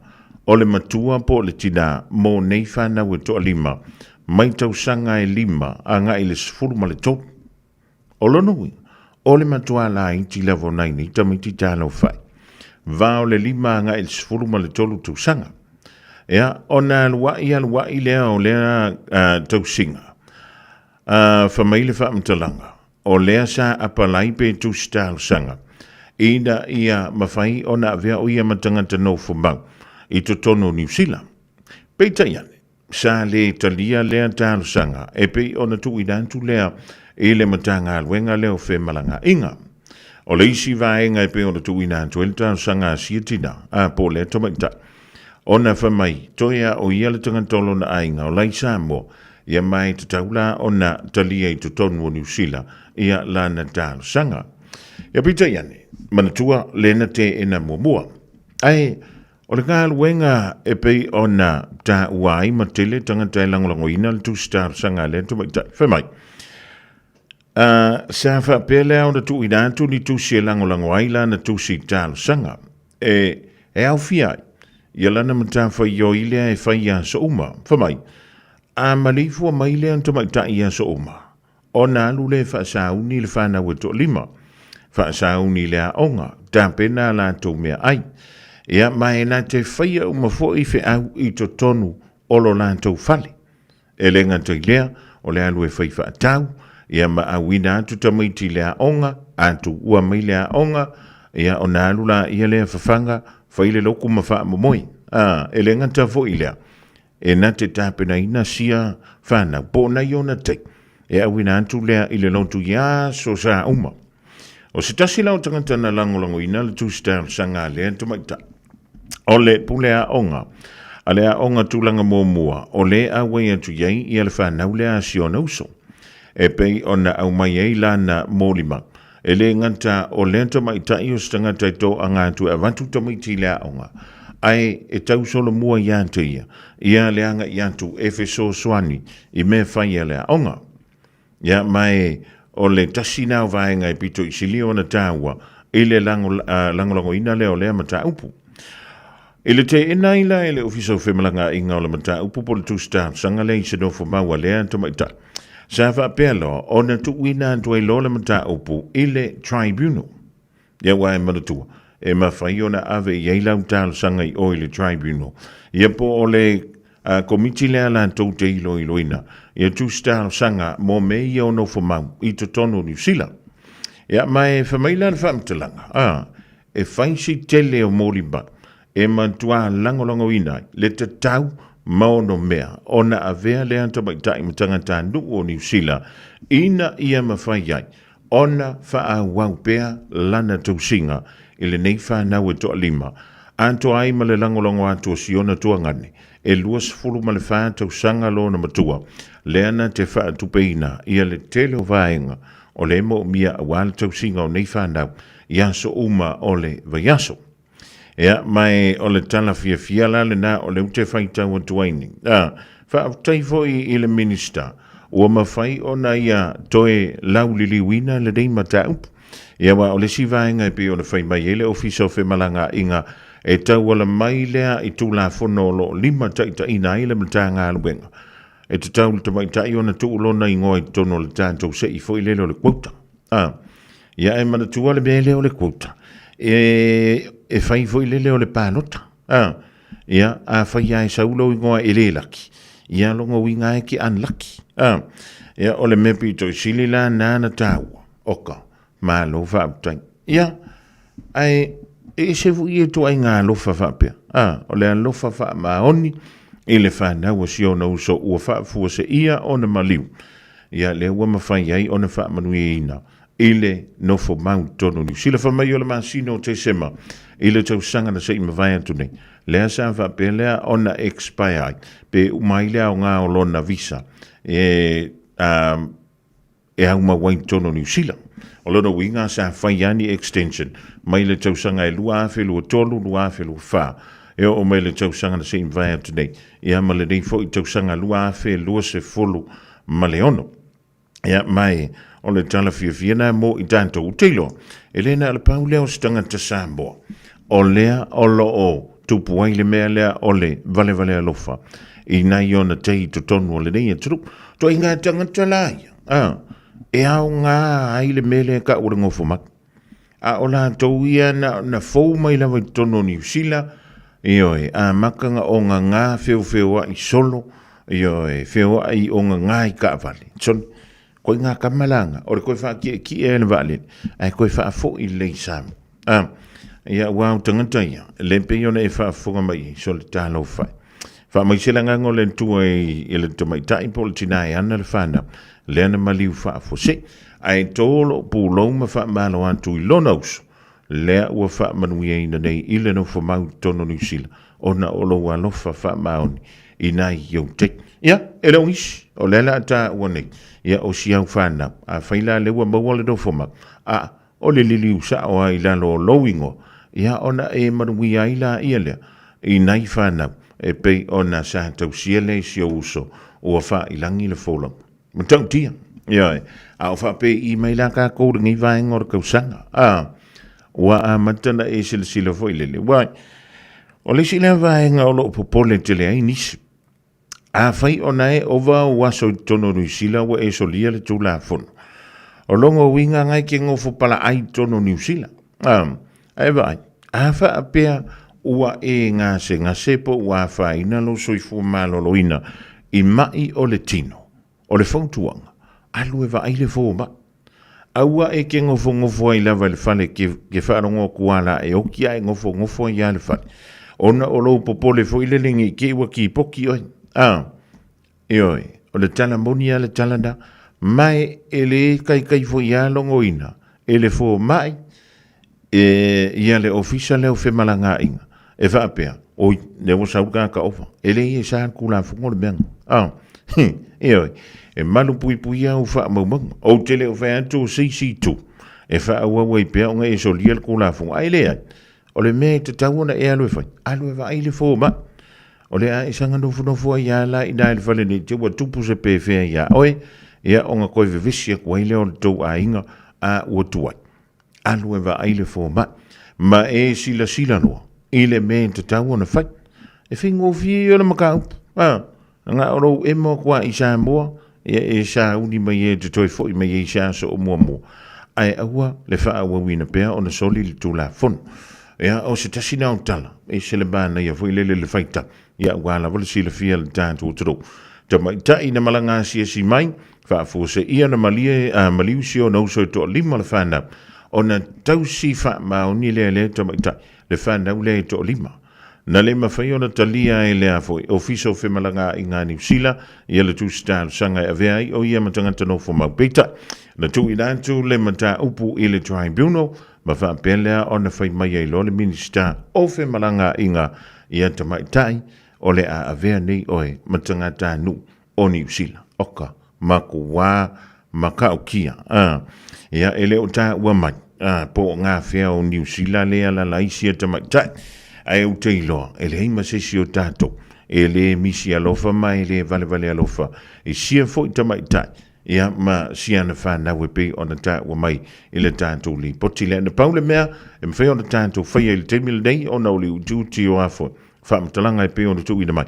Speaker 4: o le matua po o le tinā mo nei fanau e toalima mai tausaga e 5 agai i le 13. O lona uiga, o le matua laiti lava o nai nei tamaiti talofa i va o le 5 agai i le 13 tausaga. Ia, ona aluai aluai lea o lea tausiga, fai mai le faamatalaga, o lea sa apalai pe tusi talosaga ina ia mafai ona avea o ia ma tagata nofomau i totonu o Niu Sila. Peitai ane, Sa le talia lea talosaga e pei ona tuuina atu lea i le Matagaluega lea o Femalagaaiga. O le isi vaega e pei ona tuuina atu ai le talosaga a sia tina, a po o lea tamaitai, ona fai mai, toe a o ia le tagata o lona aiga o la i Samoa, ia ma e tatau la ona talia i totonu o Niu Sila ia lana talosaga. Ia peitai ane, manatua lea na teena muamua. Ae O le galuega e pei ona taua ai ma tele tagata e lagolagoina le tusi talosaga a lea tamaitai. Fai mai, sa faapea lea ona tuuina atu ni tusi e lagolago ai lana tusi talosaga e aofia ai ia lana matafaioi lea e fai i aso uma. Fai mai, a maleifua mai lea tamaitai i aso uma, Ona alu lea e faasauni le fanau e toalima, faasauni i le aoga, tapena a latou meaai. Ia, ma e na te faia uma foi feau i totonu o lo latou fale. E le gata i lea, o le alu e fai faatau, ia ma auina atu tamaiti i le aoga, a tuua mai le aoga, ia ona alu laia lea fafaga, fai le loku ma faamomoe. A, e le gata foi i lea, E na te tapenaina sia fanau po o nai ona tei e auina atu lea i le lotu i aso sa uma. O se tasi la o tagata na lagolagoina le tusi talosaga a lea tamaitai, o le pule aoga a le aoga tulaga muamua o le auai atu i ai ia le fanau lea a si ona uso. E pei ona aumai ai lana molimau, E le gata o lea tamaitai o se tagata e toaga atu e avatu tamaiti i le aoga, Ae e tausolomua ia te ia, ia le agaʻi atu e fesoasoani i mea fai a le aoga. Ia, ma e o le tasi lena o vaega e pito i sili ona taua i le lagolagoina lea o lea mataupu. I le teena ai la e le Ofisa o Femalagaaiga o le mataupu po o le tusi talosaga lea i se nofo mau a lea tamaitai, sa faapea loa ona tuuina atu ai loa le mataupu i le Tribunal. Ia aua e manatua, e mafai ona ave i ai lau talosaga i o i le Tribunal, ia po o le Komiti lea latou te iloiloina ia tusi talosaga mo mea ia o nofo mau i totonu o Niu Sila. Ia ma e fai mai la le faamatalaga, a, e fai si tele o moli mai e matua lagolagoina ai le tatau ma ono mea ona avea lea tamaitai ma tagatanuu o Niu Sila ina ia mafai ai ona faaauau pea lana tausiga i lenei fanau e toalima, atoa ai ma le lagolago atu o Siona Tuagane, e 24 tausaga lona matua, lea na te faatupeina ia le tele o vaega o le moomia aua le tausiga o nei fanau i aso uma o le vaiaso. Ia, ma e o le tala fiafia la lena o lea ou te faitau atu ai nei. A, faafetai foi i le Minisita, ua mafai ona ia toe lauliliuina lenei mataupu. Ia, aua o le isi vaega e pei ona fai mai ai le Ofisa o Femalagaaiga, e tauala mai lea i Tulafono o lo o limataitaiina ai le Matagaluega. E tatau i le tamaitai ona tuu lona igoa i totonu o le tatou sei foi lele o le quota. A, Ia e manatua le mea lea o le quota, e, e fai foi lele o le palota. A, ia, a fai lava e sau lou igoa e le laki, ia lona uiga lava e te unlucky. A, ia, o le mea pito i sili la na na taua, oka, malo faafetai. Ia, ae e ese foi ia ituaiga alofa faapea. A, o le alofa faamaoni i le fanau a si ona uso ua faafuaseia ona maliu. Ia, lea ua mafai ai ona faamanuiaina i le nofo mau i totonu o Niu Sila. Fai mai o le masina o Tesema i le tausaga na se i mavae atu nei, lea sa faapea lea ona expire ai, pe uma ai le aoga o lona visa e, e aumau ai i totonu o Niu Sila. O lona uiga sa fai lava ni extension mai le tausaga e 2023, 2024 e oo mai le tausaga na se i mavae atu nei, ia ma lenei foi tausaga 2026. Ia, ma e, o le tala fiafia lena mo i tatou. Ou te iloa, e le na o le pau lea o se tagata Samoa, o lea o lo o tupu ai le mea lea o le valevale alofa i nai ona tei i totonu o lenei atunuu. Ituaiga tagata la ia, a, e aoga ai le mea lea e tau o le gofomau. A o latou ia na, na fou mai lava i totonu o Niu Sila, ioe, amata na ogaga feofeoai solo, ioe, feoai ogaga i taavale. Sole, koe ngā tama la ngā, o le koe whaakiekie e le vaalele, ae koe whaafoi lelei i Samoa. A, ia ua au tangata ia, le pei ona e faafofoga mai ai, sole talofa e. Faamaise le agaga o le Atua i le tamaitai po o le tina e ana le fanau, lea na maliu faafuasei, ae to lou pulou ma faamalo atu i lona uso, lea ua faamanuiaina nei i le nofo mau i totonu o Niu Sila, ona o lou alofa faamaoni i nai ou keiki. Ia, e le o nisi, o lea la a taua nei, ia o si au fanau, afai la lea ua maua le nofo mau, a, O le liliu sao lava i lalo o lou igoa, ia ona e manuia ai laia lea i nai fanau e pei ona sa tausia lea i si ou uso ua faailagi le folauga. Matautia, ioe, a o faapei mai la tatou i lenei vaega o le tausaga, a, ua amata ona e silasila foi lele, uai, o le isi lea vaega o lo o popole tele ai nisi, Afai ona e ova ou aso i totonu o Niu Sila ua e solia le Tulafono. O lona uiga na e te nofo palaai i totonu o Niu Sila. Ae vaai, a faapea ua e gasegase po ua afaina lou soifua maloloina i mai o le tino, o le fautuaga, alu e vaai le fomai. Aua e te nofonofo ai lava i le fale ke, ke faalogo atu a la e oki ae nofonofo ai lava i le fale. Ona o lou popole foi lele nei te i ua kipoki oe. A, ioe, o le tala moni a le tala na, ma e, e le kaikai foi a logoina e le fomai e ia le ofisa lea o femalagaaiga e faapea, oi, lea ua sau le tagata ofa, e leai e sa le Tulafono le mea lena. A, ioe, e malupuipuia au faamaumauga. Ou te le o fai atu o se isi itu e faaauau ai pea ona e solia le Tulafono, ae leai. O le mea e tatau ona e alu e fai, alu e vaai le fomai. O le a e saga nofonofo ai lava la i ina i le fale nei te ua tupu se pefea iā oe, ia ona toe vevesi atu ai lea o le tou aiga a ua tuai. Alu e vaai le fomai ma e silasila loa i le mea e tatau ona fai. E faigofie ia o le mataupu, a, na o lou emo atu lava i Samoa, ia e sauni mai e te toe foi mai ai i se aso o muamua, ae aua le faaauauina pea ona soli le Tulafono. Ia, o se tasi lena o tala, e ese le manaia foi lele le faitau, ia aua lava le silafia e le tatou atunuu. Tamaitai na malaga asiasi mai, faafuaseia na malie, a, maliu si ona uso e toalima le fanau, ona tausi faamaoni lea e lea tamaitai, le fanau lea e toalima. Na le mafai ona talia e le a foi Ofisa o Femalagaaiga a Niu Sila ia le tusi talosaga e avea ai o ia ma tagata nofomau. Peitai, na tuuina atu le mataupu i le Tribunal ma faapea lea ona fai mai ai loa le Minisita o Femalagaaiga ia tamaitai o le a avea nei oe ma tagatanuu o Niu Sila. Oka, makuā matautia. A, ia, e le o taua mai, a, po o gafea o Niu Sila lea alaala ai sia tamaitai. Ae ou te iloa, e leai ma se isi o tatou e le misi alofa ma e le valevale alofa i sia foi tamaitai, ia, ma si ana fanau e pei ona taua mai i le tatou lipoti lea. Na pau le mea e mafai ona tatou faia i le taimi lenei ona o le utiuti o a foi faamatalaga e pei ona tuuina mai,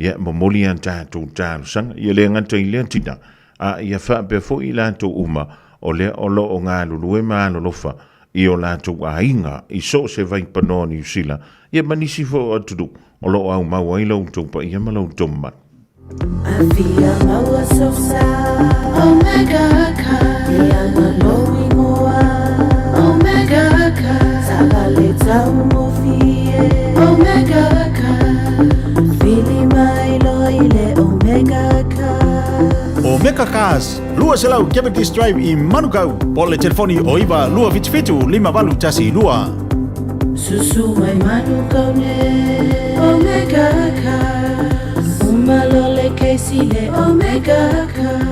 Speaker 4: Ia, momoli a tatou talosaga, ia le gata i lea tina, a ia faapea foi i latou uma o lea o lo o galulue ma alolofa i o latou aiga i so o se vaipanoa o Niu Sila, ia ma nisi foi o atunuu o lo o aumau ai lo outou paia ma lo outou mamalu.
Speaker 8: Afia maua sosa Omega Car Ia na lou ingoa Omega Car Taavale taugofie Omega Car Vili mai loa i le Omega Cars.
Speaker 7: Omega Cars, 200 Cavendish Drive i Manukau, po o le telefoni o 9 277 5812.
Speaker 8: Susu mai Manukau nei Omega Cars. Uma loa le kesi le Omega Cars.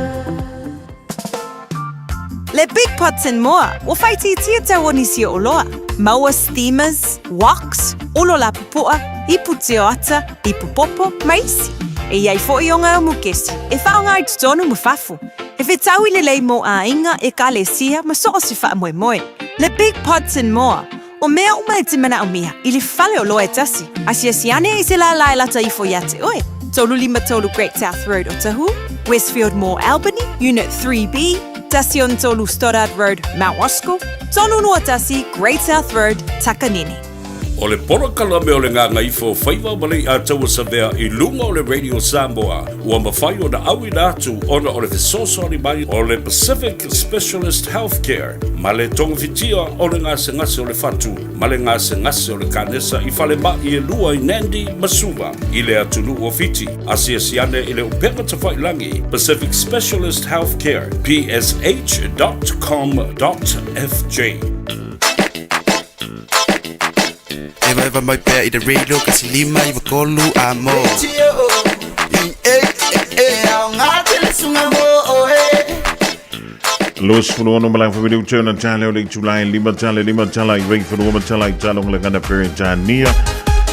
Speaker 20: Le Big Pots and More, ua faaitiitia tau o nisi o oloa. Maua steamers, woks, olo lapupoa, ipu tioata, ipu popo, ma isi. E i ai foi o ngā mukesi e whaonga ai totonu ma fafo. E whetaui lelei mō āinga, ekalesia ma so o se whaamoemoe. Le Big Pots and More, o mea uma e te manaomia i le fale oloa e tasi. Asiasi ane i se lālā e lata ifo iā te oe. 33 Great South Road Otahuhu, Westfield Mall Albany, Unit 3B, 13 Stoddard Road, Mount Roskill, 321 Great South Road, Takanini.
Speaker 18: O le polokalame o le Gagaifo Faiva ma Leiataua Savea i luga o le Radio Samoa ua mafai ona auina atu ona o le fesoasoani mai o le Pacific Specialist Healthcare ma le togafitia o le gasegase o le fatu ma le gasegase o le kanesa i falemai e lua i Nandi ma Suva i le atunuu o Fiti. Asiasi ane i le upega tafailagi Pacific Specialist Healthcare, psh.com.fj.
Speaker 21: Evaeva mai pea i le radio kasi 593 a mo.
Speaker 4: 26 malaga whawiri u tēna tāle o le itulai lima tāle lima tāla i rei whanua matala i tālonga le ngana Peretania.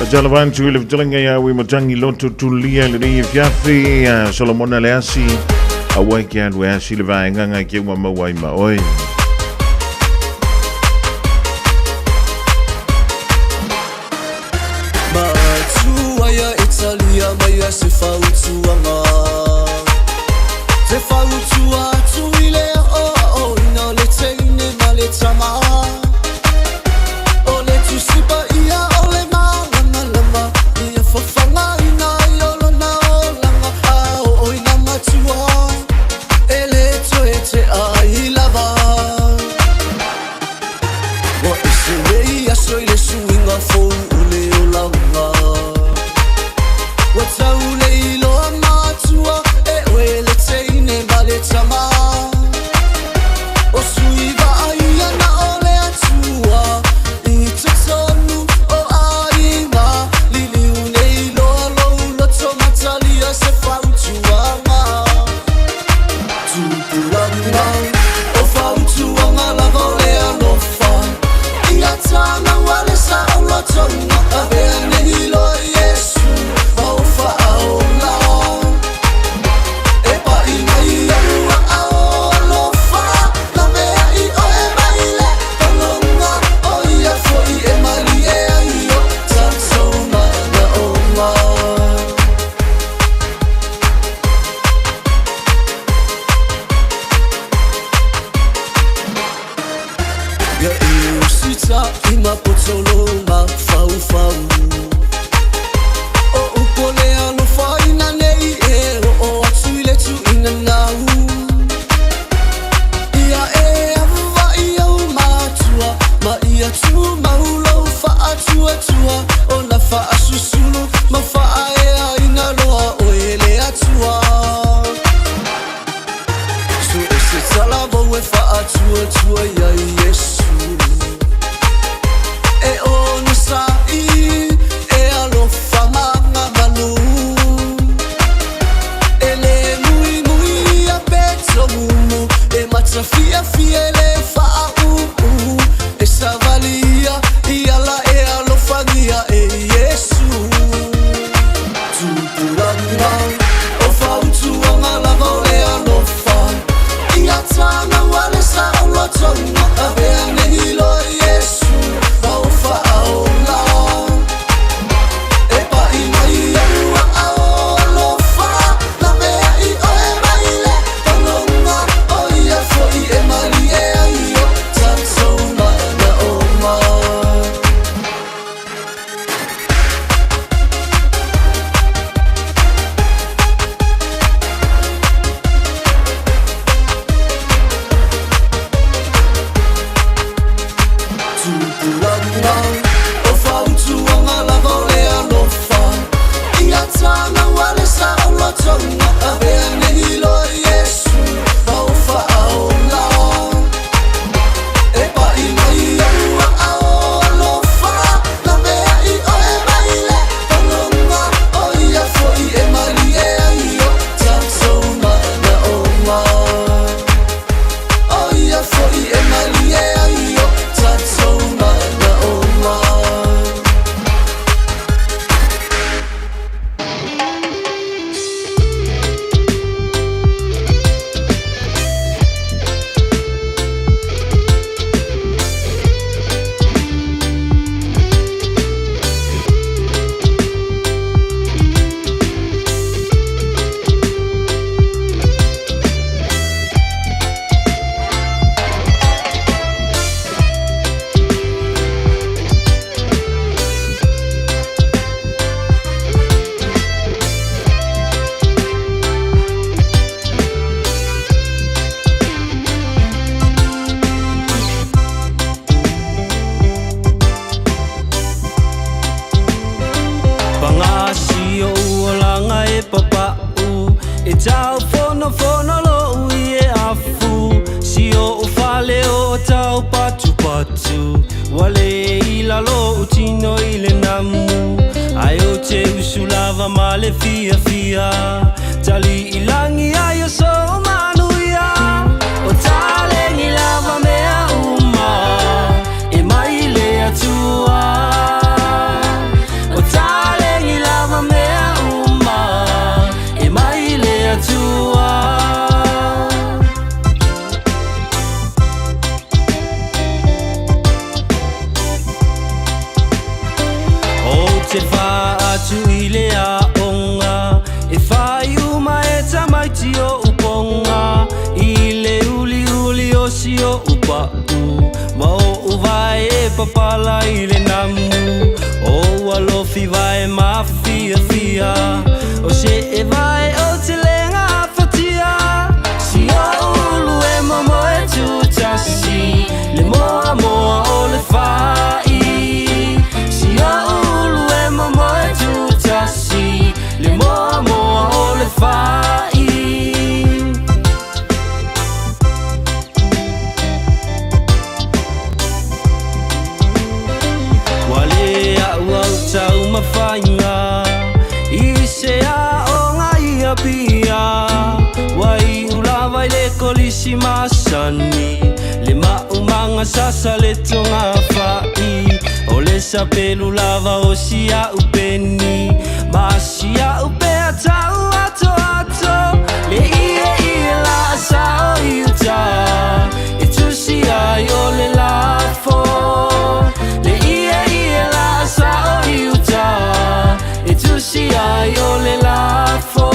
Speaker 4: A tāla wāntu i le whatalenga ia ui matangi loto tulia le nei e fiafi a Solomona le asi a wai ke alu e asi le vaenga ngai ke ua maua i ma oi.
Speaker 22: Matua ia Italia mai a se fautuaga Te fautua atu i le aoaoina o le teine ma le tama O le Tusi Paia o le malamalama Ia fafagaina ai o lona olaga A oo ina matua e le toe tea ai lava Ua ese nei aso i le suiga fou o le olaga Ua tau le iloa matua e oe le teine ma le tama O sui vaaia na o le Atua I totonu o aiga Liliu nei loa lou loto ma talia se fautuaga Tupulaga o fautuaga lava o le alofa Ia tānau a le saoloto. Usitaʻi ma potolo mafaufau O upo le alofaina nei e oo atu i le tuuina nau Ia e ava'i au matua ma ia tumau lou faatuatua Ona faasusulu ma faaeaina loa oe le Atua So o se talavou e faatuatua iai Iesu E onosa'i e alofa magamalu E lē muimui ia pe tomumu E matafiafia e le faaūū E savali ia i ala e alofagia e Iesu Tupulaga o fautuaga lava o le alofa Ia tagaua le saolotoga Avea nei loa Iesu ma o faaola E pa'i mai ou aao alofa Laveai oe mai le pologa O ia foi e malie ai o tatou manaoga. Tupulaga o fautuaga lava o le alofa Ia tagaua le saolotoga Avea nei loa Iesu ma o faaola E pa'i mai ou aao alofa Laveai oe mai le pologa O ia foi e malie ai o tatou manaoga O ia foi e malie ai o tatou manaoga.
Speaker 1: Pagasi o uolaga e papa'u E tau fonofono lo'u i e afu Si o'u fale o tau patupatu Ua lē i lalo tino i le namu Ae ou te usu lava ma le fiafia Tali i lagi ai o sou manuia O taleni lava mea uma E mai le Atua O taleni lava mea uma E mai le Atua. Ou te faatu i le aoga E fai uma e tamaiti o uponga I le uliuli o si o upa'u Ma o uvae e papala i le namu O alofi vae mafiafia O se e vae o te lega fatia Si o ulu e momo e tutasi Le moa moa o le fai Si o ulu e momo e tutasi Le moa moa o le fai. Ua lē a'u au taumafaiga I se aoga i Apia Ua iu lava i le kolisi masani Le maumaga sasa le togafa'i O le sapelu lava o sia'u peni Ma sia'u pea tau atoato Le ie ie la'asa o i uta E tusi ai o le lafo Le ie ie la'asa o i uta E tusi ai o le lafo.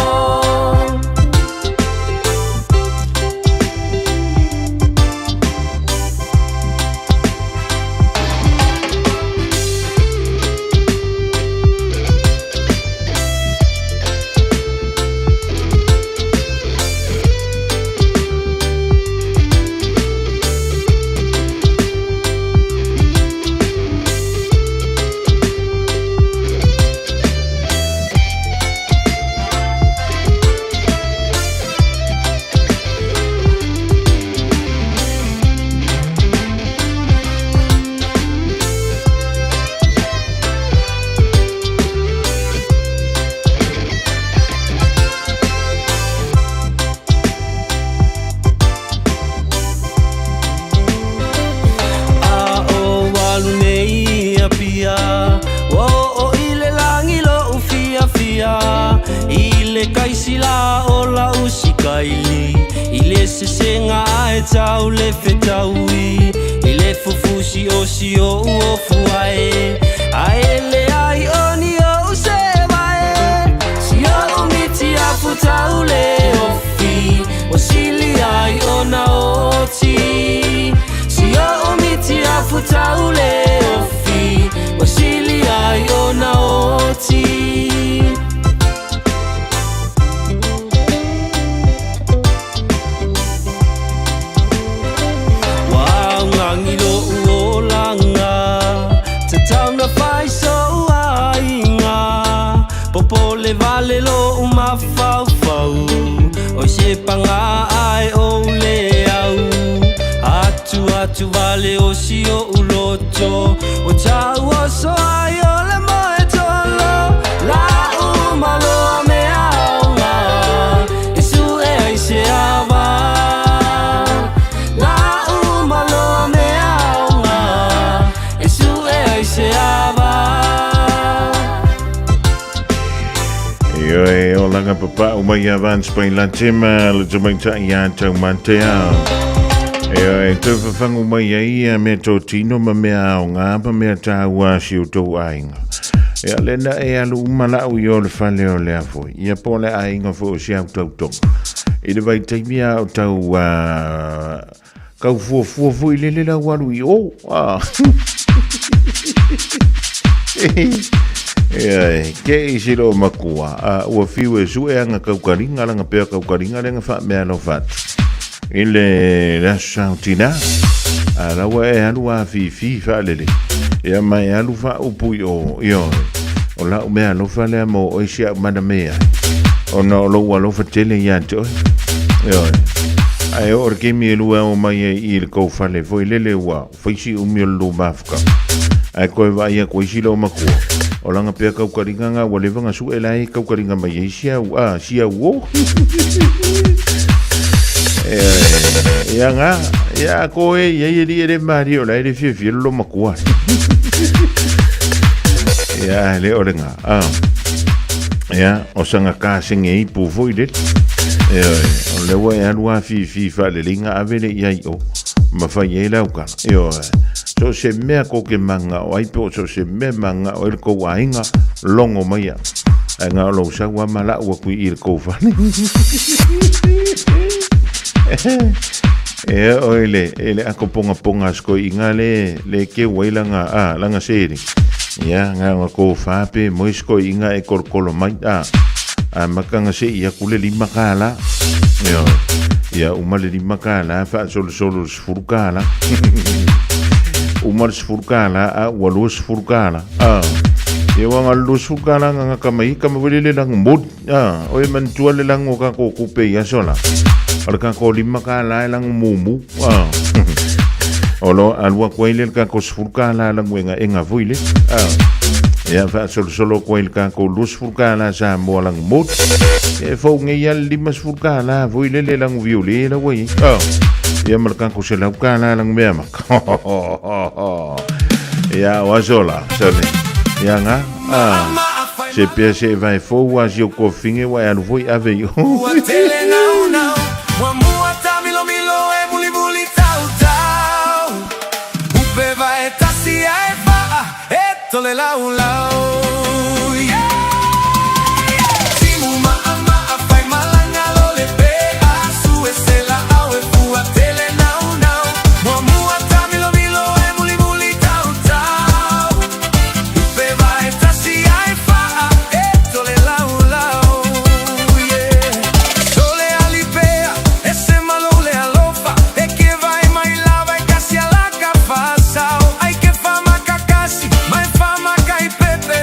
Speaker 1: tau le fetaui I le fufusi o si o uofu ai Ae le ai o ni o se vae Si o miti afu tau le ofi O sili ai o na oti Si o miti afu tau le ofi O sili ai o na oti. Ua augagi lo'u olaga tatau na fai sou aiga popole vale lo'u mafaufau oi se paga ae ou le au atu atu vale o si o'u loto ua tauoso ai o le moe tolo la'u maloa mea aoga e su'e ai se ava la'u maloa mea aoga e su'e ai se ava.
Speaker 4: Ioe, o langa papa'u mai ia Vance Pailate ma le tamaitai ia Taumatea. Ioe, toe fafagu mai ai ia mea totino ma mea aoga ma mea taua a si outou aiga. Ia lena e alu uma la'u i o le fale o le afoi. Ia po o le aiga foi o si au tautoga. I le vaitaimi a o tau kau fuafua foi lele lau alu i o. Ah. Ia, ke i silo makua, a ua fiu e sue anga kaukalinga, langa pea kaukalinga, lenga wha mea lo fatu. I le le aso sautina, a laua e alu a fifi whaalele. Ia mai alu wha upu i o, i o, o lau mea alofa lea mo oi si au mana mea. Ona o lou alofa tele ia te oe. Ioe. Ae oo le kemi e lua o mai ai i le kou fale foi lele ua faisi umi o le lu mafuka. Ae koe vaai aku ai sila o makua. O langa pea kaukalinga nga ua leva nga sue lai kaukalinga mai ai si au, a, si au o. Ia nga, ia ko e ia ia li ele mari o lai le fia fia lo makua. Ia le o le nga, a. Ia, o sanga ka senge i pu foi le. Ia, o le ua e alu a fi fi fa le linga ave le ia i o. Ma fai e lau kala. Ia, so se mea ko ke manga o ai po so se mea manga o ele kou ainga longo mai ia. Ai ngā o lou sau ama lau aku i le kou fale. E o ele, ele ako ponga ponga sko i ngā le, le ke wai langa, a, langa seri. Ia, ngā ngā ko whāpe, moi sko i ngā e korokolo mai, a, a makanga se i aku le lima kāla. Ia, ia uma le lima kāla, wha solo solo le sefuru kāla. Uma le sefuru kāla, a, ua lua sefuru kāla. A, ia wanga le lua sefuru kāla ngā ngā kama i kama wele le langu modi. A, o e manatua le langu o kako kupe i aso la. O le kako lima kāla e langu mumu. A, o lo alua koe le kako sefuru kāla langu enga enga foi le. A, ia wha solo solo koe le kako lua sefuru kāla sa moa langu modi. E fau ngei ale lima sefuru kāla foi le le langu viole la wai. A, ia ma le kako se lau kāla langu mea maka. Ia o aso la, sone. Ia ngā, a, se pea se vai fou a si o kofinge wa e alu foi ave i o.
Speaker 12: Ua tele naunau, muamua tamilomilo e mulimuli tautau. Upe vae tasi ae faa e tole laulau. Yeah, yeah. Timu ma'a fai malanga lo le pea sue se la au e fua tele naunau. Muamua tamilomilo e mulimuli tautau. Upe vae tasi ae faa e tole laulau. Yeah. Tole alipea e se malo le alofa e ke vai mai lava e kasi alaka fasao ai ke fama kakasi mai fama kai pepe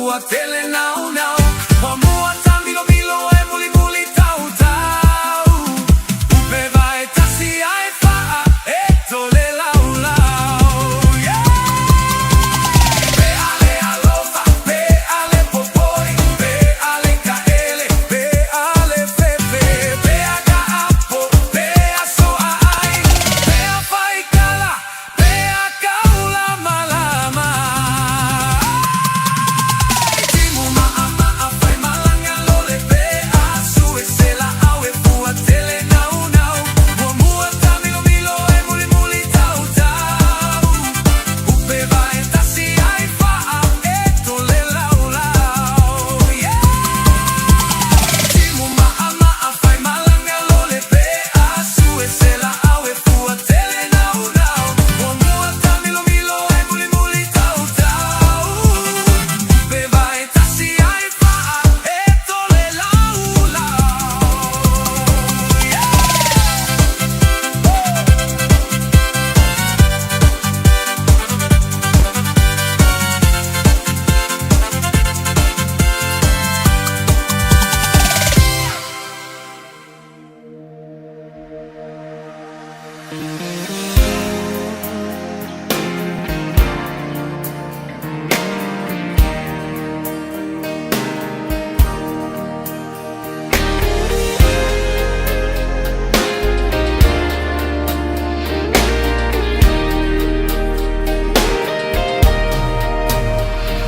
Speaker 12: fua tele nau nau. Muamua tamiloMilo e mulimuli tautau. Upe vae tasi ae faa e tole laulau. Yeah! Pe ale alofa, pe ale popoi, pe ale kaele, pe ale fefe, pe a kaapo, pe a soa ai, pe a faikala, pe a kaula malama. Timu maa maa fai malanga lole pe a sue se la au e fua tele nau nau. Muamua tamilomilo e mulimuli tautau. Upe vae tasi ai faa e tole laulau. Yeah! Timu maa maa fai malanga lole pe a sue se la au e fua tele nau nau. Muamua tamilomilo e mulimuli tautau. Upe vae tasi ai faa e tole laulau. Yeah!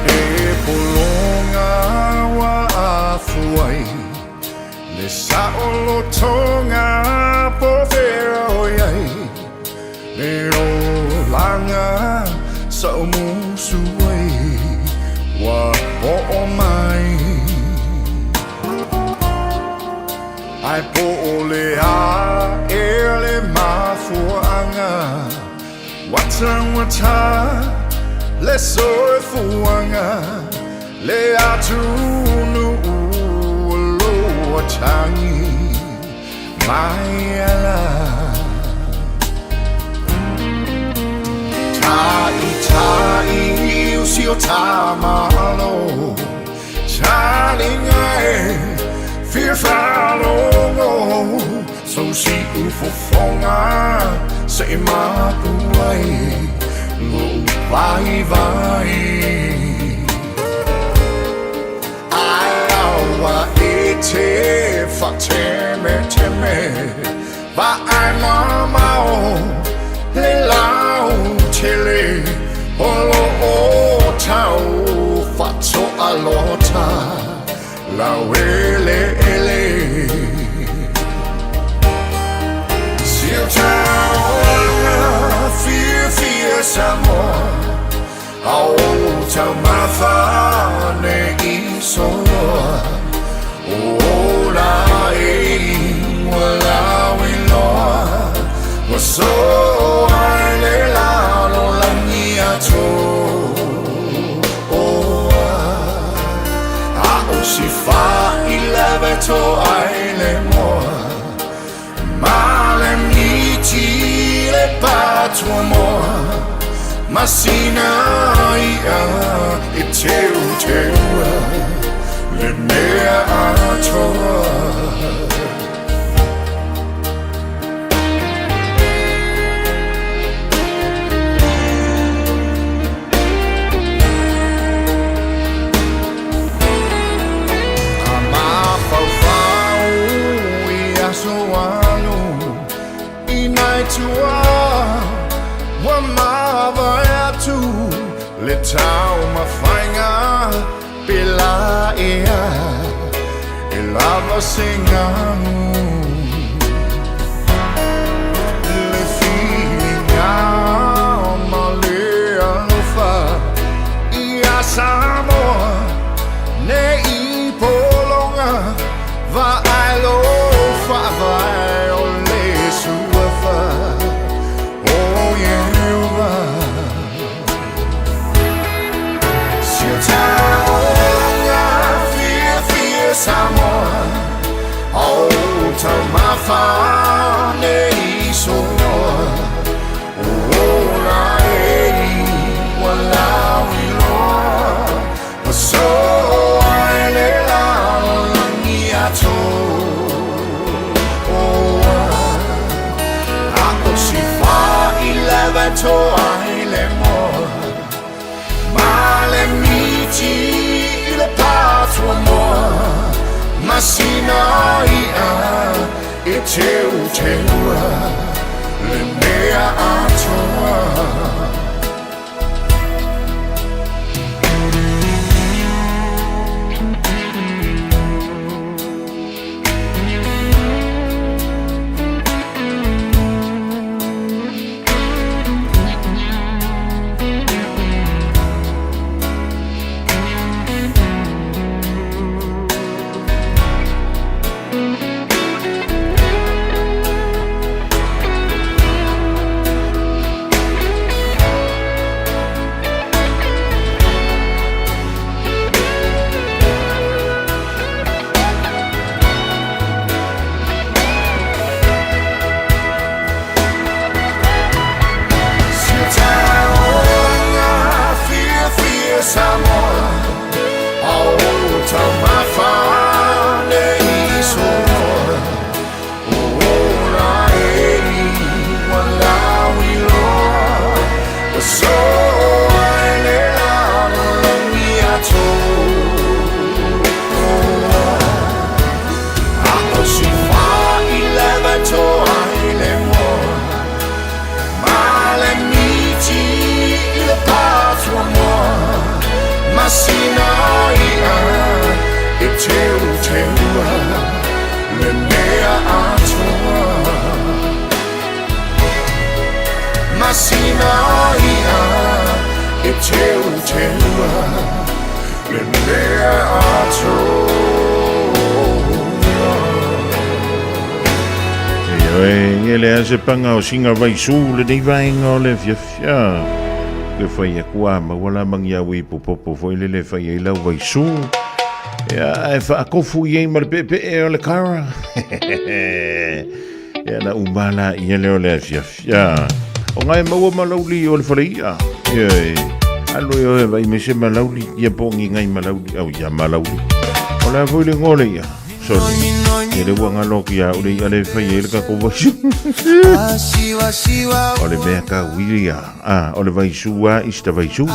Speaker 5: E pologa ua afuai Le saʻolotoga po fea o iai Le olaga saʻomusu ai Ua oo mai Ae po o le a e le mafuaʻaga Ua taugata le soifuaga Le atunuu o lo atagi mai ala Ta'ita'i usi o tamalo Taliga e fia faalogo Sau si'u fofoga se'i mapu ai Lo'u vaivai Ae aua e te fa'atemeteme Va'ai mamao le lautele O lo'o tau fa'ato'alota Lauele'ele Siutaoga fiafia Samoa Ao taumafa nei soloa O ola e ua lauiloa Ua soa i le lalolagi atoa. A o se faʻilave toa i le moa Ma le miti le patuamoa Masina ia e teuteua Le mea atoa. A mafaufau i aso alu I nai tua ua mavae atu Le taumafaiga pe la ea E lava se galu Le filiga ma le alofa Ia Samoa nei pologa Va'ai lo fa'avae o le suafa O Ieova. Siutaoga fiafia Samoa O taumafa nei soloa O ola e ua lauiloa Ua soa Masina ia e teuteua le mea atoa. Masina ia e teuteua le mea atoa.
Speaker 4: Ioe, e le ase panga o singa vaisu le nei vaenga o le fiafia. Le whai akua mawala mangia ui popopo foi le le whai ai lau vaisu. Ia, e whaakofu i ei ma le pepe e o le kara. Ia na umala i ele o le fiafia. O ngai maua malauli o le whare ia. Ioe, alo e oe vai mese malauli, ia pongi ngai malauli, au ia malauli. O le foi le ngole ia. Sorry. E le ua ngalo ki a ure i ale whai e le kako vaisu. O le mea ka wili ia. Ah, o le vaisu a ista vaisu.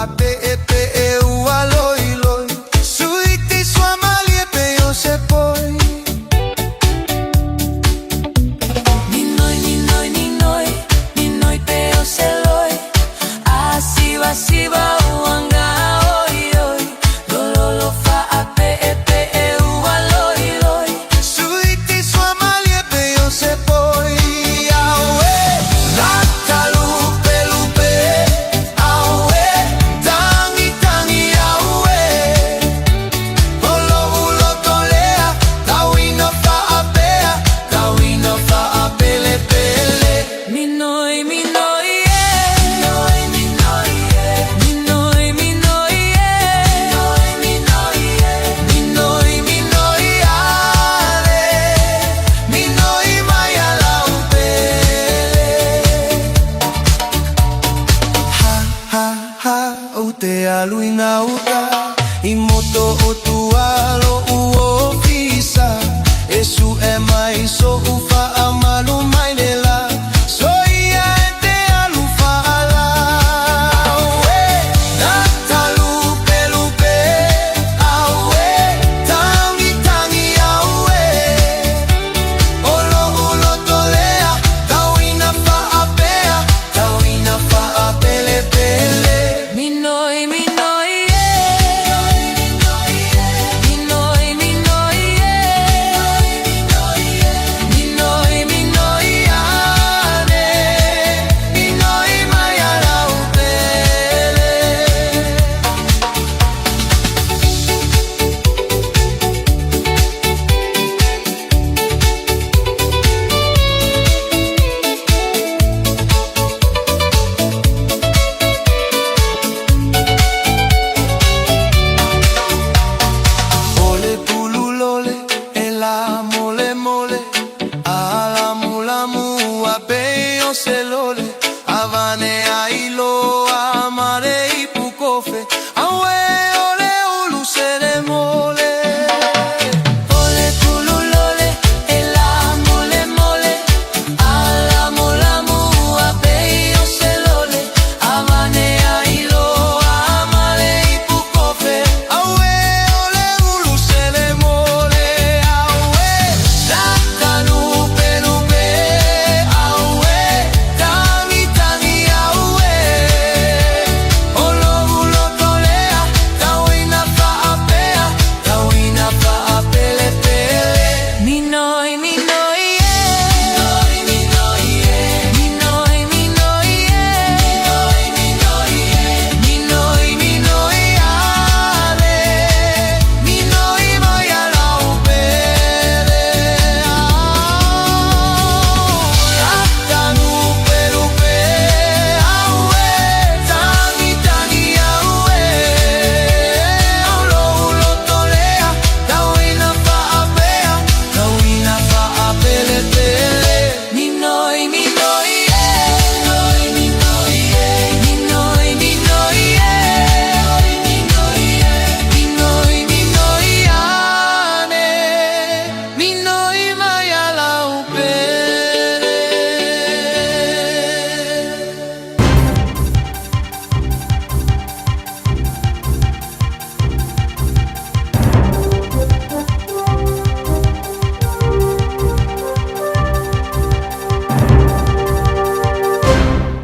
Speaker 8: Ninoi, ninoi, ninoi, ninoi pe o se loi. A siva, siva, uanga, oi, oi. Lololo, fa, a, pe, e, pe, e, ua, loi, loi.
Speaker 12: Suiti sua malie pe o se poi. Aue, lata lupe lupe. Aue, ta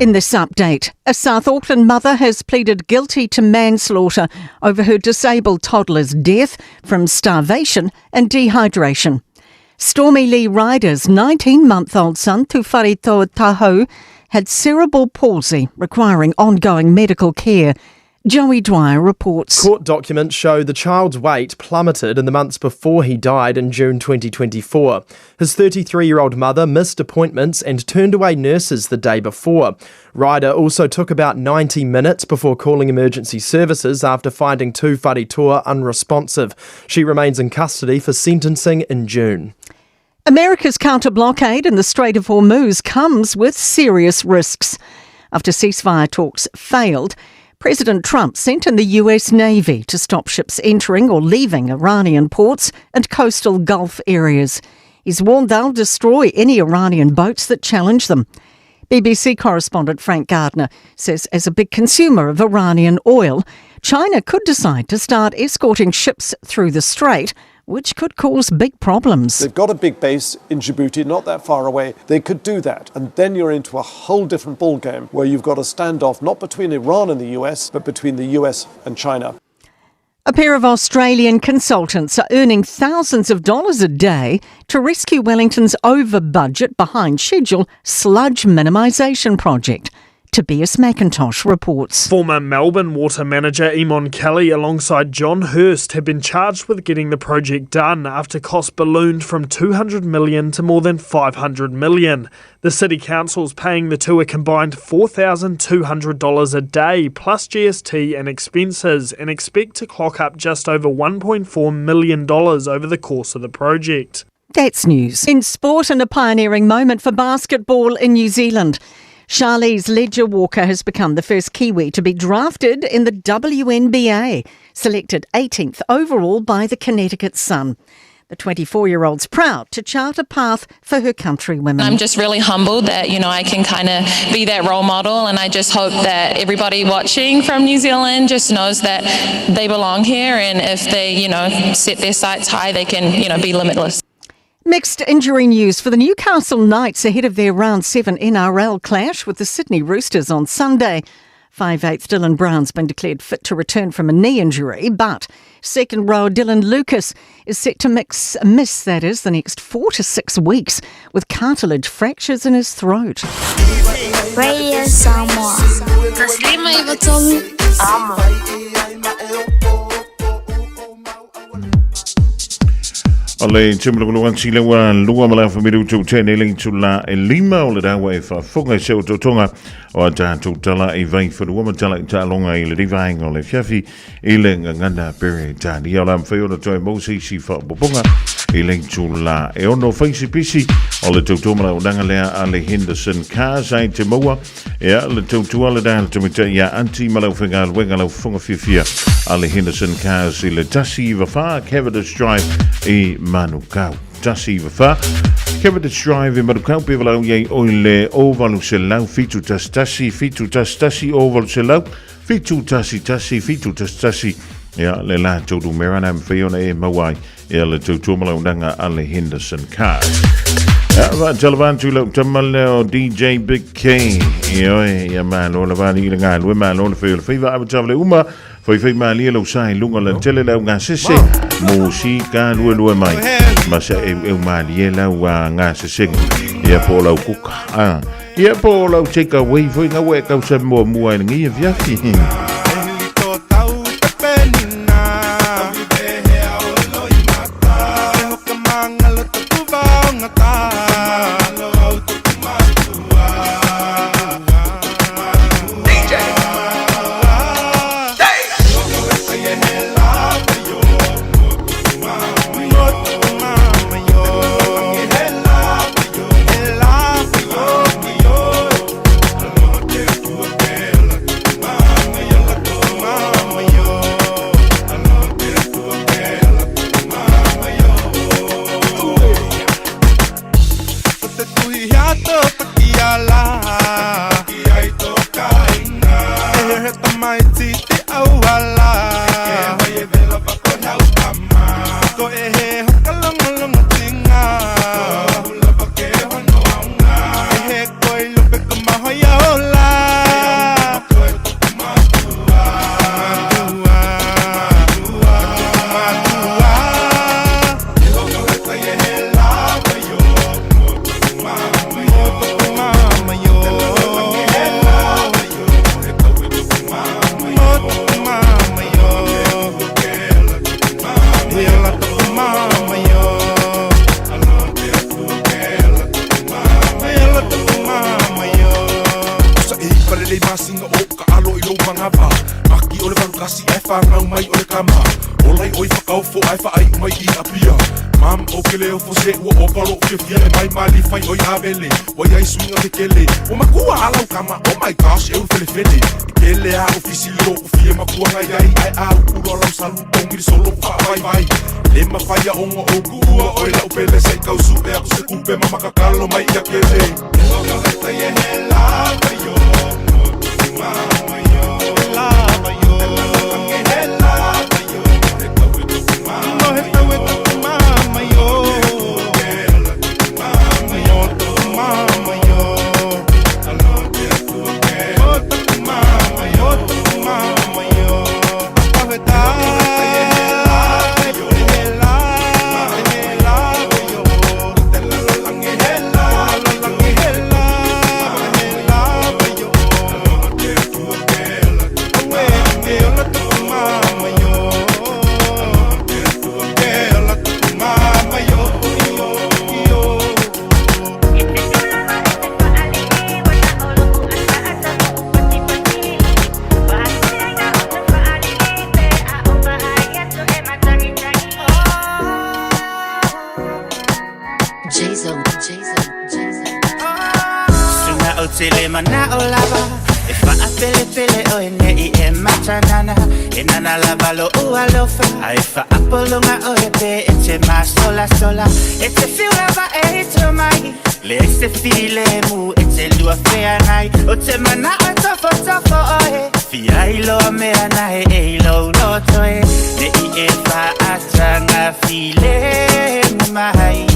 Speaker 6: In this update, a South Auckland mother has pleaded guilty to manslaughter over her disabled toddler's death from starvation and dehydration. Stormy Lee Ryder's 19 month old son, Tuwharetoa Tahau, had cerebral palsy requiring ongoing medical care. Joey Dwyer reports.
Speaker 11: Court documents show the child's weight plummeted in the months before he died in June 2024. His 33 year old mother missed appointments and turned away nurses the day before. Ryder also took about 90 minutes before calling emergency services after finding Tuwharetoa unresponsive. She remains in custody for sentencing in June.
Speaker 6: America's counter blockade in the Strait of Hormuz comes with serious risks. After ceasefire talks failed, President Trump sent in the US Navy to stop ships entering or leaving Iranian ports and coastal Gulf areas. He's warned they'll destroy any Iranian boats that challenge them. BBC correspondent Frank Gardner says, as a big consumer of Iranian oil, China could decide to start escorting ships through the strait, which could cause big problems.
Speaker 23: They've got a big base in Djibouti, not that far away. They could do that. And then you're into a whole different ballgame where you've got a standoff not between Iran and the US, but between the US and China.
Speaker 6: A pair of Australian consultants are earning thousands of dollars a day to rescue Wellington's over budget, behind schedule sludge minimisation project. Tobias McIntosh reports.
Speaker 24: Former Melbourne water manager Eamon Kelly, alongside John Hurst, have been charged with getting the project done after costs ballooned from 200 million to more than 500 million. The city council's paying the two a combined $4,200 a day plus GST and expenses and expect to clock up just over $1.4 million over the course of the project.
Speaker 6: That's news. In sport and a pioneering moment for basketball in New Zealand. Charlize Ledger Walker has become the first Kiwi to be drafted in the WNBA, selected 18th overall by the Connecticut Sun. The 24 year old's proud to chart a path for her countrywomen.
Speaker 25: I'm just really humbled that, you know, I can kind of be that role model. And I just hope that everybody watching from New Zealand just knows that they belong here. And if they, you know, set their sights high, they can, you know, be limitless.
Speaker 6: Mixed injury news for the Newcastle Knights ahead of their round 7 NRL clash with the Sydney Roosters on Sunday. 5'8 Dylan Brown's been declared fit to return from a knee injury, but second row Dylan Lucas is set to mix, miss, that is, the next four to six weeks with cartilage fractures in his throat.
Speaker 26: Radio Samoa.
Speaker 4: O le tumulukuluansi le ua lua ma le afamilu tu tene le tu la e lima o le dawa e whafunga se o totonga o a tātou tala i vai whanua ma tala i tālonga i le rivaenga o le fiafi i le ngangana pere tāni o la mwhai ona toi mose si whaopoponga i le tu la e ono whaisi pisi o le tautua la unanga lea a le Henderson Cars ai te maua Ia, le tautua le dal te mita ia anti ma lau whenga wenga lau whonga fiafia a le Henderson Cars i le tasi i wawha Cavendish Drive i Manukau. Tasi i wawha Cavendish Drive i Manukau pe walau iei o i le o valu se lau fitu tasi tasi fitu tasi tasi o valu se lau fitu tasi tasi fitu tasi tasi Ia, le la tautu merana mwhiona e mauai ia le tautua ma lau nanga a le Henderson Cars. Ia, va talavantu lau tamale o DJ Big K. Ia oe, ia malo la vali i le ngā lue malo le whai o le whaiva awa tawle uma. Whai whai malia lau sai lunga la tele lau ngā sese. Mo si ka lue lue mai. Ma sa e e malie lau a ngā sese. Ia po lau kuka. Ah. Ia po lau take away foi ngā we kau sa mua mua i ngi viafi.
Speaker 9: le masinga o ka alo i lou magava Maki o le 81 ae fāgau mai o le kama Ola i oi whakaofo ae whaai mai i apia Mam o ke leo fo se ua opa lou fiafia E mai mali fai oi avele Ua iai suiga kekele Ua makua a lau kama Oh my gosh e ulu felefele E kele a o fisili lo'u fia makuaga iai Ae a upu loa lau salu pogi le solo faavaivai Le mafai a ona ou kuua oe lau pele Se i tau su'e aku se tupe ma makakalo mai ia kele
Speaker 8: Jason, Jason, Jason.
Speaker 10: Suga o te le mana'o lava E fa'apelepele oe ne'i e matanana E nana lava lo'u alofa Ae fa'apologa oe pe e te masolasola E te fiu lava e ito mai Leai se filemu e te lua feagai O te mana'o e tofotofo oe Fia iloa mea nae e i lou loto e Ne'i e fa'ataga filemu mai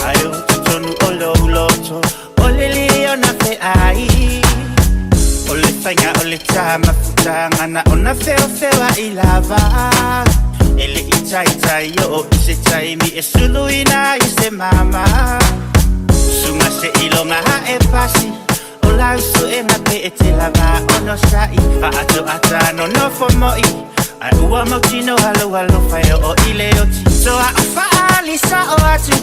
Speaker 10: Ae o totonu o lou loto O le liona fe'ai O le faiga o le tā mafutaga na ona feofeoa'i lava E le'i taitai o'o i se taimi e suluina ai se mama Suga se'iloga a'e pasi O lau su'ega pe e te lava onosa'i Fa'ato'ata nonofo mo'i Ae ua mautinoa lou alofa e o'o i le oti Toa o fa'aali sa'o atu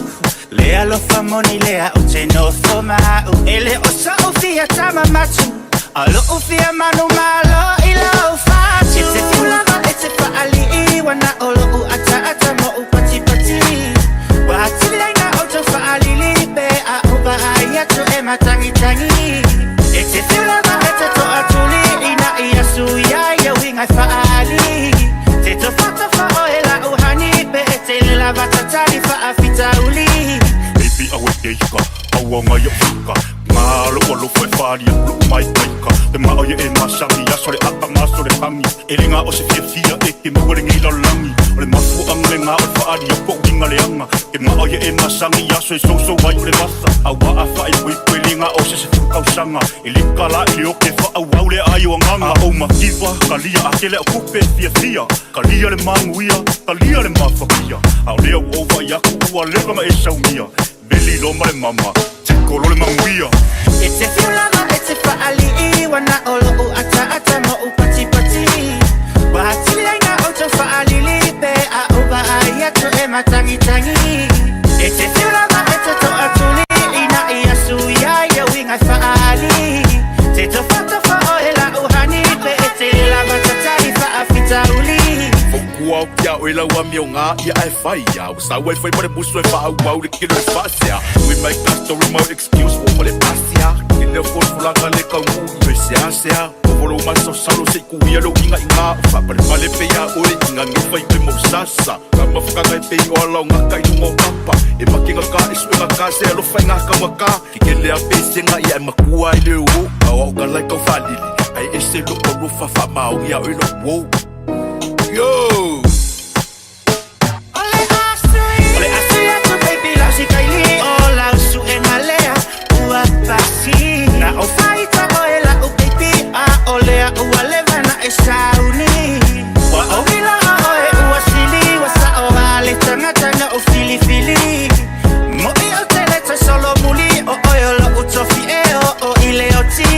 Speaker 10: Le alofa moni lea o te nofo ma a'u E le o so'u fia tama matu A lo'u fia manumalo i lou fatu E te fiu lava e te fa'ali'i Ua na o lo'u ata'ata mo'u patipati Ua atili ai na outou fa'alili Pe a ou va'ai atu e matagitagi E te fiu lava e te to'atuli Ina ia suia ia uiga e fa'aali Te tofatofa oe la'u hani Pe e te le lava tatali fa'afitauli
Speaker 9: Baby awe keika Aua ngai o fika Ngā lo alofa e whalia Lo'u mai kaika Te mao ia e masangi Aso le aka maso le hangi E le ngā o se fia fia e ke maua le ngei lalagi O le mafua'aga le ngā o le fa'alia po'u iga leaga Ke mao ia e masangi aso e sousou ai o le vasa Auā a fa'aipoipo e le gā o se se fulu E le kalā i le oke fa'auau le ai o agaga A ou mativa kalia a kele o kupe fiafia Kalia le maguia, kalia le mafakia A o lea ua ou vaai aku ua leva ma e saumia Veli loa ma le mama, tiko loa le maguia
Speaker 10: E te fiu lava e te fa'ali'i Ua na o lo'u ata'ata mo'u patipati Ua atili ai na outou fa'alili Pe a ou va'ai atu e matagitagi E te fiu lava e te to'atuli Ina ia suia ia uiga e fa'aali Te tofatofa oe la'u hani Pe e te lava tatali fa'afitauli
Speaker 9: Fautua o kia oe lau amioga ia ae fai ia Ua sau ai fai ma le musu e fa'auau le kilo e fa'asea Ui mai ka story mau excuse ua ma le pasia I lea folafolaga le kaugū i oe seasea Ovo lou masaosalo se'i kuia lou iga'igā O fa'apalepale pe iā oe i gagefa i oe mau sasa Ka mafakaga e pei o ala o gaka i luga o papa E make gakā e su'e gakā se alofa i gakaugakā Kekele a pesega ia e makua ai le ō Aoao kala i kau fa'alili Ae ese lo'u alofa fa'amaoni iā oe lo'u uō Yo!
Speaker 10: O le asui atu baby lau sikaili O lau su'ega lea ua pasi Na ou fa'aita oe la'u baby A o lea ua leva na e sauni Ua ou iloa oe ua sili Ua sa'o a le tagata na ou filifili Mo'i o te le toe solomuli O oe o lo'u tofi e o o i le oti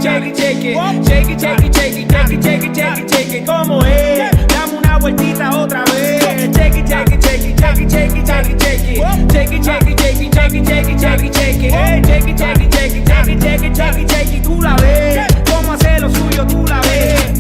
Speaker 3: it, shake it, shake it. Shake it, shake it, shake it, shake it, shake it, shake it, shake it. ¿Cómo es? Dame una vueltita otra vez. Shake it, shake it, shake it, shake it, shake it, shake it, shake it. Shake it, shake it, shake it, shake it, shake it, shake it, shake it. Hey, shake it, shake it, shake it, shake it, shake it, shake it, shake it. Tú la ves. Cómo hace lo suyo, tú la ves.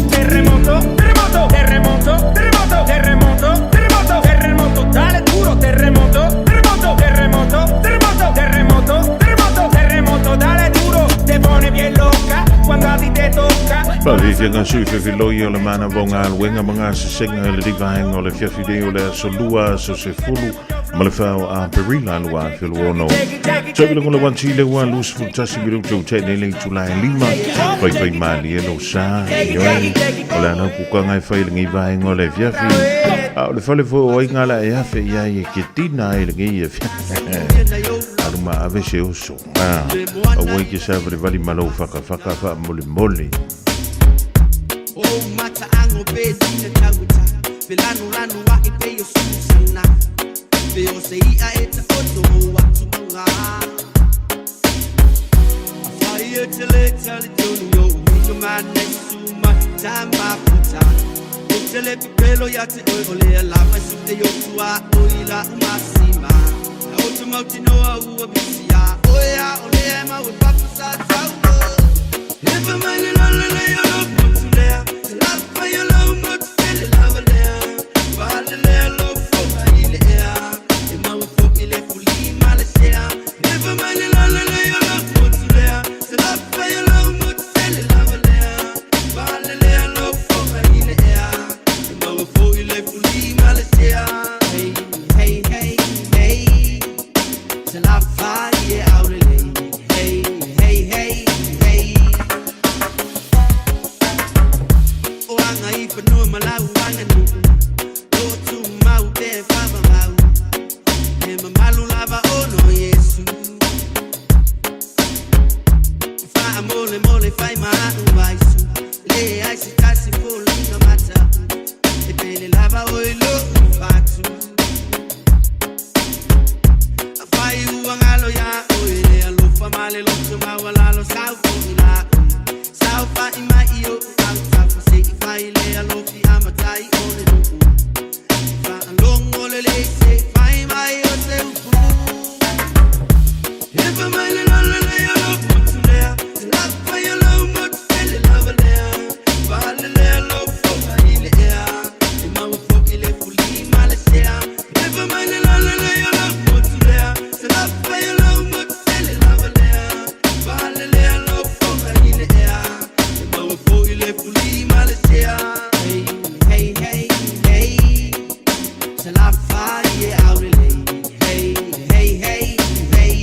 Speaker 3: Terremoto, terremoto, terremoto, terremoto, terremoto, terremoto, terremoto, dale duro, terremoto, terremoto, terremoto, terremoto, terremoto, terremoto, terremoto, dale duro, te pone bien loca cuando a ti te toca.
Speaker 4: Faafetai ngā sui fefiloi o le mana vau ngā luenga ma ngā sesega i le vaega o le fiafi nei o le aso 2 aso 10 ma le 4 o Aperila 2026. Toe vila le wanti le ua 21 minuto te nei le itula e lima faifai malie lou sa ioe o le ana kukaga e fai i lenei vaega o le afiafi. A o le fale foi o aiga la e afe ia i e ketina ai lenei afiafi. Alu ma ave se oso. Aua i ke sa valevali ma lou fakafaka faamolemole.
Speaker 22: O mata'ago pe tina tauta Pe lanu lanu a i pe o susana Pe o se ia e ta oto o atu manga A whai e te le tali tonu yo Uika mane suma tama puta O te le pepelo ia te oi o lea lava su te yo tua o ila umasima Na o te mauti noa ua bisia Oea o lea mau e papa sa tau. Hey, hey, hey. Hey, hey, hey, hey. O anga i whanua ma lau anga nuku. O tu mau te whava mau. He mamalu lava ono Yesu. Whaa mole mole whai maa uaisu. Le ai si tasi fōlinga mata. E pele lava o i lo whatu. A whai uangalo ya o e le alofa male loto mawalalo sau fo i la o. Sau whai mai i o au tau se i whai le alofi a matai o le nuku. Whaalongo le le se whai mai o te upu. Ewa mai le lole le alofa motu lea. Te lapa i alo motu te le lava lea. Whale le alofa mai le ea. E maua fo i le fuli ma le sea. Ewa mai le lole le alofa motu lea. Te lapa i alo motu te le lava lea. Whale le alofa mai le ea. E maua fo i le fuli ma le sea. Hey, hey, hey, hey. Te lapa i e aurele. Hey, hey, hey, hey.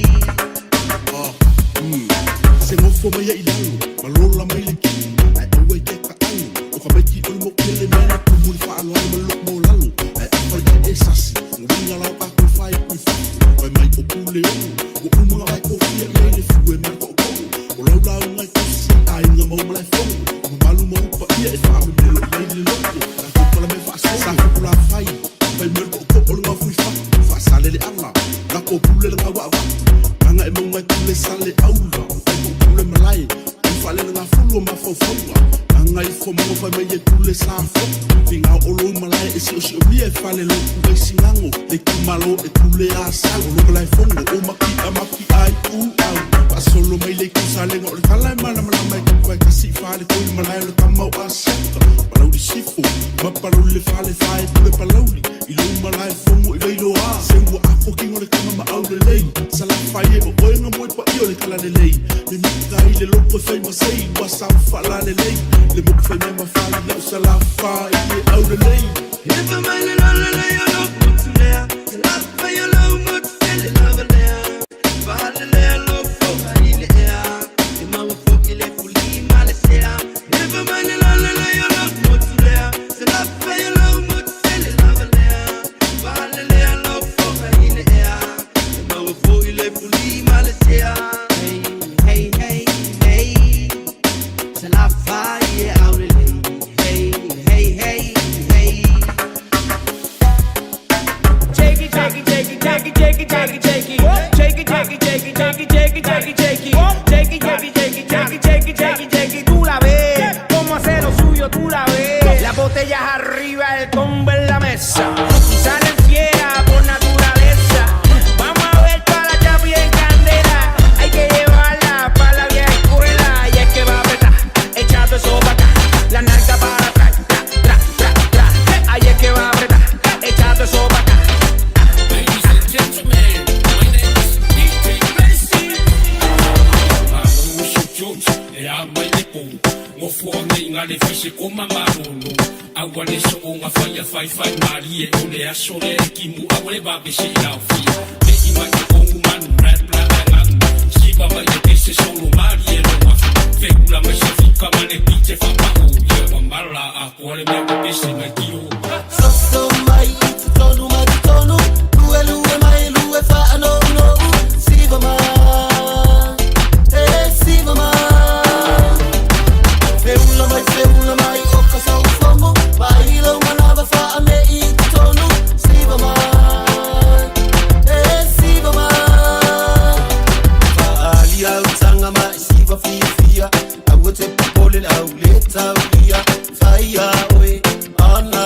Speaker 2: Se ngofo mai ia i lalo, ma lola mai le kini, ai aua i ke ka alo, o ka maiki o le mokele mea kumu le whaaloalo ma loko mo lalo, ai awha i e sasi, ngawinga lau ka koe whai kui whafu, wai mai o pule ono, o umanga vai ko fia i ai le fue mai ko koro, o lau lau ngai kusi, ai ngā mau malai fongo, o mamalu mau pa ia e wha me melo i ai le loko, la kukala me whaasolo, sa kukula whai, wai mele ko ko o le ngā fui whafu, whaasale le ala, la ko pule le ngā waa watu, nganga e maungai pule sale aula, o tai ko pule malai, ai whaale le ngā fulu o mawhaufaua, nganga i whamongo whai mai e pule sa foku, whingao o lou malai e sio sio mia e whale loku e singango, le kumalo e pule a sau, o lo malai fongo, o maki a maki ai u au, Paasolo mai le kusalenga o le tala e malamalama e kuku ai kasi i whale toi le malai o le kamau a siaka, palauli sifo, ma palauli le whale whae pule palauli, i lou malai fongo i veilo a, se ua ako kingo le kama ma au le lei, sa la whai e o oe ngā moe pa i o le kala le lei, me mika i le loko e whai masei, ua sa whala le lei, le moku whai mea mawhali lau sa la whai e au le lei.
Speaker 22: Ewa mai le lole le alofa motu lea. Te lapa i alo motu te le lava lea. Whale le alofa mai le ea. E maua fo i le fuli ma le sea. Ewa mai le lole le alofa motu lea. Te lapa i alo motu te le lava lea. Whale le alofa mai le ea. E maua fo i le fuli ma le sea. Hey, hey, hey, hey. Te lapa i e aurele. Hey, hey, hey, hey.
Speaker 3: Shake it, shake it, shake it, shake it, shake it, shake it, shake it. Shake it, shake it, shake it, shake it, shake it, shake it, shake it. Shake it, shake it, shake it, shake it, shake it, shake it, shake it. Tú la ves, cómo hace lo suyo, tú la ves. Las botellas arriba, el combo en la mesa. Y salen fiera por naturaleza. Vamos a ver toda la chapi en candela. Hay que llevarla pa' la vieja escuela. Y es que va a apretar, echando eso pa' acá. La narca para atrás, tra, tra, tra, tra. Ahí es que va a apretar, echando eso pa' acá.
Speaker 18: Ladies and gentlemen, my name is DJ Blessing. E a mai le pou, ngofua nei ngā le fise ko mamarolo. Aua le so o ngā whai a whai whai mari e o le aso le ki mu aua le wawe se i au fia. Me i mai te kongu manu rap la ngangu. Siva mai le kese solo mari e roa. Whekula mai se fika ma le pite whapao. Ia wa mala a koa le mea pese mai kio.
Speaker 22: Soso mai i te tonu mai te tonu. Lue lue mai lue wha no no. Siva mai, eh siva mai. Feula mai o ka sau fongo. Mai lau manava wha me i te tonu. Siva mai, eh siva mai. Whaali au tanga mai siva fia fia. Aua te popole au le taulia. Whaia oe ana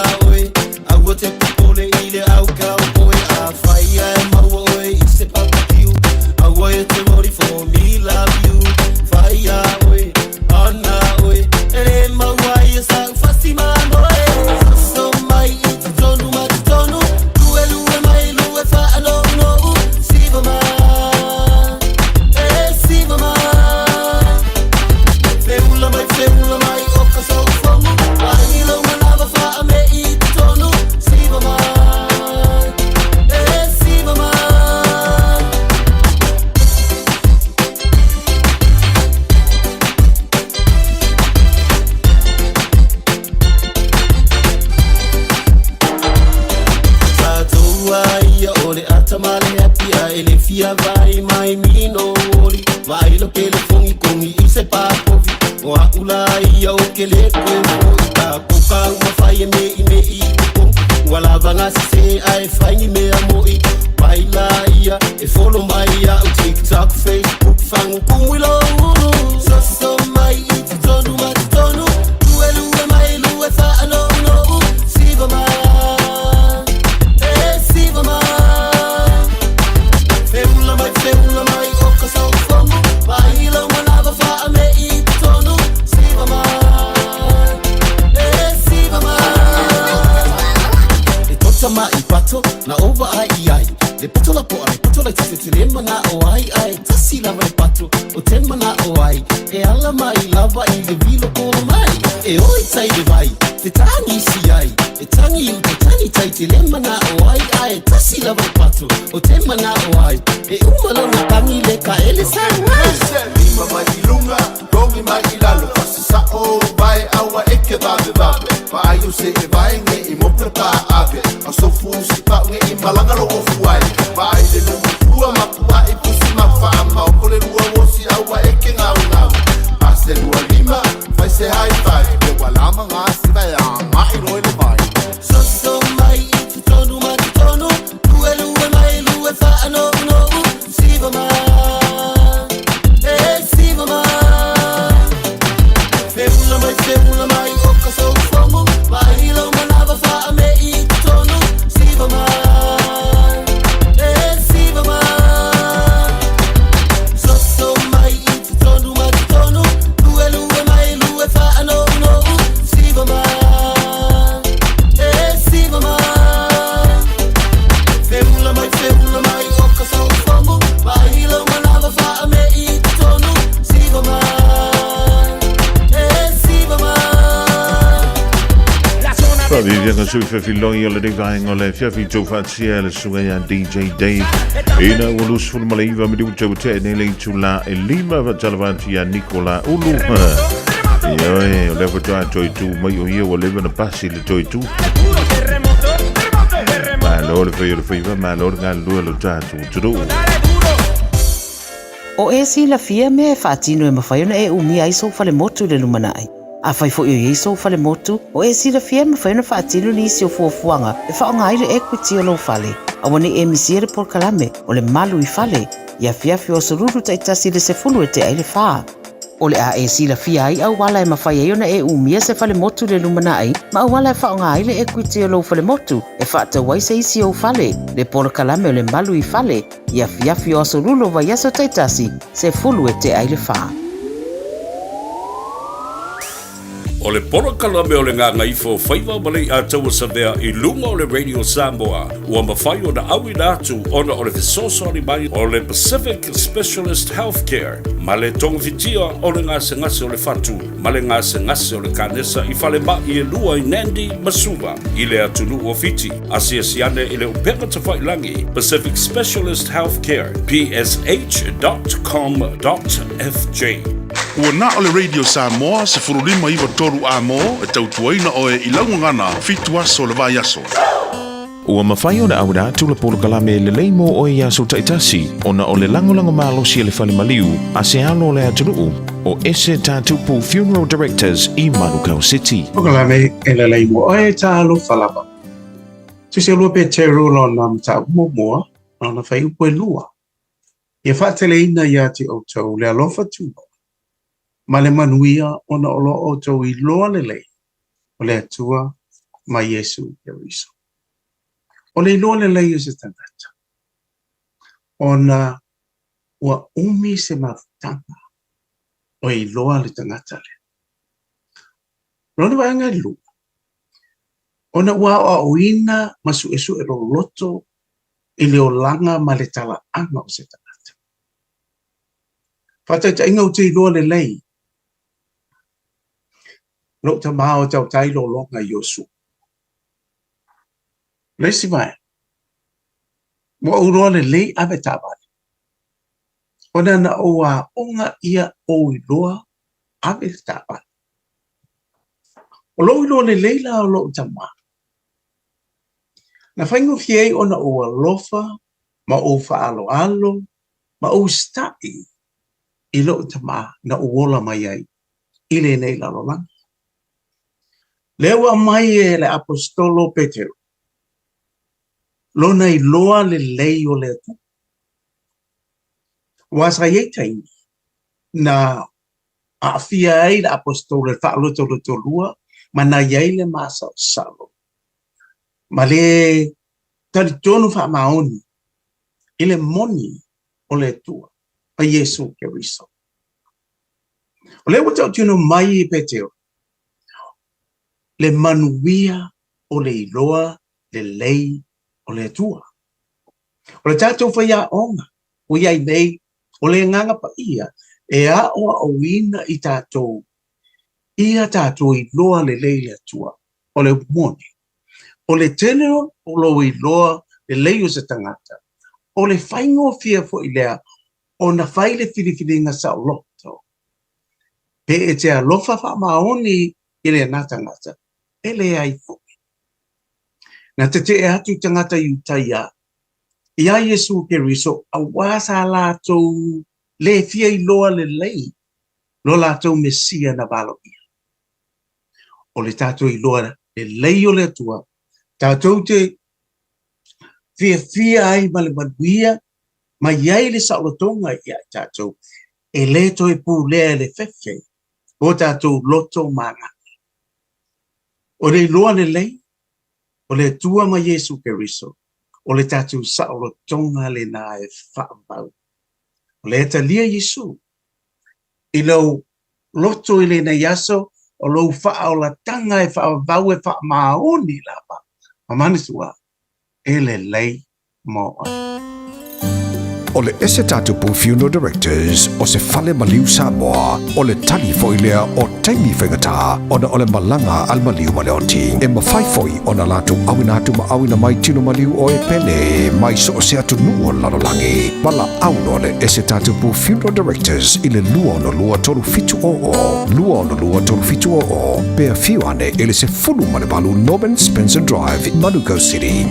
Speaker 1: mai mino ori Vai lo telefoni kongi i se papovi O a ula ia o ke le koe mo i ta koka ua fai e me i me i kong Ua lava ngasi se a e fai ni mea mo i Mai la ia e follow mai ia o TikTok, Facebook, fangu kumui lo ulu So so mai i te tonu ma te tonu Lue lue mai lue wha no no Siva ma E siva ma Feula mai o ka sau fomu Mai lau manava wha me i te tonu Siva ma E siva ma E tota ma i pato na ova ai i ai Le poto la poa le poto la te te le mana o ai ai Tasi lava le pato o te mana o ai E ala mai lava i le vilo kolo mai E oi tai le vai te tangi si ai E tangi u te tangi tai te le mana o ai ai Tasi lava le pato o te mana o ai E umalona tangi le ka ele sa ngai
Speaker 2: Lima mai i lunga, rongi mai i lalo Fasisa'o vai aua e ke vave vave Vaai o se e vai nge i mo prepa ave A sofu si pau nge i malanga lo ofu ai Vaai le lumu fua mapua i pusi mafa Ama o kole lua wosi aua e ke ngau ngau A se lua lima, fai se high five Ke walama ngā si vai a ngā i roi le vai
Speaker 1: So so mai i te tonu ma te tonu Lue lue mai lue wha no no Siva ma E siva ma Feula mai o ka sau fomu Mai lau manava wha me i te tonu Siva ma E siva ma So so mai i te tonu ma te tonu Lue lue mai lue wha no no Siva ma E siva ma Feula mai o ka sau fomu Mai lau manava wha me i te tonu Siva ma E siva ma
Speaker 4: Fa vi vianga sui fa filongi o le dei vaenga o le fiafi tau faatia le suga ia DJ Dave. Ina ua lusu fulu ma le iva me liu tau te nei le itu la e lima fa talavanti ia Nicola Ulu. Ia oe, o lea fatoa toi tu mai o ia ua leva na pasi le toi tu. Malo le fai o le faiva, malo le galulue lo tātou atunuu.
Speaker 13: O e silafia mea e faatino e mafai ona e umia ai sou falemotu i le lumanai. Afai foi o i ai sou falemotu, o e silafia e mafai ona faatino nisi o fuafuaga e faaaoga ai le equity o lou fale. Aua nei e misia le polokalame o le malu i fale, i afiafi o asolulu taitasi i le 10 e tea i le 4. O le a e silafia ai auala e mafai ai ona e umia se falemotu i le lumanai, ma auala e faaaoga ai le equity o lou falemotu e faatau ai se isi ou fale, le polokalame o le malu i fale, i afiafi o asolulu o vaiaso taitasi, 10 e tea i le 4.
Speaker 18: O le polokalame o le Gagaifo o Faiva ma le Iataua Savea i luga o le Radio Samoa ua mafai ona auina atu ona o le fesoasoani mai o le Pacific Specialist Healthcare ma le togafitia o le gasegase o le fatu ma le gasegase o le kanesa i falema'i e lua i Nandi ma Suva i le atunuu o Fiti. Asiasi ane i le upega tafailagi Pacific Specialist Healthcare psh.com.fj.
Speaker 2: Ua na o le Radio Samoa 1593 a mo e tautuaina oe i laugagana 7 aso le vaiaso.
Speaker 4: Ua mafai ona auina atu le polokalame lelei mo oe i aso taitasi ona o le lagolago malosi e le fale maliu a se alo o le atunuu o Ese Tatupu Funeral Directors i Manukau City.
Speaker 14: Polokalame e lelei mo oe talofa lava. Tusi o lua Peteru lona mataupu muamua, lona fuaiupu e 2. Ia faateleina iā te outou le alofa tuloa, ma le manuia ona o lo outou iloa lelei o le Atua ma Iesu Keriso. O le iloa lelei o se tagata, ona ua umi se mafutaga o e iloa le tagata lea. Lona vaega e 2, ona ua aoaoina ma suesue loloto i le olaga ma le talaaga o se tagata. Faataitaiga ou te iloa lelei, lou tamā o tautai lologa i Iosua. Le isi vaega, ua ou iloa lelei ave taavale, ona na ou aoga ia ou iloa ave le taavale. O lou iloa lelei la o lou tamā, na faigofie ai ona ou alofa ma ou faaaloalo Ma ou usitaʻi i loʻu Tamā na ou ola mai ai i lenei lalolagi. Lea ua aumai e le Aposetolo o Petero lona iloa lelei o le Atua. Aua sa i ai taimi na aafia ai le Aposetolo i le faalotolotolua ma na i ai le masalosalo ma le talitonu faamaoni i le moni o le Atua ma Iesu Keriso. O lea ua tautino mai e Petero le manuia o le iloa lelei o le Atua. O le tatou faiaoga ua i ai nei, o le Agaga Paia e aoaoina i tatou ia tatou iloa lelei le Atua. O le upu moni, o le tele o lou iloa lelei o se tagata, o le faigofie foi lea ona fai le filifiliga saoloto. Pe e te alofa faamaoni i lena tagata, e leai foi. Na tetee atu tagata Iutaia iā Iesu Keriso auā sa latou le fia iloa lelei lo latou Mesia na valoia. O le tatou iloa lelei o le Atua, tatou te fiafia ai ma le manuia ma i ai le saolotoga ia i tatou, e le toe pulea e le fefe o tatou loto ma agaga. O le iloa lelei o le Atua ma Iesu Keriso, o le tatou saolotoga lena e faamau. O lea e talia Iesu i lou loto i lenei aso, o lou faaolataga e faavavau e faamaoni lava, ma manatua, e lelei mo oe.
Speaker 7: O le Ese Tatupu Funeral Directors o se fale maliu Samoa, o le tali foi lea o taimi faigata ona o le malaga a le maliu ma le oti. E mafai foi ona latou auina atu ma auina mai tino maliu o e pele mai so o se atunuu o le lalolagi. Valaau loa le Ese Tatupu Funeral Directors i le 262 3700, 262 3700, pe afio ane i le 18 Norman Spencer Drive, Manukau City.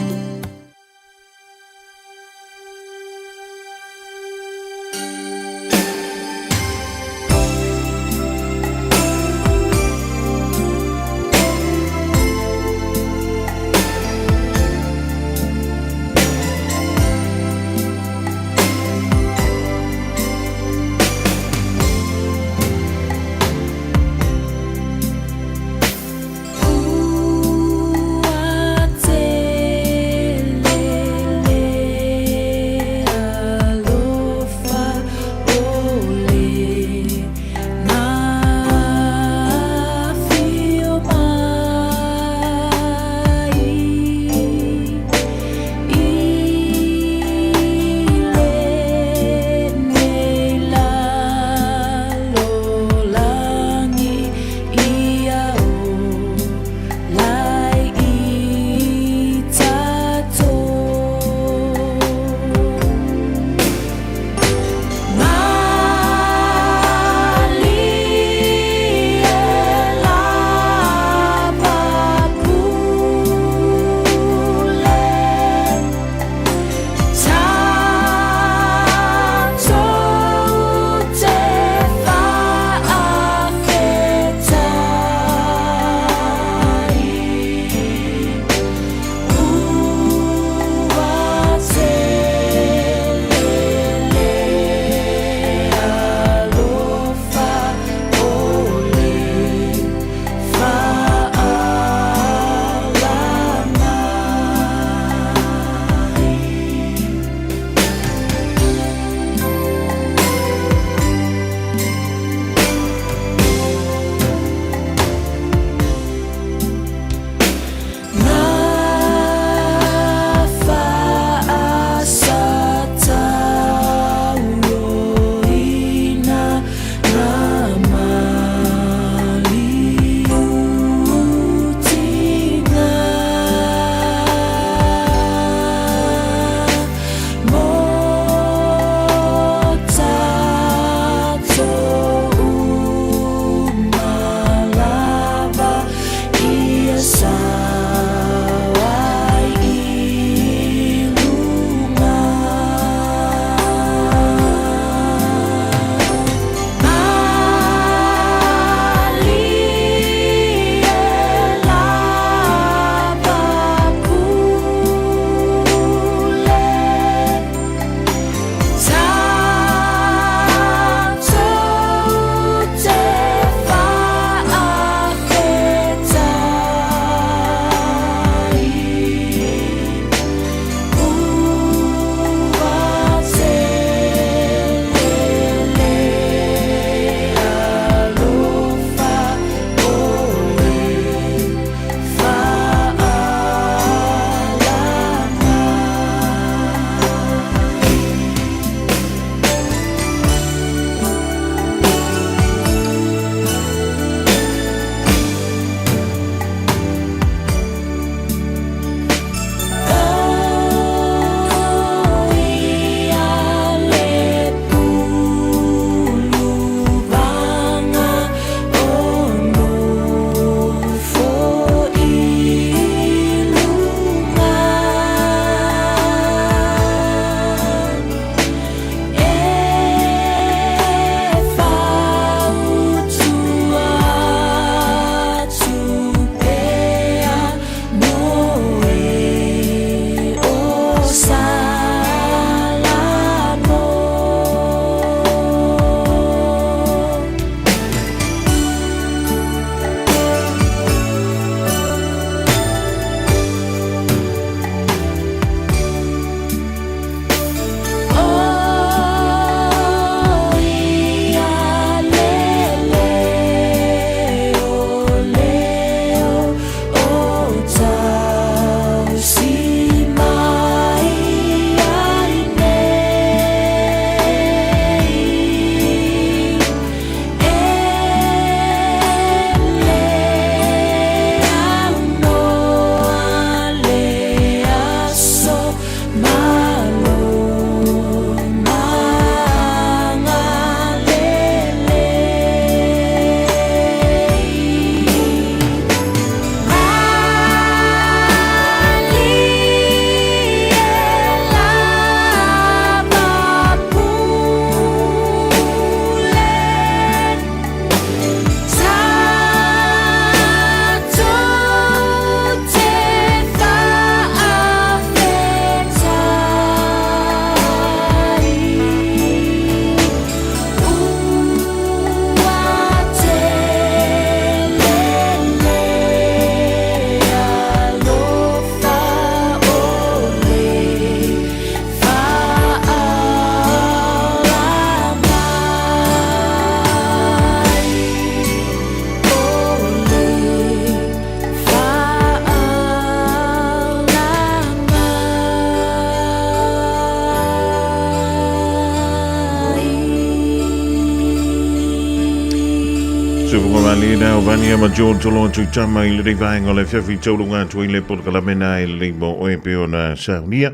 Speaker 4: Tufunga Malina, o Vania ma John Toloa Tuitama i le rei vaenga o le fiafi taulunga atu i le polokalameina i le limo o e pe ona saunia.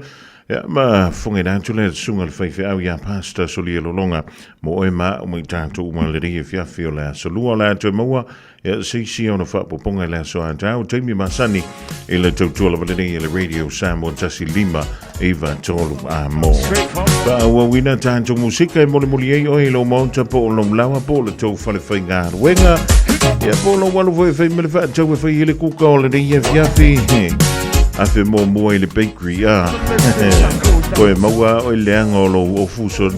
Speaker 4: Ia, ma funga ina atu le susuga le faifeau ia Pastor Solia Lolonga mo oe ma au mai tatou uma le rei fiafi o le aso lua o le atu e maua ia seisi ona faapopoga i le aso atau taimi masani i le tautua lava lenei i le Radio Samoa 15 9 3 a mo. Faaauauina tatou musika e molimoli ai oe i lou maota po o lou lawa po o le tou fale faigaluega. Ia po o lou alu foi e fai ma le faatau e fai ai le kuka o lenei afiafi. Afe muamua i le bakery a. Koe maua oe leaga o lou ofuso.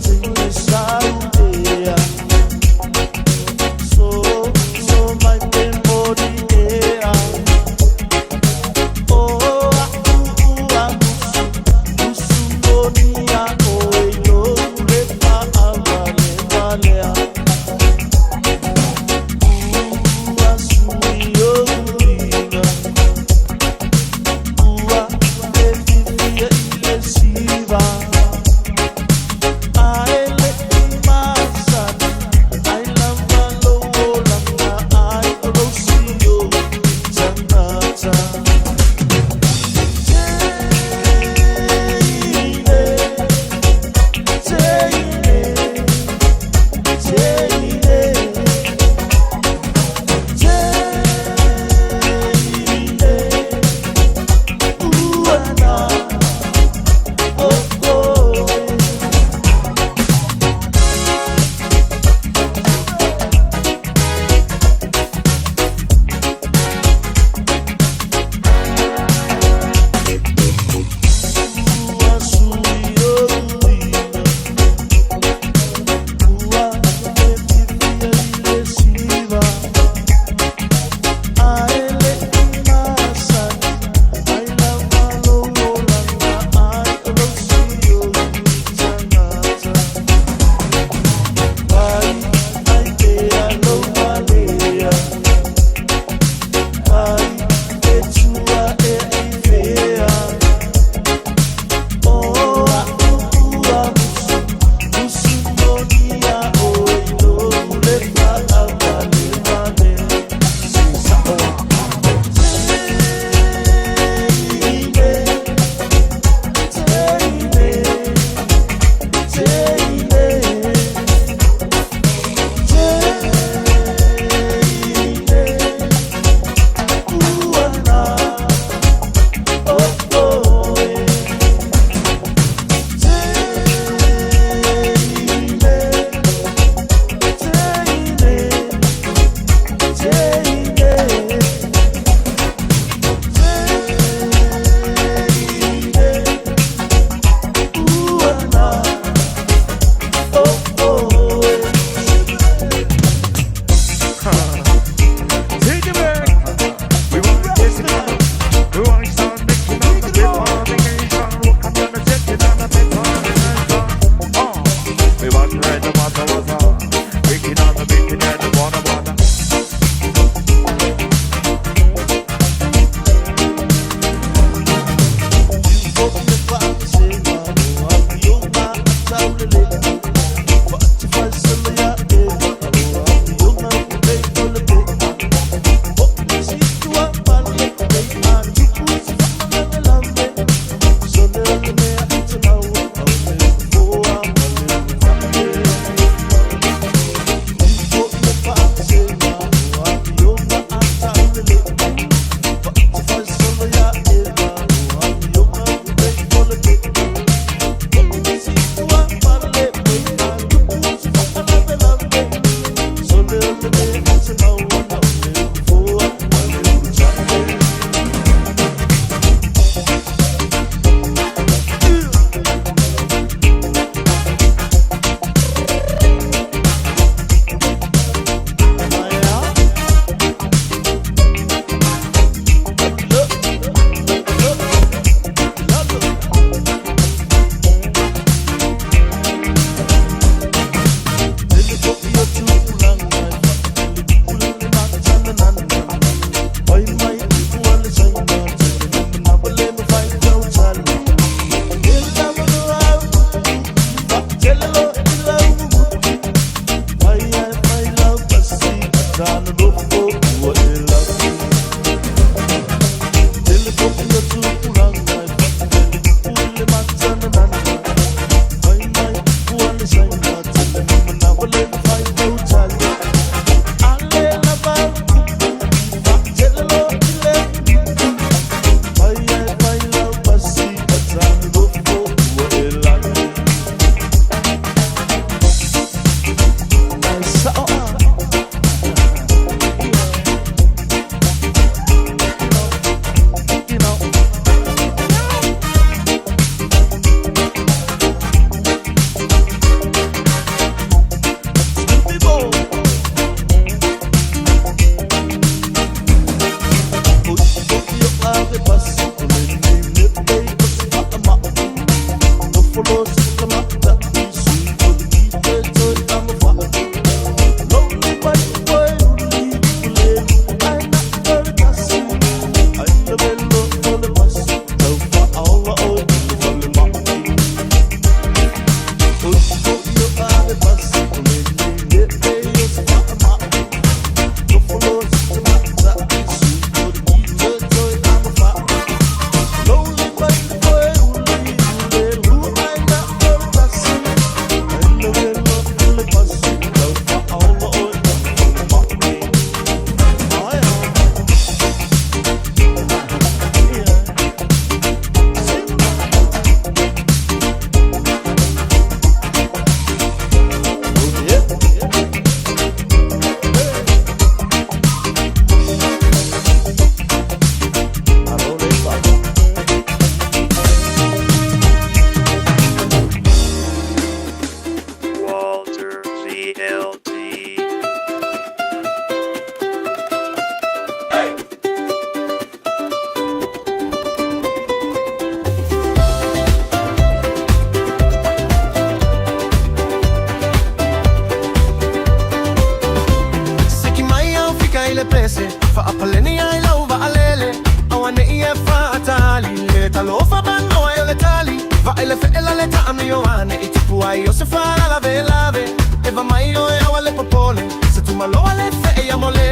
Speaker 12: le pese Faapaleni ai lau vaalele Auaneʻi e faatali Le talofa manoa e o le tali Vaai le feʻe la le taamio ane I tupu ai o se faalalavelave E va mai oe aua le popole Se tumaloa le feʻe ia mole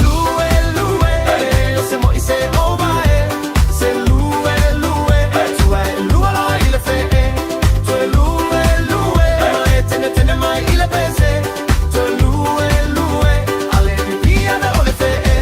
Speaker 12: Lue lue o se moʻi se ova e Se lue lue tua e lua loa i le feʻe Toe lue lue ma e tenetene mai i le pese Toe lue lue ale pipia ve o le feʻe.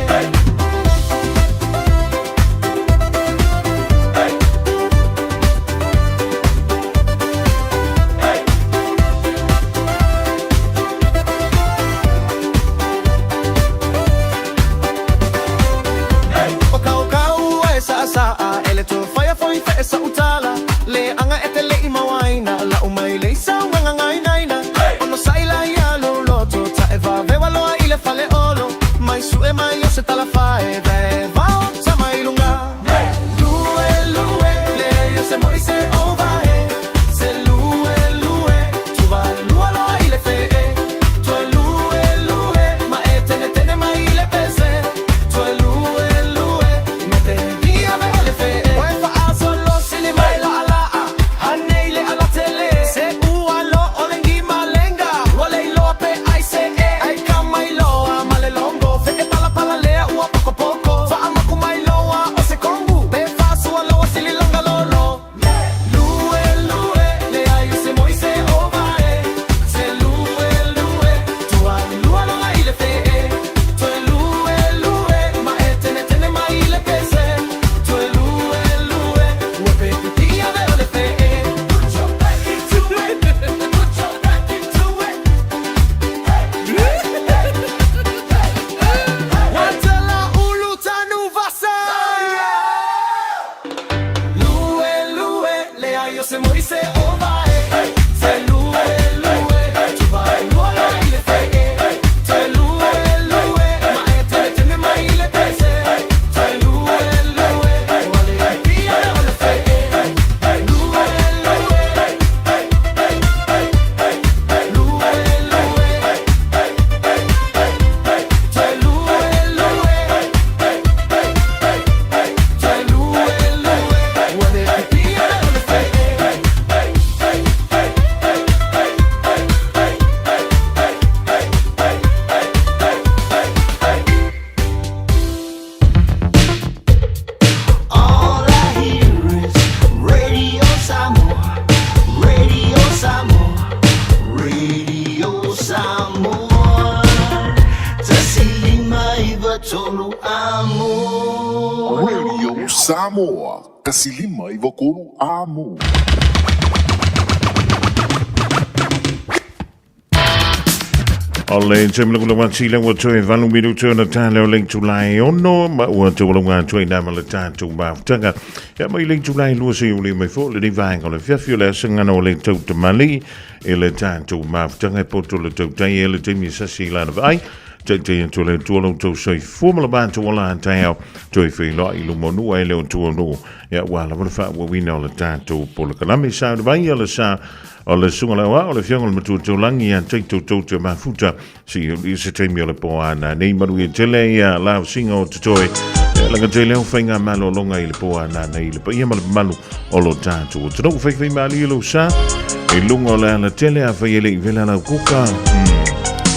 Speaker 12: O kau kau e sa sa a ele to faia foi fe sa utala le anga e te le i mawaina la o mai le sa nganga ngai nai na ono sa ila ia lo loto ta e va ve loa i le fale olo mai su e mai o se tala fa e ve va o sa mai lunga lue lue le yo se moi se ova e se lue lue tu va lua loa i le fe e toe lue lue ma e tene tene mai i le pese Toe lue lue ma te via ve o le fe Oe fa aso lo sili mai la ala Hanei le ala tele Se ua lo o le ngi malenga Wale i loa pe ai se e Ai ka mai loa ma le longo Fe e pala pala lea ua poko poko Fa amaku mai loa o se kongu Pe fa sua loa sili longa lolo Lue lue le ai o se moi se ova e Se lue lue tua lua loa i le fe e Toe lue lue ma e tene tene mai i le pese Toe lue lue ua pe pipia ve o le fe e Put your back into it. Put your back into it. Watala ulu tanu vasa. Lue lue le ai o se moi se ova e Se lue lue tu vai lua loa i le fe e Toe lue lue ma e tene tene mai i le pese Toe lue lue ua le pipia o le fe e Lue lue lue lue Toe lue lue Toe lue lue ua le pipia o le fe e.
Speaker 22: All I hear is Radio Samoa, Radio Samoa, Radio Samoa. 153 amo.
Speaker 2: Radio Samoa, 153 amo.
Speaker 4: O le taimi le kula wati le ua toe 8 minutu ona tā leo le itulai 6 ma ua te walonga atu ai nā ma le tātou mafutaga. Ia mai le itulai 2 se uli mai fo le ni vaenga o le fiafi o le asangana o le tau tamali e le tātou mafutaga e poto le tautai e le taimi e sasi i lana vaai. Te te atu le tua lau tau soifua ma le matou ola taeao toe feiloai i luma o nuu ai le o tua o nuu. Ia ua lava le faaauauina o le tatou polokalame sa ona mai o le sa o le susuga le aoao o le Afioga o le Matua Taulagi ia Taito tou te mafuta se i se taimi o le po ana nei manuia tele ia lausiga o totoe. Ia laga tele o faiga malologa i le po ana nei le paia ma le mamalu o lo tatou atunuu faifaimalie lou sa i luga o le alatele afai e le i vela lau kuka.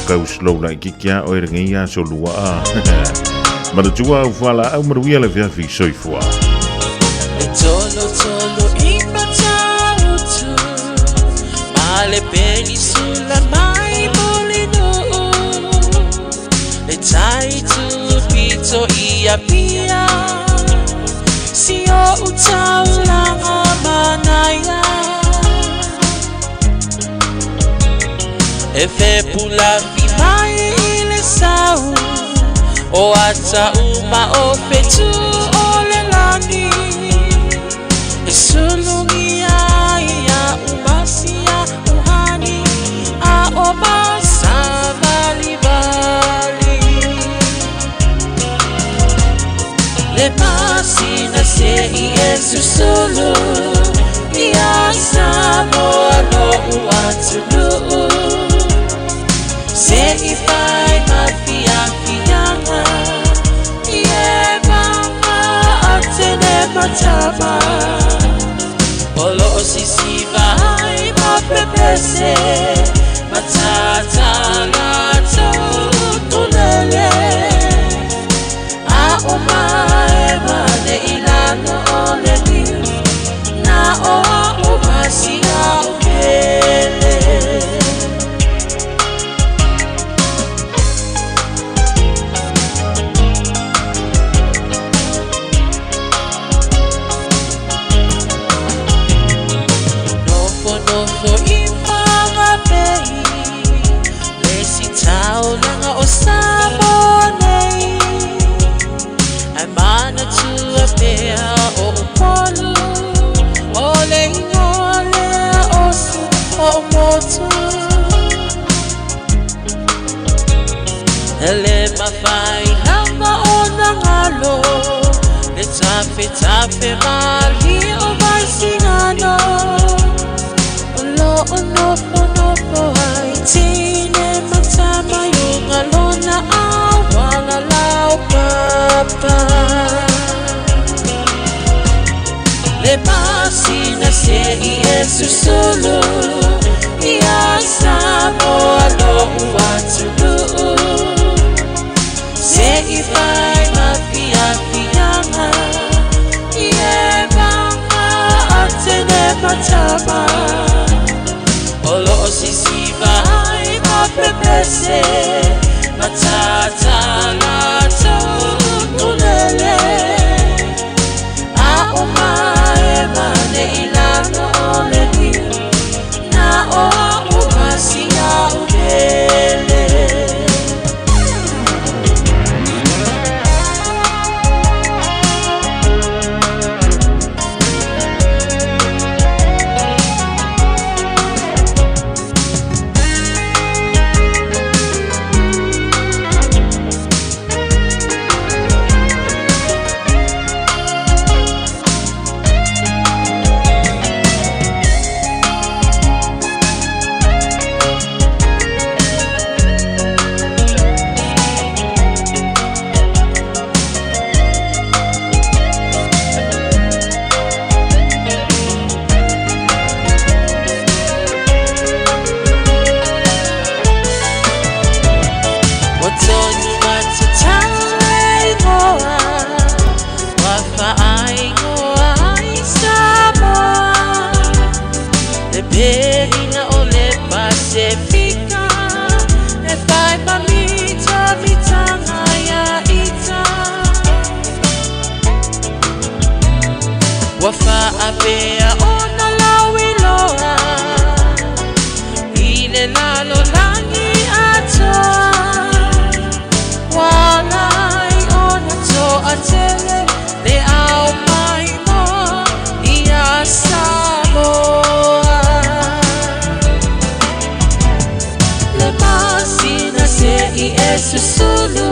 Speaker 4: Kau slow laitiiti a oe lenei aso lua a. Manatua au fualaau manuia le fiafi soifua.
Speaker 15: E tolo tolo i Matautu Ma le penisula mai Mulinuu Le tai tupito i Apia Si o utaulanga manaia E fepulafi mai i le sau O ata uma o fetu o le lani E sulungi ai ia umasia uhani A o masavalivali Le masina se i e susulu Ia Samoa lo uatunuu Se i fai ma fiafiaga matama O loo sisiva ai mapepese Matata latou tulele A o mae mane ilalo o le liu Na o a o masi a o pele. Nofo nofo i whangapei Le si taulaga o Samoa nei Ai manatua pea o Upolu O le ingoa lea o si o motu Le mawhai lava o na ngalo Le tafe tafe mali o vai singano O lo o nofo nofo ai tine matama yunga lona awala lau papa Le masina se i e susulu Ia Samoa lo uatuluu Se i fai ma fia fianga I e vanga atene matama O loo sisiva ai mapepese Matata latou tulele A o mae mane ilalo o le liu Na o a o masi a o pele. Tonu matatau e ingoa Wa whaingoa ai Samoa Le perina o le Pasifika E whai mamita mitanga ia ita Wa whaapea ona lauiloa I le lalo langi atoa Walai ona toa tele Le au mai mo ia Samoa Le masina se i e susulu